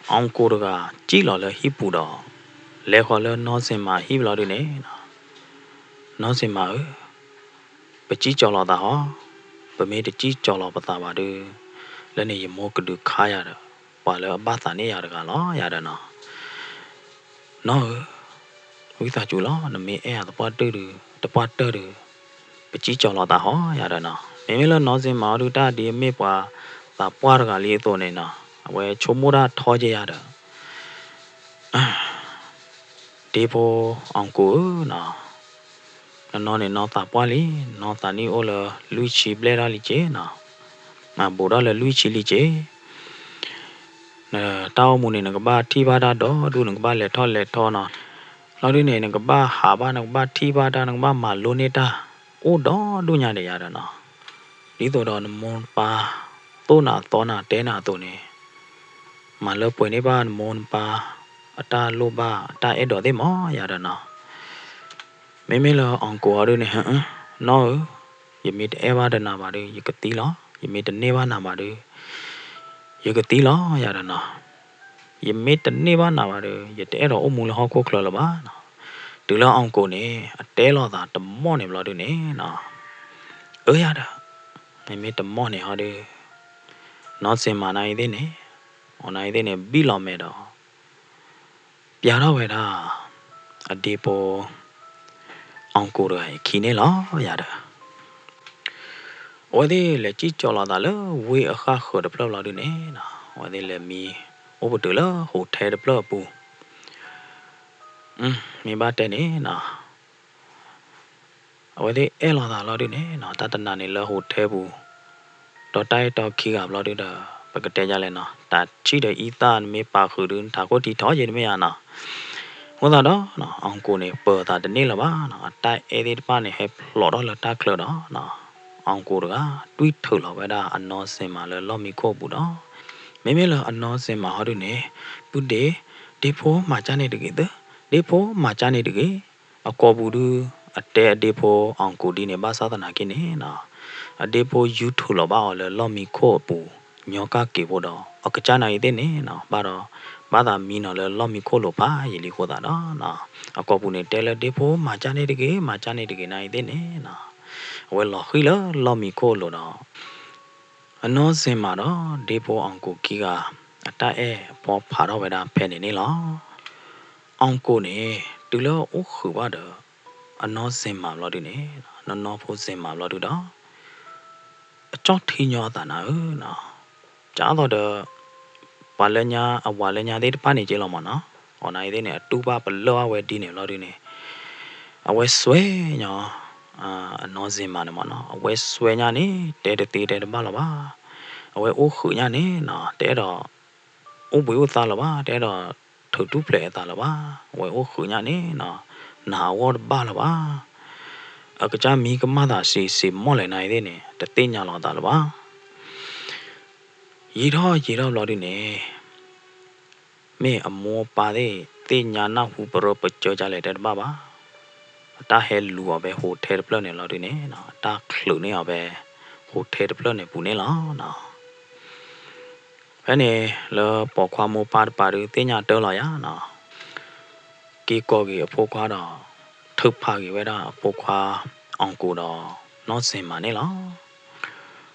အီၣ်ကူးတဂၤ စံၣ်လီၤလၢဟံၣ်ပူၤဒီး လဲၤဃီၤလၢနီၢ်စ့ၣ်မးဟံၣ်ဘျီဒုန့ၣ် နီၢ်စ့ၣ်မးဧၢ, ပစံၣ်ကၠီၤလီၤသးဟီ, ပမ့ၢ်တစံၣ်ကၠီၤလီၤပသးဘၣ်ဒု လၢန့ၣ်ယမိၢ်ကဒုးခါယၤဒီး ပှၤလၢအဘၣ်သးန့ၢ်ယၤတဂၤလီၤယၤဒီးနီၤ. နီၢ်ဧၢ, ဝံသးစူၤလီၤ နမ့ၢ်အဲၣ်ယၤသပှၢ်တၢၢ်ဒု တပှၢ်တၢၢ်ဒု ပစံၣ်ကၠီၤလီၤသးဟီယၤဒီးနီၤ. မ့မ့ၢ်လၢနီၢ်စ့ၣ်မးအီၤဒုး တၢ်ဒ်အမ့ၢ်ပှၤသးပှၢ်တဂၤလံအသိးန့ၣ်နီၤ, အဝဲဆိကမိၣ်တၢ်ထီက့ၤယၤဒီး ဒ့ဖိအီၣ်ကိၣ်ဧၢနီၤ, နနီၢ်န့ၣ်နီၢ်သးပှၢ်လံ, နီၢ်သးနံၣ်အိၣ်လၢလွံၢ်ဆံဘျဲၣ်ထီၣ်လံက့ၤနီၤ, ဘူးထီၣ်လၢလွံၢ်ဆံလံက့ၤ, နတၢ်အိၣ်မူန့ၣ် နကဘၣ်ထံၣ်ဘၣ်တၢ်ဒီဒူၣ်, နကဘၣ်လဲၤထီၣ်လဲၤထီနီၤ, လီၤဒုးန့ၣ် နကဘၣ်ဟးဘၣ်, နကဘၣ်ထံၣ်ဘၣ်တၢ်, နကဘၣ်မၤလိန့ၢ်တၢ် အိၣ်ဒီဒူၣ်ညါဒီးယၤဒီးနီၤ, ဒ်သိးဒီးနမိၢ်နပၢ်သိၣ်နၤသီနၤတဲနၤအသိးန့ၣ်, မၤလၢပှဲၤန့ၢ်ဘၣ်နမိၢ်နပၢ် အတၢ်လိၣ်ဘၣ်အတၢ်အဲၣ်ဒိးသ့ၣ်မးယၤဒီးနီၤ, မ့မ့ၢ်လၢအီၣ်ကိၣ်အီၤဒုးန့ၣ် နီၢ်ဧၢ, ယမ့ၢ်တအဲၣ်ဘၣ်ဒီးနၤဘၣ်ဒီး ယကသံလီၤ, ယမ့ၢ်တန့ၢ်ဘၣ်နၤဘၣ်ဒီး ယကသံလီၤယၤဒီးနီၤ, ယမ့ၢ်တန့ၢ်ဘၣ်နၤဘၣ်ဒီး ယတအဲၣ်ဒိးအိၣ်မူလၢဟီၣ်ခိၣ်ချၢလၢၤဘၣ်နီၤ, တုၤလၢအီၣ်ကိၣ်န့ၣ် အတဲလိာ်သးတမီၢ်န့ၣ်ဘျီဒုးန့ၣ်နီၤ, အၢယၤဒီး မ့မ့ၢ်တမီၢ်န့ၣ်ဟီဒုး နီၢ်စ့ၣ်မးနၤအံၤသ့ၣ်န့ၣ်, အီၤနၤအံၤသ့ၣ်န့ၣ် ဘံၣ်လီၤမဲာ်ဒီး ပျးထီၣ်ဝဲဒၣ် အဒ့ဖိ အီၣ်ကိၣ်တဂၤအံၤခံန့ၣ်လီၤယၤဒီး အဝဲသ့ၣ်လဲၤစံၣ်ကၠီၤလိာ်သးလၢဝ့ၢ်အဃၣ်ဃၢၤတဖျၢၣ်ဘျီဒုးန့ၣ်နီၤ, အဝဲသ့ၣ်လဲၤမံအိၣ်ပတုာ်လၢ hotel တဖျၢၣ်အပူၤ, မ့ၢ်ဘၣ်တဲန့ၣ်နီၤ အဝဲသ့ၣ်အဲၣ်လိာ်သးလီၤဒုးန့ၣ်နီၤ, တၢ်တနၤန့ၣ်လၢ hotel ပူၤ, ဒီးတၢ်အဲၣ်တီခံဂၤဘျီဒုးဒီး ပကတဲဒ်လဲၣ်နီၤ, တၢ်ဆံၣ်ဒီးအံသၣ်နမ့ၢ်ပာ်ဃုာ်ဒုး နထးခိၣ်ထံထီၣ်ယဲၢ်တမ့ၢ်ဧါနီၤ, အဃိသတးဒီး အီၣ်ကိၣ်န့ၣ် ပၢၤသးတန့ၢ်လၢၤဘၣ်နီၤ, အတၢ်အဲၣ်သ့ၣ်တဖၣ်န့ၣ် ဟဲဖျိးထီၣ်လၢတၢ်ချၢဒီး အီၣ်ကိၣ်တဂၤ တွံၢ်ထုးလီၤဝဲဒၣ်အနီၢ်စ့ၣ်မးလၢလီၢ်မံခိၣ်အပူၤဒီး, မ့မ့ၢ်လၢအနီၢ်စ့ၣ်မးဟီဒုးန့ၣ်, ပုၢ်ဒ့, ဒ့ဖိမၤကၢ်န့ၣ်တဂ့ၤသၢ, ဒ့ဖိမၤကၢ်န့ၣ်တဂ့ၤ, အကိာ်ပူၤဒုး အတဲအဒ့ဖိအီၣ်ကိၣ်ဒ်န့ၣ် ဘၣ်ဆၣ်သနာ်က့န့ၣ်နီၤ, အဒ့ဖိယူၢ်ထုးလီၤဘၣ်အီၤလၢလီၢ်မံခိၣ်အပူၤ ညီကၢ်က့ၤဖိဒီး အကစၢ်နာ်အံၤသ့ၣ်န့ၣ်နီၤ ဘၣ်ဒီး ဘၣ်သးမံနီၤလၢလီၢ်မံခိၣ်လိၤဖးယံာ်လံအဃိသတးဒီး အကိာ်ပူၤန့ၣ်တဲလၢဒ့ဖိမၤကၢ်န့ၣ်တဂ့ၤ, မၤကၢ်န့ၣ်တဂ့ၤနာ်အံၤသ့ၣ်န့ၣ်နီၤ, အဝဲလီၤဃံၣ်လၢလီၢ်မံခိၣ်အလိၤဒီး အနီၢ်စ့ၣ်မးဒီးဒ့ဖိအီၣ်ကိၣ်ခံဂၤ အတၢ်အဲၣ်အဖီဖးထီၣ်ဝဲဒၣ်ဖဲန့ၣ်န့ၣ်လီၤ. အီၣ်ကိၣ်န့ၣ် တုၤလၢအအိၣ်ဃုာ်ဘၣ်ဒီး အနီၢ်စ့ၣ်မးဘျီဒုးန့ၣ် နီၢ်နီၢ်ဖိစ့ၣ်မးဘျီဒုးဒီး အကၠီၣ်ထံညီအသးနၤဧၢနီၤ, ကၢ်သိးဒီး ပှၤလၢညါ အဝၤလၢညါသ့ၣ်တဖၣ်န့ၣ်က့လီၤမးနီၤ, အီၤနၤအံၤသ့ၣ်န့ၣ် အတူၢ်ဘၣ်ပလၢၢ်ဘၣ်ဝဲဒ်န့ၣ်ဘျီဒုးန့ၣ် အဝဲစွဲညါ အနီၢ်စ့ၣ်မးန့ၣ်မးနီၤ, အဝဲစွဲညါန့ၣ် တဲတသ့တဲတဘၣ်လၢၤဘၣ်, အဝဲအိၣ်ဃုာ်ညါန့ၣ်နီၤ တအဲၣ်ဒိး အိၣ်ဘှံးအိၣ်သါလၢၤဘၣ်, တအဲၣ်ဒိးထုးထူၣ်ဖျဲးအသးလၢၤဘၣ်, အဝဲအိၣ်ဃုာ်ညါန့ၣ်နီၤ နၤအဂီၢ်တဘၣ်လၢၤဘၣ်, အကစၢ်မံကမၣ်သးစံးစ့ၢ်မီၢ်လဲၣ်နၤအံၤသ့ၣ်န့ၣ် တသ့ၣ်ညါလီၤအသးလၢၤဘၣ်. ယံာ်ထီၣ်ယံာ်ထီၣ်ဘျီဒုးန့ၣ် မ့ၢ်အမိၢ်အပၢ်သ့ၣ် သ့ၣ်ညါနၢ်ဟူပရၢပစၢၤဒ်လဲၣ်တဲတဘၣ်ဘၣ်, အတၢ်ဟဲလူၤအီၤဖဲ hotel တဖျၢၣ်န့ၣ်လီၤဒုးန့ၣ် အတၢ်ချုးန့ၢ်အီၤဖဲ hotel တဖျၢၣ်န့ၣ်ပူၤန့ၣ်လီၤ. ဖဲန့ၣ် လၢပိာ်ခွါမိၢ်ပၢ်တပၤဒုး သ့ၣ်ညါတၢ်လီၤယၤနီၤ, က့ၤကိးက့ၤအဖိခွါဒီး ထုးဖးက့ၤဝဲဒၣ်အဖိခွါ အီၣ်ကိၣ်ဒီး နီၢ်စ့ၣ်မးန့ၣ်လီၤ.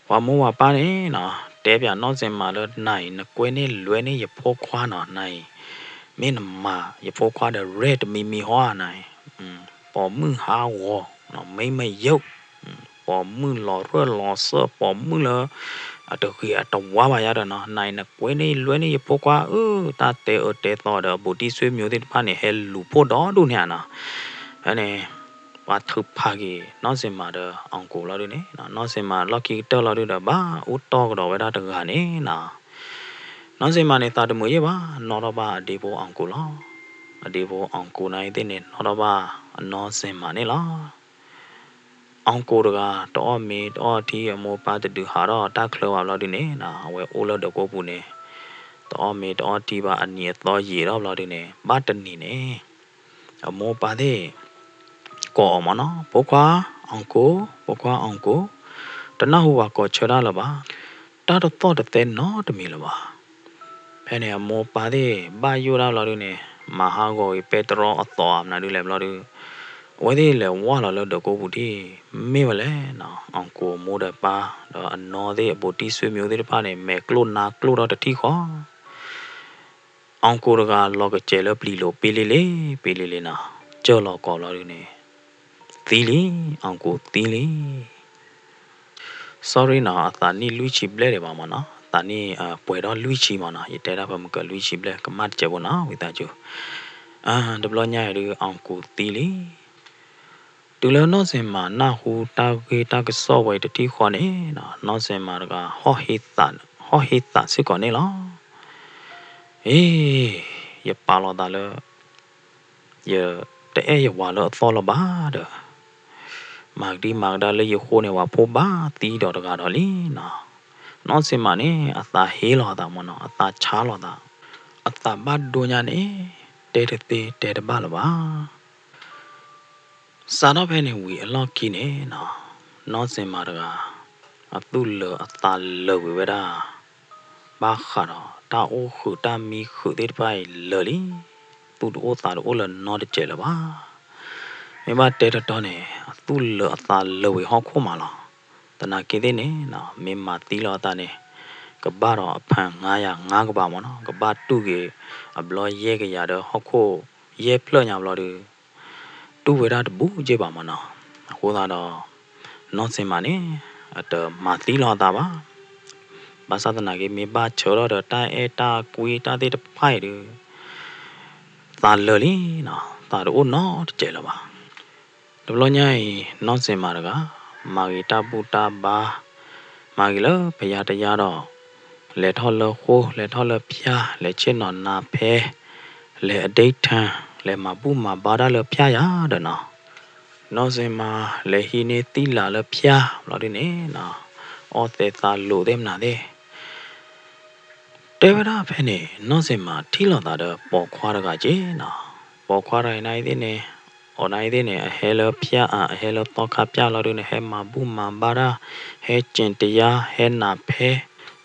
ပှၤမိၢ်ပှၤပၢ်န့ၣ်နီၤ တဲပၠးနီၢ်စ့ၣ်မးလၢ နၤအံၤ နကွဲန့ၢ်လွဲန့ၢ်ယဖိခွါနီၤ, နၤအံၤ မ့ၢ်နမၤယဖိခွါဒီး ရဲၣ်တမံၤမံၤဟီဧါ နၤအံၤ, ပိာ်မုၣ်ဟးဂီၤ မ့မ့ၢ်ယုၢ် ပိာ်မုၣ်လီၤရၢၢ်လီၤစၢၢ် ပိာ်မုၣ်လၢ အတဂ့ၤအတဝါဘၣ်ယၤဒီးနီၤ, နၤအံၤ နကွဲန့ၢ်လွဲန့ၢ်ယဖိခွါဧၢ, တၢ်တဲအၢတဲသီဒီး အဘူးတံၢ်ဆွေမျိုးသ့ၣ်တဖၣ်န့ၣ် ဟဲလူၤဖှိၣ်ဒီဒူၣ်န့ၣ်ဧါနီၤ. ဖဲန့ၣ် ပှၤထုးဖးက့ၤ နီၢ်စ့ၣ်မးဒီး အီၣ်ကိၣ်လီၤဒုးန့ၣ် နီၢ်စ့ၣ်မးလီၢ်ခံကတၢၢ်လီၤဒုးဒီး ဘၣ်အိၣ်တီၢ်ကဒီးဝဲဒၣ်တဂၤန့ၣ်နီၤ. နီၢ်စ့ၣ်မးန့ၣ် သးတမုာ်ယဲၢ်ဘၣ်, နီၣ်ထီၣ်ဘၣ်အဒ့ဖိအီၣ်ကိၣ်လီၤ. အဒ့ဖိအီၣ်ကိၣ်နၤအံၤသ့ၣ်န့ၣ် နီၣ်ထီၣ်ဘၣ်အနီၢ်စ့ၣ်မးန့ၣ်လီၤ. အီၣ်ကိၣ်တဂၤ တအီၣ်မ့ၤတအီထံ အမိၢ်ပၢ်တဒုးဟးထီၣ်တၢ်ချၢဘၣ်ဘျီဒုးန့ၣ်နီၤ, အဝဲအိၣ်လၢဒၢးကိးပူၤန့ၣ် တအီၣ်မ့ၤတအီထံဘၣ် အနံၤအသီယံာ်ထီၣ်ဘျီဒုးန့ၣ် ဘၣ်တနံၤန့ၣ် အမိၢ်ပၢ်သ့ၣ် ကိးအီၤမးနီၤ, ဖိခွါအီၣ်ကိၣ်, ဖိခွါအီၣ်ကိၣ်, တနၢ်ဟူပှၤကိးဆၢတၢ်လၢၤဘၣ်, တၢ်တသီၣ်တသဲနီတမံၤလၢၤဘၣ်. ဖဲန့ၣ် အမိၢ်ပၢ်သ့ၣ် ဘၣ်ယိၣ်ဒၣ်ဘျီဒုးန့ၣ် မၤဟးဂီၤဂ့ၤ ပဲတြီအသီ မနုၤဒုလဲၣ်ဘျီဒုး အဝဲသ့ၣ်လဲၤဝၢ်လီၤလၢဒၢးကိးပူၤဒ် မ့ၢ်ဝဲလဲၣ်နီၤ, အီၣ်ကိၣ်အမိၢ်ဒီးပၢ် ဒီးအနီၢ်သ့ၣ် အဘူးတံၢ်ဆွေမျိုးသ့ၣ်တဖၣ်န့ၣ် မဲာ်ကျိၣ်နါကျိၣ်ထီၣ်တထံၣ်ဃီ အီၣ်ကိၣ်တဂၤလီၤကစဲၤလၢပျံၤလိၤ ပ့လ့လ့ ပ့လ့လ့နီၤ, စၢၢ်လီၤကီးဘျီဒုးန့ၣ် သံလံ, အီၣ်ကိၣ်သံလံ. sorry နီၤ, အသးနံၣ်လွံၢ်ဆံဘျဲၣ်ဒံးဘၣ်မ့ၢ်နီၤ, အသးနံၣ် ပှဲၤဒီးလွံၢ်ဆံမ့ၢ်နီၤ, ယတဲဒၣ်ဖဲမုၢ်ကလွံၢ်ဆံဘျဲၣ် ကမၣ်တစဲးဖိနီၤ ဝံသးစူၤ, တဘျီညါအံၤဒုး အီကူးသံလံ. တုၤလၢနီၢ်စ့ၢ်မးနၢ်ဟူတၢ်ဂ့ၢ်တၢ်ကစီၣ်ဝဲတထံၣ်ဃီန့ၣ်နီၤ, နီၢ်စ့ၢ်မးတဂၤ ဟီၣ်ဟ့သးစ့ၢ်ကီးန့ၣ်လီၤ. အ့, ယပာ်လီၤသးလၢ ယတအဲၣ်ယဝၤလၢအသီလၢၤဘၣ်ဒီး, မၤကဒံမၤကဒါလၢယဃိန့ၣ် ဝၤဖိဘၣ်သံဒီးတဂၤဒီးလံနီၤ. နီၢ်စ့ၢ်မးန့ၣ် အသးဟ့လီၤသးမ့ၢ်နီၤ, အသးဆါလီၤသး, အသးဘၣ်ဒိညါန့ၣ် တဲတသ့တဲတဘၣ်လၢၤဘၣ်. စးထီၣ်ဖဲန့ၣ်ဝံၤအလီၢ်ခံန့ၣ်နီၤ, နီၢ်စ့ၢ်မးတဂၤ အသူၣ်လၢာ်အသးလၢာ်ဝံၤဝဲဒၣ်, ဘၣ်ဃးဒီးတၢ်အိၣ်ဃုာ်တၢ်မံဃုာ်သ့ၣ်တဖၣ်အံၤလၢာ်လံ, သူၣ်တအိၣ်သးတအိၣ်လၢၤနီတစဲးလၢၤဘၣ်. မ့ၢ်ဘၣ်တဲတတီန့ၣ် အသူၣ်လၢာ်အသးလၢာ်ဝံၤဟီၣ်ခိၣ်မးလီၤ. သနာ်က့သ့ၣ်န့ၣ်နီၤ, မ့ၢ်မၤသံလီၤအသးန့ၣ် ကဘၣ်ဒီးအဖၣ်ငါးရာငါးကဘၣ်မ့ၢ်နီၤ, ကဘၣ်တူၢ်က့ၤအဘျီယဲၢ်ကယၤဒီးဟီၣ်ခိၣ်ယဲၢ်ဖျၢၣ်ညါဘျီဒီး တူၢ်ဝဲဒၣ်တဘူးက့ဘၣ်မ့ၢ်နီၤ. အဃိသတးဒီး နီၢ်စ့ၢ်မးန့ၣ် အတမၤသံလီၤအသးဘၣ်. ဘၣ်ဆၣ်သနာ်က့ မ့ၢ်ဘၣ်ဆၢထီၣ်ဒီးတၢ်အဲၣ်တၢ်ကွံတၢ်သ့ၣ်တဖၣ်အံၤဒီး သးလၢာ်လံနီၤ, သးတအိၣ်နီတစဲးလၢၤဘၣ်. တဘျီညါအံၤ နီၢ်စ့ၢ်မးတဂၤ မၤဂ့ၤတၢ်ဘူၣ်တၢ်ဘါ, မၤဂ့ၤလၢဖယါတယါဒီး လဲၤထီၣ်လၢဃိ, လဲၤထီၣ်လၢဖၠၣ်, လဲၤဆ့ၣ်နီၤနးဖဲ, လဲၤအဒ့ထၢၣ်, လဲၤမၤဘူၣ်မၤဘါတၢ်လၢဖၠၣ်ယၤဒီးနီၤ. နီၢ်စ့ၢ်မး လဲၤဟံးန့ၢ်သံလၢ်လၢဖၠၣ်ဘျီဒုန့ၣ်နီၤ, အီၣ်သဲးသးလိာ်သ့ၣ်မနုၤသ့ၣ် တဲဝဲဒၣ်ဖဲန့ၣ် နီၢ်စ့ၢ်မးထံၣ်လိာ်သးဒီးပိာ်ခွါတဂၤက့နီၤ. ပိာ်ခွါတဂၤအံၤန့ၣ်သ့ၣ်န့ၣ်, အီၤန့ၣ်သ့ၣ်န့ၣ် အဟဲလၢဖၠၣ်အ, အဟဲလၢသီခါဖၠၣ်လီၤဒုန့ၣ် ဟဲမၤဘူၣ်မၤဘါတၢ်, ဟဲကၠ့ၣ်တယါ, ဟဲနးဖဲ,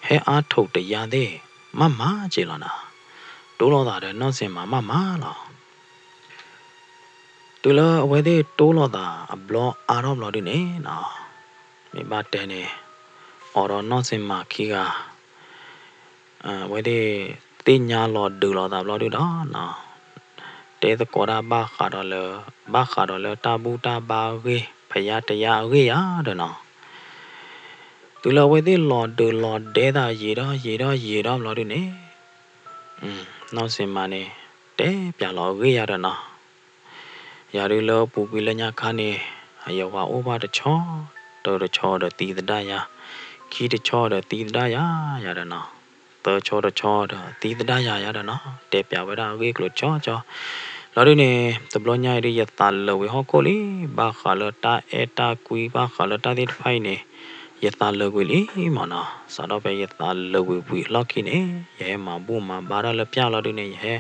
ဟဲအါထိၣ်တယါသ့ၣ်, မၤမၤက့လီၤနၤ. တိလိာ်သးဒီးနီၢ်စ့ၢ်မးမၤမၤလီၤ. တုၤလၢအဝဲသ့ၣ်တိလိာ်သးအဘျီအါထီၣ်ဘျီဒုန့ၣ်နီၤ, မ့ၢ်ဘၣ်တဲန့ၣ်, အီၤဒီးနီၢ်စ့ၢ်မးခံဂၤ အဝဲသ့ၣ်သ့ၣ်ညါလီၤဒုးလိာ်သးဘျီဒုဒီးနီၤ, တဲသကိးတၢ်ဘၣ်ဃးဒီးလၢ, ဘၣ်ဃးဒီးလၢတၢ်ဘူၣ်တၢ်ဘါအဂ့ၢ်, ဖယါတယါအဂ့ၢ်ယၤဒီးနီၤ. တုၤလၢအဝဲသ့ၣ်လီၤဒုးလီၤဒဲသးယံာ်ဒီးယံာ်ဒီးယံာ်ဒီးဘျီဒုန့ၣ်, နီၢ်စ့ၢ်မးန့ၣ် တဲပျးလီၤအဂ့ၢ်ယၤဒီးနီၤ. ယၤဒုလၢပူၤကွံာ်လၢညါခါန့ၣ်, ယဝၤအိၣ်ဘၣ်တဆီ, တၢတဆီဒီးသံသဒၣ်ယၤ, ခံတဆီဒီးသံသဒၣ်ယၤ, ယၤဒီးနီၤ, သၢဆီတဆီဒီးသံသဒၣ်ယၤ ယၤဒီးနီၤ, တဲပျးဝဲဒၣ်အဂ့ၢ်ကျိၤကၠီကၠီ. လီၤဒုန့ၣ် တဘျီညါအံၤဒု ယသးလၢာ်ဝံၤဟီၣ်ခိၣ်လံ, ဘၣ်ဃးလၢတၢ်အဲၣ်တၢ်ကွံ ဘၣ်ဃးလၢတၢ်သ့ၣ်တဖၣ်အံၤန့ၣ်, ယသးလၢာ်ကွံာ်လံမ့ၢ်နီၤ. စးထီၣ်ဖဲယသးလၢာ်ဝံၤဝံၤအလီၢ်ခံန့ၣ်, ယဟဲမၤဘူၣ်မၤဘါတၢ်လၢဖၠၣ်လီၤဒုန့ၣ် ယဟဲ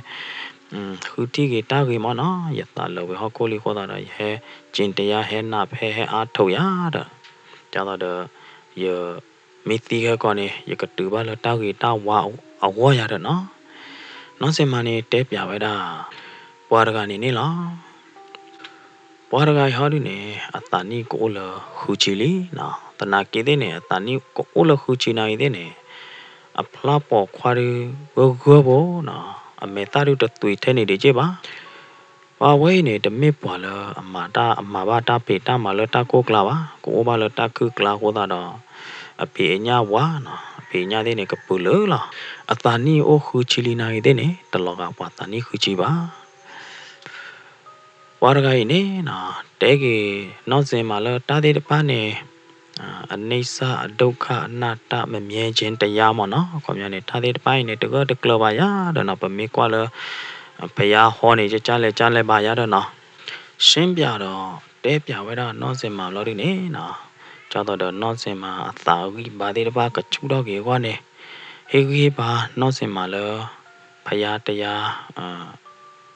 ဃုထံၣ်က့ၤတၢ်ဂ့ၤမ့ၢ်နီၤ, ယသးလၢာ်ဝံၤဟီၣ်ခိၣ်လံအဃိသတးဒီး ယဟဲကၠ့ၣ်တယါ ဟဲနးဖဲ ဟဲအါထိၣ်ယၤဒီး, ဒ်သိးဒီး ယမ့ၢ်သံခဲကီးန့ၣ် ယကတုၤဘၣ်လၢတၢ်ဂ့ၤတၢ်ဝါအဂီၢ်ယၤဒီးနီၤ. နီၢ်စ့ၢ်မးန့ၣ် တဲပျးဝဲဒၣ် ပှၤတဂၤန့ၣ်န့ၣ်လီၤ. ပှၤတဂၤအံၤဟီဒုန့ၣ် အသးနံၣ်ကအိၣ်လၢဃုဆံလံနီၤ. သနာ်က့သ့ၣ်န့ၣ် အသးနံၣ်ကအိၣ်လၢဃုဆံနာ်က့သ့ၣ်န့ၣ်, အဖျါပိာ်ခွါဒုဂၢၢ်ဂၢၢ်ဖိနီၤ, အမဲာ်သၣ်ဒုတသွံၣ်ထဲန့ၣ်ဒံးက့ဘၣ်. ပှၤဝဲအံၤန့ၣ် တမ့ၢ်ပှၤလၢအမၤတၢ် အမၤဘၣ်တၢ်ဖံးတၢ်မၤလၢတၢ်ကိၢ်ကျါဘၣ်, ကအိၣ်ဘၣ်လၢတၢ်ခုၣ်ကျါအဃိသတးဒီး အဖံးအညၣ်ဝါနီၤ, အဖံးအညၣ်သ့ၣ်န့ၣ် ကပုာ်လၢာ်လီၤ. အသးနံၣ်အိၣ်ဃုဆံလံနာ်က့သ့ၣ်န့ၣ် တလီၤဂာ်ပှၤသးနံၣ်ဃုဆံဘၣ်. ပှၤတဂၤအံၤန့ၣ်နီၤ တဲက့ၤနီၢ်စ့ၢ်မးလၢတၢ်သ့ၣ်တဖၣ်န့ၣ်, အနိစ္စ အဒုက္ခ အနတ္တ မမြဲခြင်းတရားမ့ၢ်နီၤ. ခီပညီန့ၣ် တၢ်သ့ၣ်တဖၣ်အံၤန့ၣ် တဂၢၢ်တကျၢၤဘၣ်ယၤဒီးနီၤ, ပမ့ၢ်ကွၢ်လၢ ဘုရားဟောန့ၣ် ကကလဲၣ်ကလဲၣ်ဘၣ်ယၤဒီးနီၤ. ရှင်းပြဒီး တဲပျးဝဲဒၣ်နီၢ်စ့ၢ်မးဘျီဒုန့ၣ်နီၤ, ဒ်သိးဒီးနီၢ်စ့ၢ်မးအသးအဂံၢ်ဘါသ့ၣ်တဖၣ်ကဆူၣ်ထီၣ်က့ၤအဂီၢ်န့ၣ်, ဟ့ၣ်ဂံၢ်ဟ့ၣ်ဘါနီၢ်စ့ၢ်မးလၢ ဘုရားတရား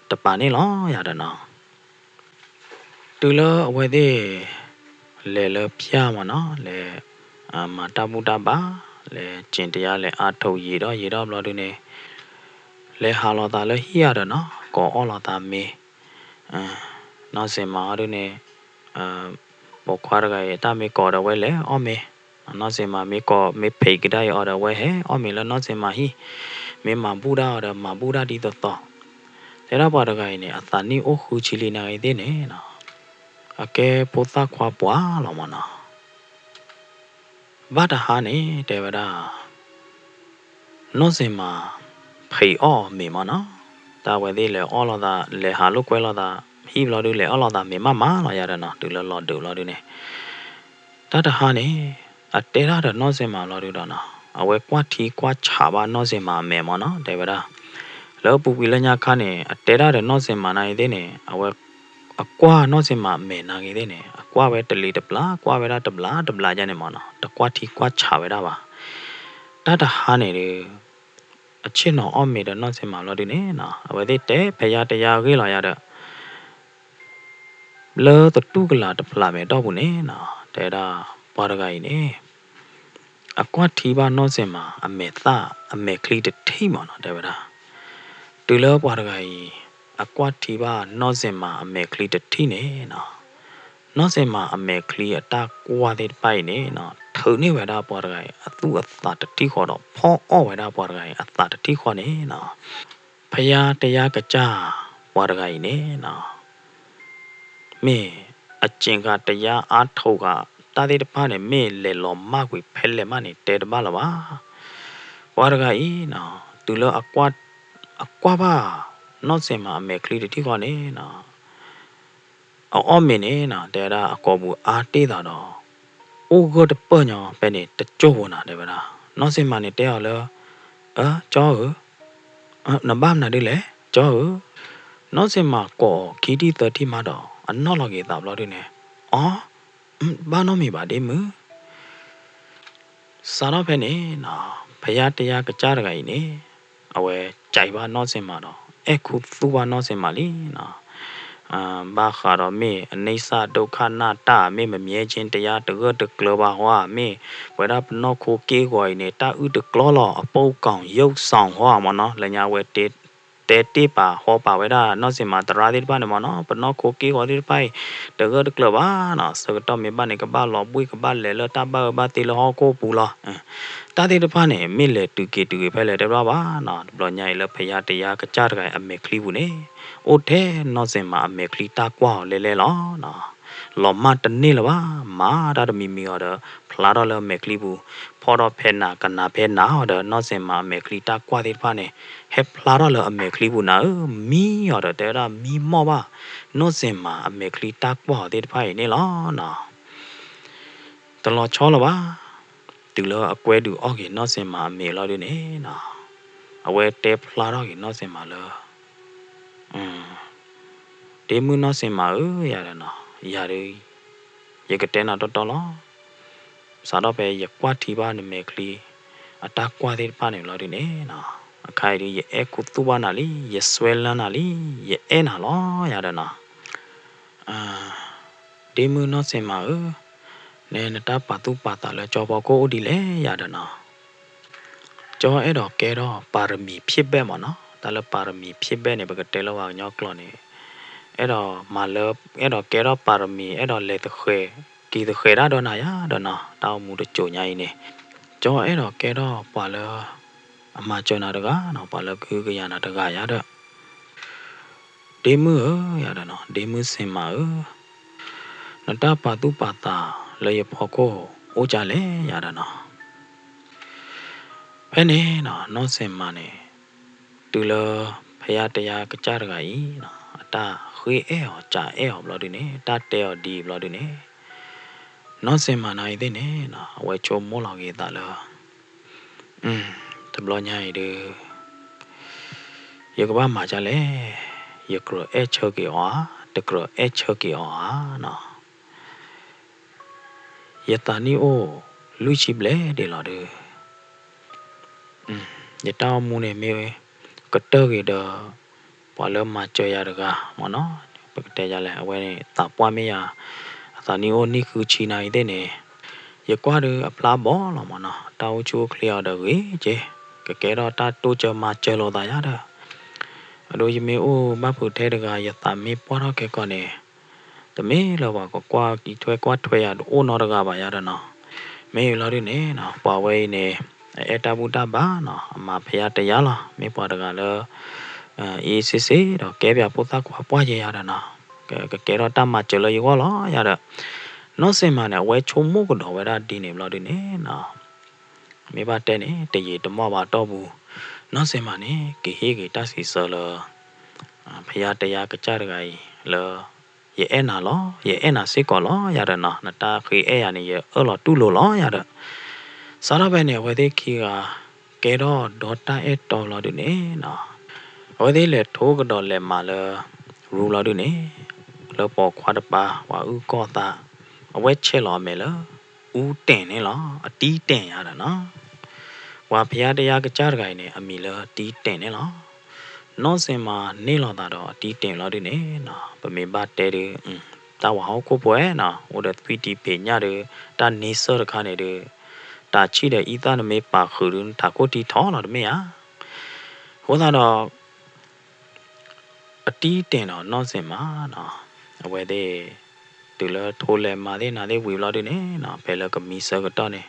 တပၤန့ၣ်လီၤယၤဒီးနီၤ. တုၤလၢအဝဲသ့ၣ် လဲၤလၢဖၠၣ်မ့ၢ်နီၤ, လဲၤ မၤတၢ်ဘူၣ်တၢ်ဘါ, လဲၤကၠ့ၣ်တယါ လဲၤအါထိၣ်ယံာ်ဒီးယံာ်ဒီးဘျီဒုန့ၣ်, လဲၤဟးလိာ်သးလၢဟံၣ်ယၤဒီးနီၤ, ကိးအီၣ်လိာ်သးမ့ၤ, နီၢ်စ့ၢ်မးအီၤဒုန့ၣ် ပိာ်ခွါတဂၤအံၤ တၢ်မ့ၢ်ကိးဒီးဝဲလဲၤအီၣ်မ့ၤ, နီၢ်စ့ၢ်မးမ့ၢ်ကိးမ့ၢ်ဖံးကဒါအီၤဒီး အဝဲဟဲအီၣ်မ့ၤလၢနီၢ်စ့ၢ်မးဟံၣ်, မ့ၢ်မၤဘူၣ်တၢ်အီၤဒီး မၤဘူၣ်တၢ်ဒ်သိးသိး. တဲဒၣ်ပှၤတဂၤအံၤန့ၣ် အသးနံၣ်အိၣ်ဃုဆံလံနာ်က့သ့ၣ်န့ၣ်, အကဲဖိသၣ်ခွါပှၢ်လီၤမ့ၢ်နီၤ. ဘၣ်တဟါန့ၣ် တဲဝဲဒၣ် နီၢ်စ့ၣ်မး ဖံးအီၣ်အီၤမ့ၤမၢ်နီၤ, တၢ်အဝဲသ့ၣ်လဲၤအီၣ်လိာ်သး လဲၤဟးလိာ်ကွဲလိာ်သး ဟံၣ်ဘျီဒုး လဲၤအီၣ်လိာ်သးမ့ၤမးမးလီၤယၤဒီးနီၤ, တုၤလၢလီၤဒုးဘျီဒုးန့ၣ် တၢ်တဟါန့ၣ် အတဲဒၣ်ဒီးနီၢ်စ့ၣ်မးဘျီဒုးဒီးနီၤ, အဝဲကွၢ်ထံကွၢ်ဆးဘၣ်နီၢ်စ့ၣ်မးအမဲာ်မၢ်နီၤ, တဲဝဲဒၣ် လၢပူၤကွံာ်လၢညါခါန့ၣ် အတဲဒၣ်ဒီးနီၢ်စ့ၣ်မးနၤအံၤသ့ၣ်န့ၣ် အဝဲ အကွၢ်နီၢ်စ့ၣ်မးအမဲာ်နၤဂ့ၤသ့ၣ်န့ၣ် အကွၢ်ဝဲတလံၤတပျၢ် ကွၢ်ဝဲဒၣ်တဘျီတဘျီယါန့ၣ်မၢ်နီၤ, တကွၢ်ထံကွၢ်ဆးဝဲဒၣ်ဘၣ်. တၢ်တဟါန့ၣ်ဒီး အဆ့ၣ်နီၤအီၣ်မ့ၤဒီးနီၢ်စ့ၣ်မးဘျီဒုးန့ၣ်နီၤ, အဝဲသ့ၣ်တဲဖဲယါတယါအဂ့ၢ်လီၤယၤဒီး လၢသတူၢ်ကလာ်တဖျးမဲာ်တီၢ်ပူၤန့ၣ်နီၤ, တဲဒၣ်ပှၤတဂၤအံၤန့ၣ် အကွၢ်ထံဘၣ်နီၢ်စ့ၣ်မး အမဲာ်သၣ် အမဲာ်ချံတထံၣ်မၢ်နီၤ, တဲဝဲဒၣ် တုၤလၢပှၤတဂၤအံၤ အကွၢ်ထံဘၣ်နီၢ်စ့ၣ်မးအမဲာ်ချံတထံၣ်န့ၣ်နီၤ, နီၢ်စ့ၣ်မးအမဲာ်ချံအတၢ်ကွၢ်သ့ၣ်တဖၣ်အံၤန့ၣ်နီၤ ထုးန့ၢ်ဝဲဒၣ်ပှၤတဂၤအံၤ အသူၣ်အသးတထံၣ်ဃီဒီး ဖီအီၣ်ဝဲဒၣ်ပှၤတဂၤအံၤအသးတထံၣ်ဃီန့ၣ်နီၤ, ဖယါတယါကစၢ်ပှၤတဂၤအံၤန့ၣ်နီၤ မ့ၢ်အစ့ၣ်ဃာ်တယါအါထိးဃာ် တၢ်သ့ၣ်တဖၣ်န့ၣ် မ့ၢ်လဲၤလီၤမၢ်ကွံာ်ဖဲလဲၣ်မးန့ၣ် တဲတဘၣ်လၢၤဘၣ်. ပှၤတဂၤအံၤနီၤ တုၤလၢအကွၢ်ဘၣ် နီၢ်စ့ၣ်မးအမဲာ်ချံတထံၣ်ဃီန့ၣ်နီၤ အအီၣ်မ့ၤန့ၣ်နီၤ တဲဝဲဒၣ်အကိာ်ပူၤအါတ့ၢ်သးဒီး အိၣ်ဂၢၢ်တပၢၢ်ညီဖဲန့ၣ် တကၠိၢ်ဖိနၤ တဲဝဲဒၣ်. နီၢ်စ့ၣ်မးန့ၣ်တဲအီၤလၢ အၢ ကၠီဧၢ နဘၣ်မနုၤဒ်လဲၣ် ကၠီဧၢ. နီၢ်စ့ၣ်မးကိးအီၤခံထံၣ်သၢထံၣ်မးဒီး အနီၣ်လီၤက့ၤသးဘျီဒုးန့ၣ် အီ ဘၣ်နီတမံၤဘၣ်ဒ့မုၣ် စးထီၣ်ဖဲန့ၣ်နီၤ ဖယါတယါကစၢ်တဂၤအံၤန့ၣ် အဝဲကဲဘၣ်နီၢ်စ့ၣ်မးဒီး အဲၣ်ခူသူၣ်ဘၣ်နီၢ်စ့ၣ်မးလံနီၤ. ဘၣ်ဃးဒီးမ့ၢ်အနံၣ်စၢ်ဒိၣ်ခၣ်နၢ်တၢ် မ့ၢ်မမံၤက့တယါတဂၢၢ်တကျၢၤဘၣ်ဟီဧါ မ့ၢ်ပဝဲဒၣ်ပနီၢ်ခိက့ၢ်ဂီၤအံၤန့ၣ် တၢ်အုၣ်တကျီလီၤ အပိာ်ကီၢ်ယုၢ်စီၣ်ဟီဧါမၢ်နီၤ လၢညါဝဲ တဲတ့ၢ်ပာ်ဟီပာ်ဝဲဒၣ်နီၢ်စ့ၣ်မးသရၣ်သ့ၣ်တဖၣ်န့ၣ်မၢ်နီၤ ပနီၢ်ခိက့ၢ်ဂီၤသ့ၣ်တဖၣ်အံၤ တဂၢၢ်တကျၢၤဘၣ်နီၤ ဆၢကတီၢ်မ့ၢ်ဘၣ်န့ၣ် ကဘၣ်လီၤဘှံၣ်ကဘၣ်လဲၤလၢတၢ်ဘၣ်အၢဘၣ်သီလၢဟီၣ်ခိၣ်ပူၤလီၤ. တၢ်သ့ၣ်တဖၣ်န့ၣ် မ့ၢ်လဲၤတုၤက့ၤတုၤက့ၤဖဲလဲၣ်တဲဘၣ်ဘၣ်နီၤ တဘျီညါအံၤလၢဖယါတယါကစၢ်တဂၤအမဲာ်ချံပူၤန့ၣ် အိၣ်ထဲနီၢ်စ့ၣ်မးအမဲာ်ချံတၢ်ကွၢ်အီၤလဲၣ်လဲၣ်လီၤ. လီၤမၢ်တန့ၢ်လၢၤဘၣ် မၤတၢ်တမံၤမံၤအီၤဒီး ဖျါထီၣ်လၢအမဲာ်ချံပူၤ ဖီၣ်ထီၣ်ဖဲနၤကနၤဖဲနၤအီၤဒီး နီၢ်စ့ၣ်မးအမဲာ်ချံတၢ်ကွၢ်သ့ၣ်တဖၣ်န့ၣ် ဟဲဖျါထီၣ်လၢအမဲာ်ချံပူၤနၤဧၢ မံအီၤဒီးတဲဝဲဒၣ်မံမီၢ်ဘၣ် နီၢ်စ့ၣ်မးအမဲာ်ချံတၢ်ကွၢ်အီၤသ့ၣ်တဖၣ်အံၤန့ၣ်လီၤနီၤ. တလီၤဆီလၢၤဘၣ် တုၤလၢအကွဲဒုးအီၣ်က့ၤနီၢ်စ့ၣ်မးအမ့ၤလီၤဒုးန့ၣ်နီၤ အဝဲတဲဖျါထီၣ်က့ၤနီၢ်စ့ၣ်မးလၢ ဒ့မုၣ်နီၢ်စ့ၣ်မးဧၢ ယၤဒီးနီၤ ယၤဒီး ယကတဲနၤတီတီလီၤ. စးထီၣ်ဖဲယကွၢ်ထံဘၣ်နမဲာ်ချံ အတၢ်ကွၢ်သ့ၣ်တဖၣ်န့ၣ်လီၤဒုးန့ၣ်နီၤ အခါအံၤဒုး ယအဲၣ်ခူသူၣ်ဘၣ်နၤလံ ယစွဲလၢနၤလံ ယအဲၣ်နၤလီၤ ယၤဒီးနီၤ ဒ့မုၣ်နီၢ်စ့ၣ်မးဧၢ, နဲနတၢ်ပာ်သူၣ်ပာ်သးလၢကၠီဖီခိၣ်အိၣ်ဒ်လဲၣ်ယၤဒီးနီၤ, ကၠီအဲၣ်ဒိးကဲထီၣ်ပၤရမံၤဖံးဘဲၣ်မၢ်နီၤ, တၢ်လၢပၤရမံၤဖံးဘဲၣ်န့ၣ် ပကတဲလၢပှၤကညီကျိာ်န့ၣ်, အဲၣ်ဒိးမၤလၢ အဲၣ်ဒိးကဲထီၣ်ပၤရမံၤ အဲၣ်ဒိးလဲၤသဃဲၤ က့ၤသဃဲၤဒၣ်ဒီးနၤယၤဒီးနီၤ, တၢ်အိၣ်မူတစိၤညါအံၤန့ၣ်, ကၠီအဲၣ်ဒိးကဲထီၣ်ပှၤလၢ အမၤစၢၤနၤတဂၤနီၤ, ပှၤလၢကဟုကယာ်နၤတဂၤယၤဒီး ဒ့မုၣ်ဧၢ, ယၤဒီးနီၤ, ဒ့မုၣ်စ့ၣ်မးဧၢ, နတၢ်ပာ်သူၣ်ပာ်သးလၢယဖီခိၣ်အိၣ်ကလဲၣ်ယၤဒီးနီၤ, ဖဲန့ၣ်နီၤ နီၢ်စ့ၣ်မးန့ၣ် တုၤလၢဖယါတယါကစၢ်တဂၤအံၤနီၤ အတၢ်ဃ့အဲၣ်အီၤစံးအဲၣ်အီၤဘျီဒုန့ၣ် တၢ်တဲအီၤဒ်အံၤဘျီဒုန့ၣ် နီၢ်စ့ၣ်မးနၤအံၤသ့ၣ်န့ၣ်နီၤ အဝဲဆိကမိၣ်လီၤက့ၤအသးလၢ တဘျီညါအံၤဒီး ယကဘၣ်မၤဒ်လဲၣ်, ယကြၢးအဲၣ်ဆၢက့ၤအီၤဧါ, တကြၢးအဲၣ်ဆၢက့ၤအီၤဧါနီၤ, ယသးနံၣ်အိၣ်လွံၢ်ဆံဘျဲၣ်ဒံးလီၤဒီး ယတၢ်အိၣ်မူန့ၣ်မ့ၢ်ကတၢၢ်ဂ့ၤဒီး ပှၤလၢမၤစၢၤယၤတဂၤမၢ်နီၤ, ပကတဲယၤလဲၣ်, အဝဲန့ၣ်သးပှၢ်မ့ၢ်ယၤ, အသးနံၣ်အိၣ်နံၣ်ဃုဆံနၤအံၤသ့ၣ်န့ၣ်, ယကွၢ်ဒီးအဖျါဘီလီၤမၢ်နီၤ, တၢ်အိၣ်ဆူၣ်အိၣ်ချ့အီၤဒီးဂ့ၤက့, ကကဲထီၣ်တၢ်တိစၢၤမၤစၢၤလိာ်သးယၤဒီး အဒိ ယမ့ၢ်အိၣ်ဘၣ်ဖုးထဲတဂၤ ယသးမ့ၢ်ပှၢ်ထီၣ်ခဲကီးန့ၣ်, တမ့ၢ်လၢပှၤကကွၢ်ကံထွဲကွၢ်ထွဲယၤတအိၣ်နီတဂၤဘၣ်ယၤဒီးနီၤ, မ့ၢ်အံၤလီၤဒုန့ၣ်နီၤ ပှၤဝဲအံၤန့ၣ် အအဲၣ်တၢ်ဘူၣ်တၢ်ဘါနီၤ, အမၤဖဲယါတယါလီၤ, မ့ၢ်ပှၤတဂၤလၢ အ့ၣ်စ့ၣ်စ့ၣ်ဒီးကဲပၠးဖိသၣ်ခွါပှၢ်ယဲယၤဒီးနီၤ, ကကဲထီၣ်တၢ်မၤစၢၤလၢယဂီၢ်လီၤယၤဒီး နီၢ်စ့ၣ်မးန့ၣ် အဝဲဆိကမိၣ်ကဒီးဝဲဒၣ်ဒ်န့ၣ်ဘျီဒုန့ၣ်နီၤ, မ့ၢ်ဘၣ်တဲန့ၣ် တယံာ်တမီၢ်ဘၣ်တီၢ်ပူၤ, နီၢ်စ့ၣ်မးန့ၣ် ကဟ့ၣ်က့ၤတၢ်စံးဆၢလၢ ဖယါတယါကစၢ်တဂၤအံၤလၢ ယအဲၣ်နၤလီၤ, ယအဲၣ်နၤစ့ၢ်ကီးလီၤယၤဒီးနီၤ, နတၢ်ဃ့အဲၣ်ယၤန့ၣ် ယအၢၣ်လီၤတူၢ်လိာ်လီၤယၤဒီး, စးထီၣ်ဖဲန့ၣ် အဝဲသ့ၣ်ခံဂၤ ကဲထီၣ်ဒီတၢ်အဲၣ်တီဘျီဒုန့ၣ်နီၤ, အဝဲသ့ၣ်လဲၤထိကဒီးလဲၤမၤလၢ ရူဘျီဒုန့ၣ်, လၢပိာ်ခွါတပၤ ပှၤအုၣ်ကီၢ်သး, အဝဲဆဲးလီၤအမဲာ်လၢ အူတ့ၢ်န့ၣ်လီၤ, အတံတ့ၢ်ယၤဒီးနီၤ, ပှၤဖယါတယါကစၢ်တဂၤအံၤန့ၣ် အမံၤလၢတံတ့ၢ်န့ၣ်လီၤ. နီၢ်စ့ၣ်မးန့ၢ်လိာ်သးဒီးအတံတ့ၢ်လီၤဒုန့ၣ်နီၤ, ပမ့ၢ်ဘၣ်တဲဒု တၢ်ဝၤဟီၣ်ခိၣ်ဖိနီၤ အိၣ်ဒီးသွံၣ်တံၢ်ဖံးညၣ်ဒီး တၢ်န့ဆၢၣ်တခါန့ၣ်ဒီး တၢ်ဆံၣ်ဒီးအံသၣ်နမ့ၢ်ပာ်ဃုာ်ဒီး နထးခိၣ်ထံထီၣ်လီၤတမ့ၢ်ဧါ. အဃိသတးဒီး အတံတ့ၢ်ဒီးနီၢ်စ့ၣ်မးနီၤ, အဝဲသ့ၣ် တုၤလၢထိလဲၤမၤသ့ၣ်နၤသ့ၣ်ဝံၤဘျီဒုန့ၣ်နီၤ, ဖဲလၢကမံဆၢကတီၢ်န့ၣ်,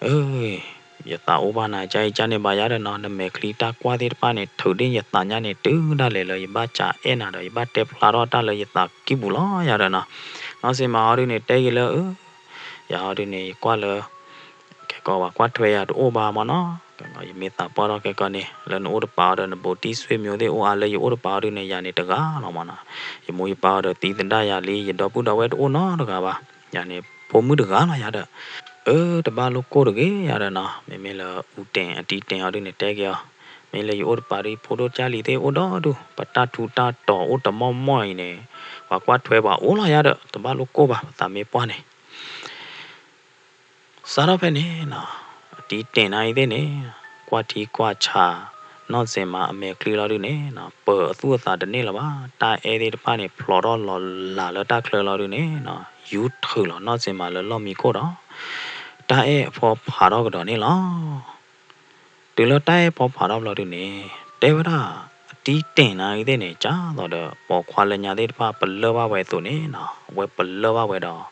အၢ ယသးအိၣ်ဘၣ်နၤကါအံၤကါန့ၣ်ဘၣ်ယၤဒီးနီၤ, နမဲာ်ချံတၢ်ကွၢ်သ့ၣ်တဖၣ်န့ၣ် ထုးဒ့ၣ်ယသးညါန့ၣ် တုၤဒၣ်လဲာ်လၢယဘၣ်စးအဲၣ်နၤဒီး ယဘၣ်တဲဖျါထီၣ်တၢ်လၢယသးကံၢ်ပူၤလီၤယၤဒီးနီၤ. နီၢ်စ့ၣ်မးအီၤဒုန့ၣ် တဲက့ၤလၢ အၢ ယၤအီၤဒုန့ၣ် ယကွၢ်လၢ ခဲကီးပှၤကွၢ်ထွဲယၤတအိၣ်ဘၣ်မးနီၤ, ယမ့ၢ်သးပှၢ်ထီၣ်ခဲကီးန့ၣ် လၢနအိၣ်တပၤအီၤဒီး နဘူးတံၢ်ဆွေမျိုးသ့ၣ်အိၣ်အါ လၢယအိၣ်တပၤအီၤဒုန့ၣ် ယၤန့ၣ်တဂၤလီၤမးနီၤ. ယမိၢ်ယပၢ်အီၤဒီးသံသဒၣ်ယၤလံ, ယဒီပုၢ်ဒီဝဲၢ်တအိၣ်နီတဂၤဘၣ်, ယၤန့ၣ် ဖိမုၣ်တဂၤလီၤယၤဒီး, အၢ တဘၣ်လိၣ်ကိၢ်တဂ့ၤယၤဒီးနီၤ. မ့မ့ၢ်လၢအူတ့ၢ်အတံတ့ၢ်အီၤဒုန့ၣ် တဲက့ၤအီၤ, မ့ၢ်လၢယအိၣ်တပၤဒု ဖိဒိၣ်ကၢ်လံၤသ့ၣ်အိၣ်ဒီးဒု ပတၢ်ထူးတၢ်တီၤအိၣ်တမီၢ်မီၢ်အံၤန့ၣ် ပှၤကွၢ်ထွဲပှၤအိၣ်လီၤယၤဒီး တဘၣ်လိၣ်ကိၢ်ဘၣ် ပသးမ့ၢ်ပှၢ်န့ၣ် စးထီၣ်ဖဲန့ၣ်နီၤ, အတံတ့ၢ်န့ၣ်အံၤသ့ၣ်န့ၣ် ကွၢ်ထံကွၢ်ဆး နီၢ်စ့ၣ်မးအမဲာ်ချံလီၤဒုန့ၣ်နီၤ, ပၢၤအသူၣ်အသးတန့ၢ်လၢၤဘၣ်, တၢ်အဲၣ်သ့ၣ်တဖၣ်န့ၣ် ဖျိးထီၣ်လီၤလးလၢတၢ်ချၢလီၤဒုန့ၣ်နီၤ, ယူထုးလီၤနီၢ်စ့ၣ်မးလၢလီၢ်မံခိၣ်ဒီး တၢ်အဲၣ်အဖီဖးထီၣ်ကဒီးန့ၣ်လီၤ. တုၤလၢတၢ်အဲၣ်ဖီဖးထီၣ်ဘျီဒုန့ၣ် တဲဝဲဒၣ် အတံတ့ၢ်န့ၣ်အံၤသ့ၣ်န့ၣ် ကသိးဒီး ပိာ်ခွါလၢညါသ့ၣ်တဖၣ် ပလၢၢ်ဘၣ်ဝဲအသိးန့ၣ်နီၤ, အဝဲပလၢၢ်ဘၣ်ဝဲဒီး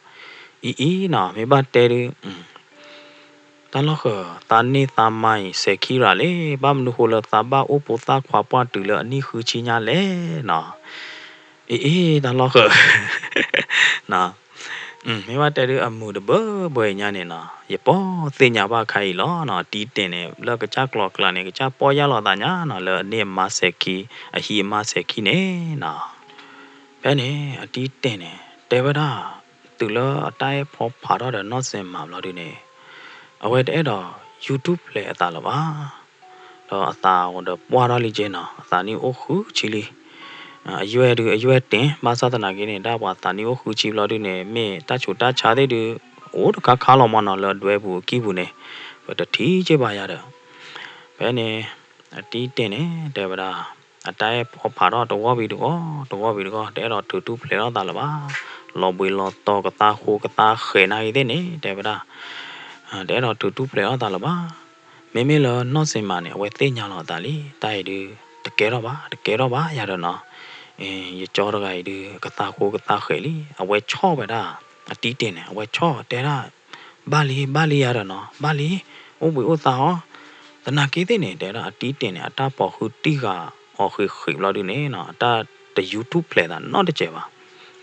အံၤအံၤနီၤ, မ့ၢ်ဘၣ်တဲဒု တၢ်လီၢ်ဃၢၤ သးန့ၢ်သးမါအံၤ စဲၤခံရၤလံ, ဘၣ်မနုၤဃိလၢသးဘၣ်အိၣ်ဖိသၣ်ခွါပှၢ်တုၤလၢအနံၣ်ဃုဆံညါလဲၣ်နီၤ, အံၤအံၤ တၢ်လီၢ်ဃၢၤ မ့ၢ်ဘၣ်တဲဒု အမုာ်တဘၢဘၢအံၤညါန့ၣ်နီၤ, ယပိာ်သ့ၣ်ညါဘၣ်ခါအံၤလီၤနီၤ, အတံတ့ၢ်န့ၣ် လၢကစၢ်ကျိၤကျါန့ၣ် ကစၢ်ပီၢ်ယၢ်လီၤသးညါနီၤ, လၢအန့ၢ်အမါစဲၤခံ အဟံးအမါစဲၤခံန့ၣ်နီၤ. ဖဲန့ၣ် အတံတ့ၢ်န့ၣ် တဲဝဲဒၣ် တုၤလၢအတၢ်အဲၣ်ဖီဖးထီၣ်ဒီးနီၢ်စ့ၣ်မးဘျီဒုန့ၣ် အဝဲတအဲၣ်ဒိး ယူၤထူၣ်ဖျဲးအသးလၢၤဘၣ်. ဒီးအသးဒီးပှၢ်ထီၣ်လံက့နီၤ, အသးနံၣ်အိၣ်ဃုဆံလံ. အယွဲၢ်ဒု အယွဲၢ်တ့ၢ် ဘၣ်ဆၣ်သနာ်က့န့ၣ် ဒၣ်ပှၤသးနံၣ်အိၣ်ဃုဆံဘျီဒုန့ၣ် မ့ၢ်တၢ်ဆူးတၢ်ဆါသ့ၣ်ဒု အိၣ်တခါခါလီၤမးနီၤ, လၢအဒွဲပူၤအကံၢ်ပူၤန့ၣ် ပတထံၣ်က့ဘၣ်ယၤဒီး ဖဲန့ၣ် အတံတ့ၢ်န့ၣ် တဲဝဲဒၣ် အတၢ်အဲၣ်ဖီဖးထီၣ်တဂီၢ်ဝံၤတဂီၢ် တဂီၢ်ဝံၤတဂီၢ် တအဲၣ်ဒိးထုးထူၣ်ဖျဲးထီၣ်သးလၢၤဘၣ်. လီၤဘှံးလီၤတီၤ ကသါဃိကသါဃဲးနာ်ဂ့ၤသ့ၣ်န့ၣ် တဲဝဲဒၣ် တအဲၣ်ဒိးထုးထူၣ်ဖျဲးထီၣ်သးလၢၤဘၣ်. မ့မ့ၢ်လၢနီၢ်စ့ၣ်မးန့ၣ် အဝဲသ့ၣ်ညါလီၤအသးလံ, တၢ်အံၤဒု တကဲထီၣ်ဘၣ် တကဲထီၣ်ဘၣ်ယၤဒီးနီၤ, ယကၠီတဂၤအံၤဒု ကသါဃိကသါဃဲးလံ. အဝဲဆီၣ်ဝဲဒၣ် အတံတ့ၢ်န့ၣ် အဝဲဆီၣ်တဲဒၣ် ဘၣ်လံ ဘၣ်လံယၤဒီးနီၤ, ဘၣ်လံ အိၣ်ဘှံးအိၣ်သါအီၤ. သနာ်က့သ့ၣ်န့ၣ် တဲဒၣ်အတံတ့ၢ်န့ၣ် အတၢ်ဖိးဃုတံၢ်ဃာ်အီၤဃံးဃံးဘျီဒုန့ၣ်နီၤ, အတၢ်တယူၤထူၣ်ဖျဲးသးနီတစဲးဘၣ်.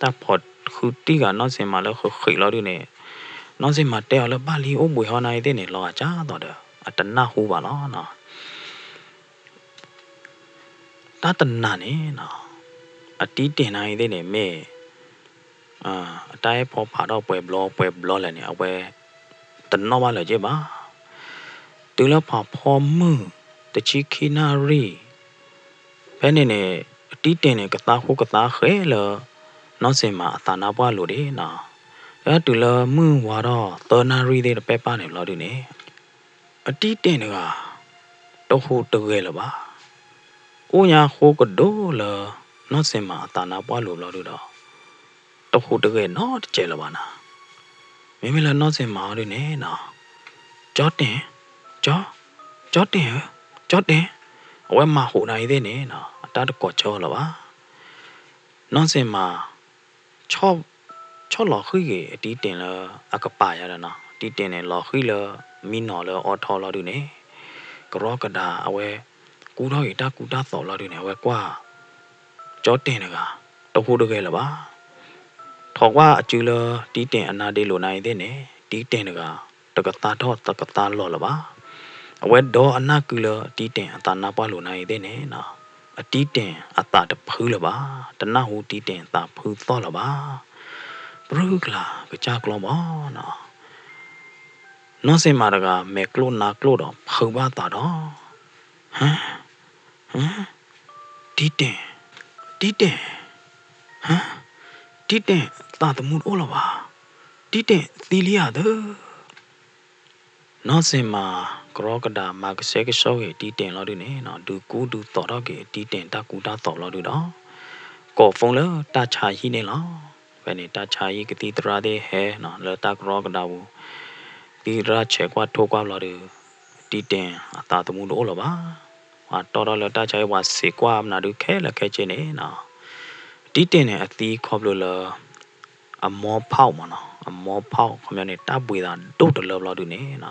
တၢ်ဖိးဃုတံၢ်ဃာ်နီၢ်စ့ၣ်မးလၢဃံးဃံးဘျီဒုန့ၣ် နီၢ်စ့ၣ်မးတဲအီၤလၢဘၣ်လံအိၣ်ဘှံးဟီနာ်ဂ့ၤသ့ၣ်န့ၣ် လီၤဂာ်ကသိးဒီး အတနၢ်ဟူဘၣ်လီၤနီၤ. တၢ်တနၤန့ၣ်နီၤ, အတံတ့ၢ်နာ်ဂ့ၤသ့ၣ်န့ၣ် မ့ၢ် အတၢ်အဲၣ်ဖီဖးထီၣ်ပှဲၤဘျီပှဲၤဘျီလဲၣ်န့ၣ် အဝဲတနီၣ်ဘၣ်လၢၤက့ဘၣ်. တုၤလၢဖးဖီမုၢ်တဆံခံနၣ်ရံၣ် ဖဲန့ၣ်န့ၣ် အတံတ့ၢ်န့ၣ် ကသါဃိကသါဃဲးလၢ နီၢ်စ့ၣ်မးအသးနါပှၢ်လိၤဒၣ်နီၤ. လၢတုၤလၢမုၢ်ဝါထီၣ်သၢနၣ်ရံၣ်သ့ၣ်တပဲၢ်ပၢ်န့ၣ်ဘျီဒုန့ၣ် အတံတ့ၢ်တဂၤ တဟူးတဂဲၤလၢၤဘၣ်. အိၣ်ညါဃိကဒိၣ်လၢ နီၢ်စ့ၣ်မးအသးနါပှၢ်လိၤဘျီဒုဒီး တဟူးတဂဲၤနီတစဲးလၢၤဘၣ်နီၤ. မ့မ့ၢ်လၢနီၢ်စ့ၣ်မးအီၤဒုန့ၣ်နီၤ, ကၠီတ့ၢ်, ကၠီ, ကၠီတ့ၢ်ဧၢ, ကၠီတ့ၢ်, အဝဲမၤဟူးနာ်ဂ့ၤသ့ၣ်န့ၣ်နီၤ အတၢ်တကိးဆၢလၢၤဘၣ်. နီၢ်စ့ၣ်မး ဆီၣ်လီၤဃံၢ်က့ၤအတံတ့ၢ်လၢအကပၤယၤဒီးနီၤ, တံတ့ၢ်န့ၣ် လီၤဃံၢ်လၢမံနီၤလၢအီထီလီၤဒုန့ၣ်, ကရီကဒါအဝဲ ကူထီၣ်က့ၤတၢ်ကူတၢ်သိးလီၤဒုန့ၣ် အဝဲကွၢ် ကၠီတ့ၢ်တဂၤ တဟူးတဂဲၤလၢၤဘၣ်. ထီၣ်ကွၢ်အစုလၢတံတ့ၢ်အနါဒ့လိာ်နါအံၤသ့ၣ်န့ၣ် တံတ့ၢ်တဂၤ တကသါထီၣ်တကသါလီၤလၢၤဘၣ်. အဝဲဒီးအနၢ်ကုလၢတံတ့ၢ်အသးနါပှၢ်လိာ်နါအံၤသ့ၣ်န့ၣ်နီၤ အတံတ့ၢ်အသးတဖုလၢၤဘၣ်, တနၢ်ဟူတံတ့ၢ်အသးဖုသီၣ်လၢၤဘၣ်. ပြူကျါကစၢ်ကျီဘီနီၤ နီၢ်စ့ၣ်မးတဂၤ မဲာ်ကျိၣ်နါကျိၣ်ဒီးဖုးဘၣ်သးဒီး, ဟ, ဟ, တံတ့ၢ်, တံတ့ၢ်, ဟ, တံတ့ၢ်သးသမူတအိၣ်လၢၤဘၣ်, တံတ့ၢ်သံလံဧါသၢ. နီၢ်စ့ၣ်မး ကရီကဒးမၤကဆှဲကဆှီက့ၤတံတ့ၢ်လီၤဒုန့ၣ်နီၤ ဒုးကူဒုးသိးထီၣ်က့ၤတံတ့ၢ်တၢ်ကူတၢ်သိးလီၤဒုဒီး ကိး phone လၢတၢ်ဆါဟံၣ်န့ၣ်လီၤ. ဖဲန့ၣ် တၢ်ဆါဟံၣ်ကသံၣ်သရၣ်သ့ၣ်ဟဲနီၤ လၢတၢ်ကရီကဒးပူၤ သံၣ်သရၣ်ဆဲးကွၢ်ထိၣ်ကွၢ်ဘျီဒု တံတ့ၢ်အသးသမူတအိၣ်လၢၤဘၣ်. ပှၤတီၣ်ထီၣ်လၢတၢ်ဆါဟံၣ် ပှၤစံးကွၢ်မနုၤဒုခဲလၢာ်ခဲဆ့န့ၣ်နီၤ တံတ့ၢ်န့ၣ်အသံခီဖျိလၢ အမီဖီၣ်မးနီၤ အမီဖီၣ် ခီပညီန့ၣ် တၢ်ဘှံးသးဒိၣ်တလၢဘျီဒုန့ၣ်နီၤ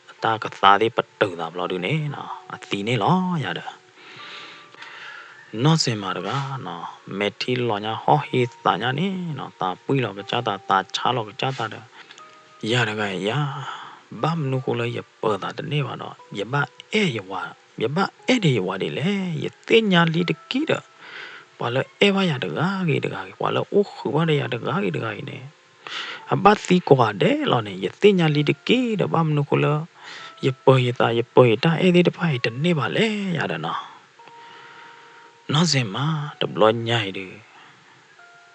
အတၢ်ကသါသ့ၣ်ပတုာ်သးဘျီဒုန့ၣ်နီၤ အသံန့ၣ်လီၤယၤဒီး နီၢ်စ့ၣ်မးတဂၤနီၤ မဲာ်ထံလီၤညါဟီၣ်ဟ့သးညါန့ၣ်နီၤ သးပှံၢ်လီၤကစၢ်သး သးဆါလီၤကစၢ်သးဒီး ယၤတဂၤယၤ ဘၣ်မနုၤဃိလၢယပၢၤသးတန့ၢ်ဘၣ်ဒီး ယဘၣ်အဲၣ်ယဝၤ ယဘၣ်အဲၣ်ဒံးယဝၤဒ်လဲၣ် ယသ့ၣ်ညါလံတက့ၢ်ဒီး ပှၤလၢအဲၣ်ဘၣ်ယၤတဂၤဂ့ၤတဂၤဂ့ၤ ပှၤလၢအိၣ်ဃုာ်ဘၣ်ဒီးယၤတဂၤဂ့ၤတဂၤဂ့ၤန့ၣ် အဘၣ်သံကိးဂၤဒဲးလီၤန့ၣ် ယသ့ၣ်ညါလံတက့ၢ်ဒီး ဘၣ်မနုၤဃိလၢ ယပၢၤယသး ယပၢၤယတၢ်အဲၣ်သ့ၣ်တဖၣ်အံၤ တန့ၢ်ဘၣ်လဲၣ်ယၤဒီးနီၤ နီၢ်စ့ၣ်မး တဘျီညါအံၤဒု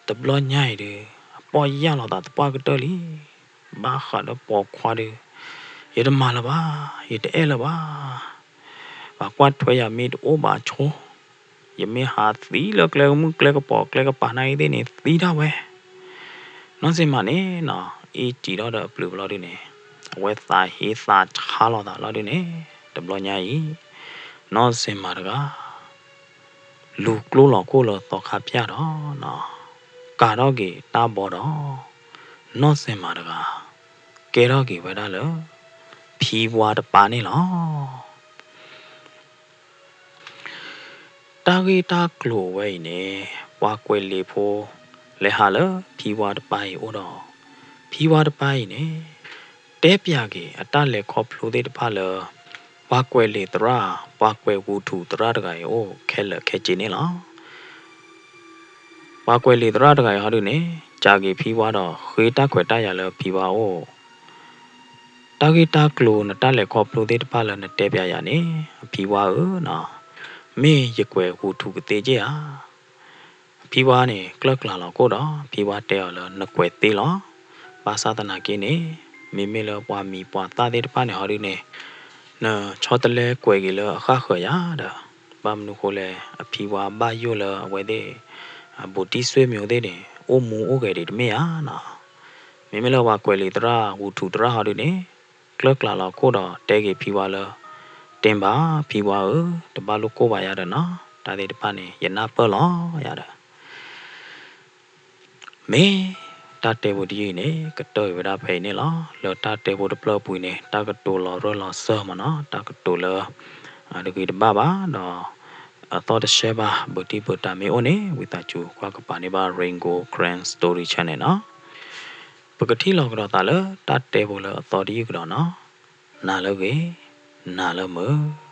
တဘျီညါအံၤဒု အပီၢ်ယၢ်လီၤသးသပှၢ်ကတၢၢ်လံ. ဘၣ်ဃးဒီးပိာ်ခွါဒု ယတမၤလၢၤဘၣ်, ယတအဲၣ်လၢၤဘၣ်. ပှၤကွၢ်ထွဲယၤမ့ၢ်တအိၣ်ဘၣ်ဆိ, ယမ့ၢ်ဟးသံလၢကျဲကမုၢ်ကျဲကပီၤကျဲကပၤနာ်အံၤသ့ၣ်န့ၣ် သံဒၣ်ဝဲ. နီၢ်စ့ၣ်မးန့ၣ်နီၤ အ့ၣ်စံးထီၣ်ဒီးအပျုၤဘျီဒုန့ၣ် အဝဲသးဟ့သးဆါလီၤသးလီၤဒုန့ၣ် တဘျီညါအံၤ နီၢ်စ့ၣ်မးတဂၤ လူၤကျိလီၤခိၣ်လၢသီခါပျၢ်ဒီး ကၤထီၣ်က့ၤတၢ်ဘီဒီး နီၢ်စ့ၣ်မးတဂၤ ကဲထီၣ်က့ၤဝဲဒၣ်လၢ ဖံဝါတပၤန့ၣ်လီၤ. တၢ်ဂ့ၢ်တၢ်ကျိၤဝဲအံၤန့ၣ် ပှၤကွဲးလံာ်ဖိ လဲၤဟးလၢဖံဝါတပၤအံၤအိၣ်ဒီး ဖံဝါတပၤအံၤန့ၣ် တဲပျးက့ၤအတၢ်လဲၤခီဖျိသ့ၣ်တဖၣ်လၢ ပှၤကွဲးလံာ်သရၣ် ပှၤကွဲးဂူာ်ထူးသရၣ်တဂၤအံၤအိၣ်ခဲလၢာ်ခဲဆ့န့ၣ်လီၤ. ပှၤကွဲးလံာ်သရၣ်တဂၤအံၤဟီဒုန့ၣ် စံးက့ၤဖံဝါဒီး ဃ့တၢ်ခွဲးတၢ်ယာ်လၢဖံဝါအအိၣ် တၢ်ဂ့ၢ်တၢ်ကျိၤနတၢ်လဲၤခီဖျိသ့ၣ်တဖၣ်လၢနတဲပျးယၤန့ၣ် အဖံဝါဧၢနီၤ, မ့ၢ်ယကွဲးဂူာ်ထူးကသ့က့ၢ်ဧါ. အဖံဝါန့ၣ် ကျၢၢ်ကျးလီၤခိၣ်ဒီး ဖံဝါတဲအီၤလၢနကွဲးသ့လီၤ. ဘၣ်ဆၣ်သနာ်က့န့ၣ် မ့မ့ၢ်လၢပှၤမံၤပှၤသၣ်သ့ၣ်တဖၣ်န့ၣ်ဟီဒုန့ၣ် နဆီတလဲကွဲးက့ၤလၢအဃၣ်ဃၢၤယၤဒီး ဘၣ်မနုၤဃိလဲၣ် အဖံဝါဘၣ်ယိၣ်လၢအဝဲသ့ၣ် ဘူးတံၢ်ဆွေမျိုးသ့ၣ်န့ၣ် အိၣ်မူအိၣ်ဂဲၤဒံးတမ့ၢ်ဧါနီၤ. မ့မ့ၢ်လၢပှၤကွဲးလံာ်သရၣ် ဂူာ်ထူးသရၣ်ဟီဒုန့ၣ် ကျၢၢ်ကျးလီၤခိၣ်ဒီးတဲက့ၤဖံဝါလၢ တ့ၢ်ဘၣ်ဖံဝါဧၢ, တဘၣ်လိၣ်ကိၢ်ဘၣ်ယၤဒီးနီၤ, တၢ်သ့ၣ်တဖၣ်န့ၣ် ယနၢ်ပၢၢ်လီၤယၤဒီး မ့ၢ်တၢ်တဲဖိတယုၢ်အံၤန့ၣ် ကတၢၢ်ဝဲဒၣ်ဖဲအံၤန့ၣ်လီၤ. လၢတၢ်တဲဖိတဖျၢၣ်အပူၤအံၤန့ၣ် တၢ်ကတိၤလီၤရၢၢ်လီၤစၢၢ်မးနီၤ, တၢ်ကတိၤလၢ တဂ့ၤတဘၣ်ဘၣ်ဒီး အသီတဆှဲဘၣ် ဘူးတံၢ်ဘူးတၢ်မ့ၢ်အိၣ်န့ၣ် ဝံသးစူၤကွၢ်ကပၤန့ၢ်ဘၣ် Rain Gold Karen Story Channel နီၤ. ပကထံၣ်လီၤကဒီးသးလၢတၢ်တဲဖိလၢအသီတယုၢ်ကဒီးနီၤ. နၤလၢဂ့ၤ, နၤလၢမုာ်.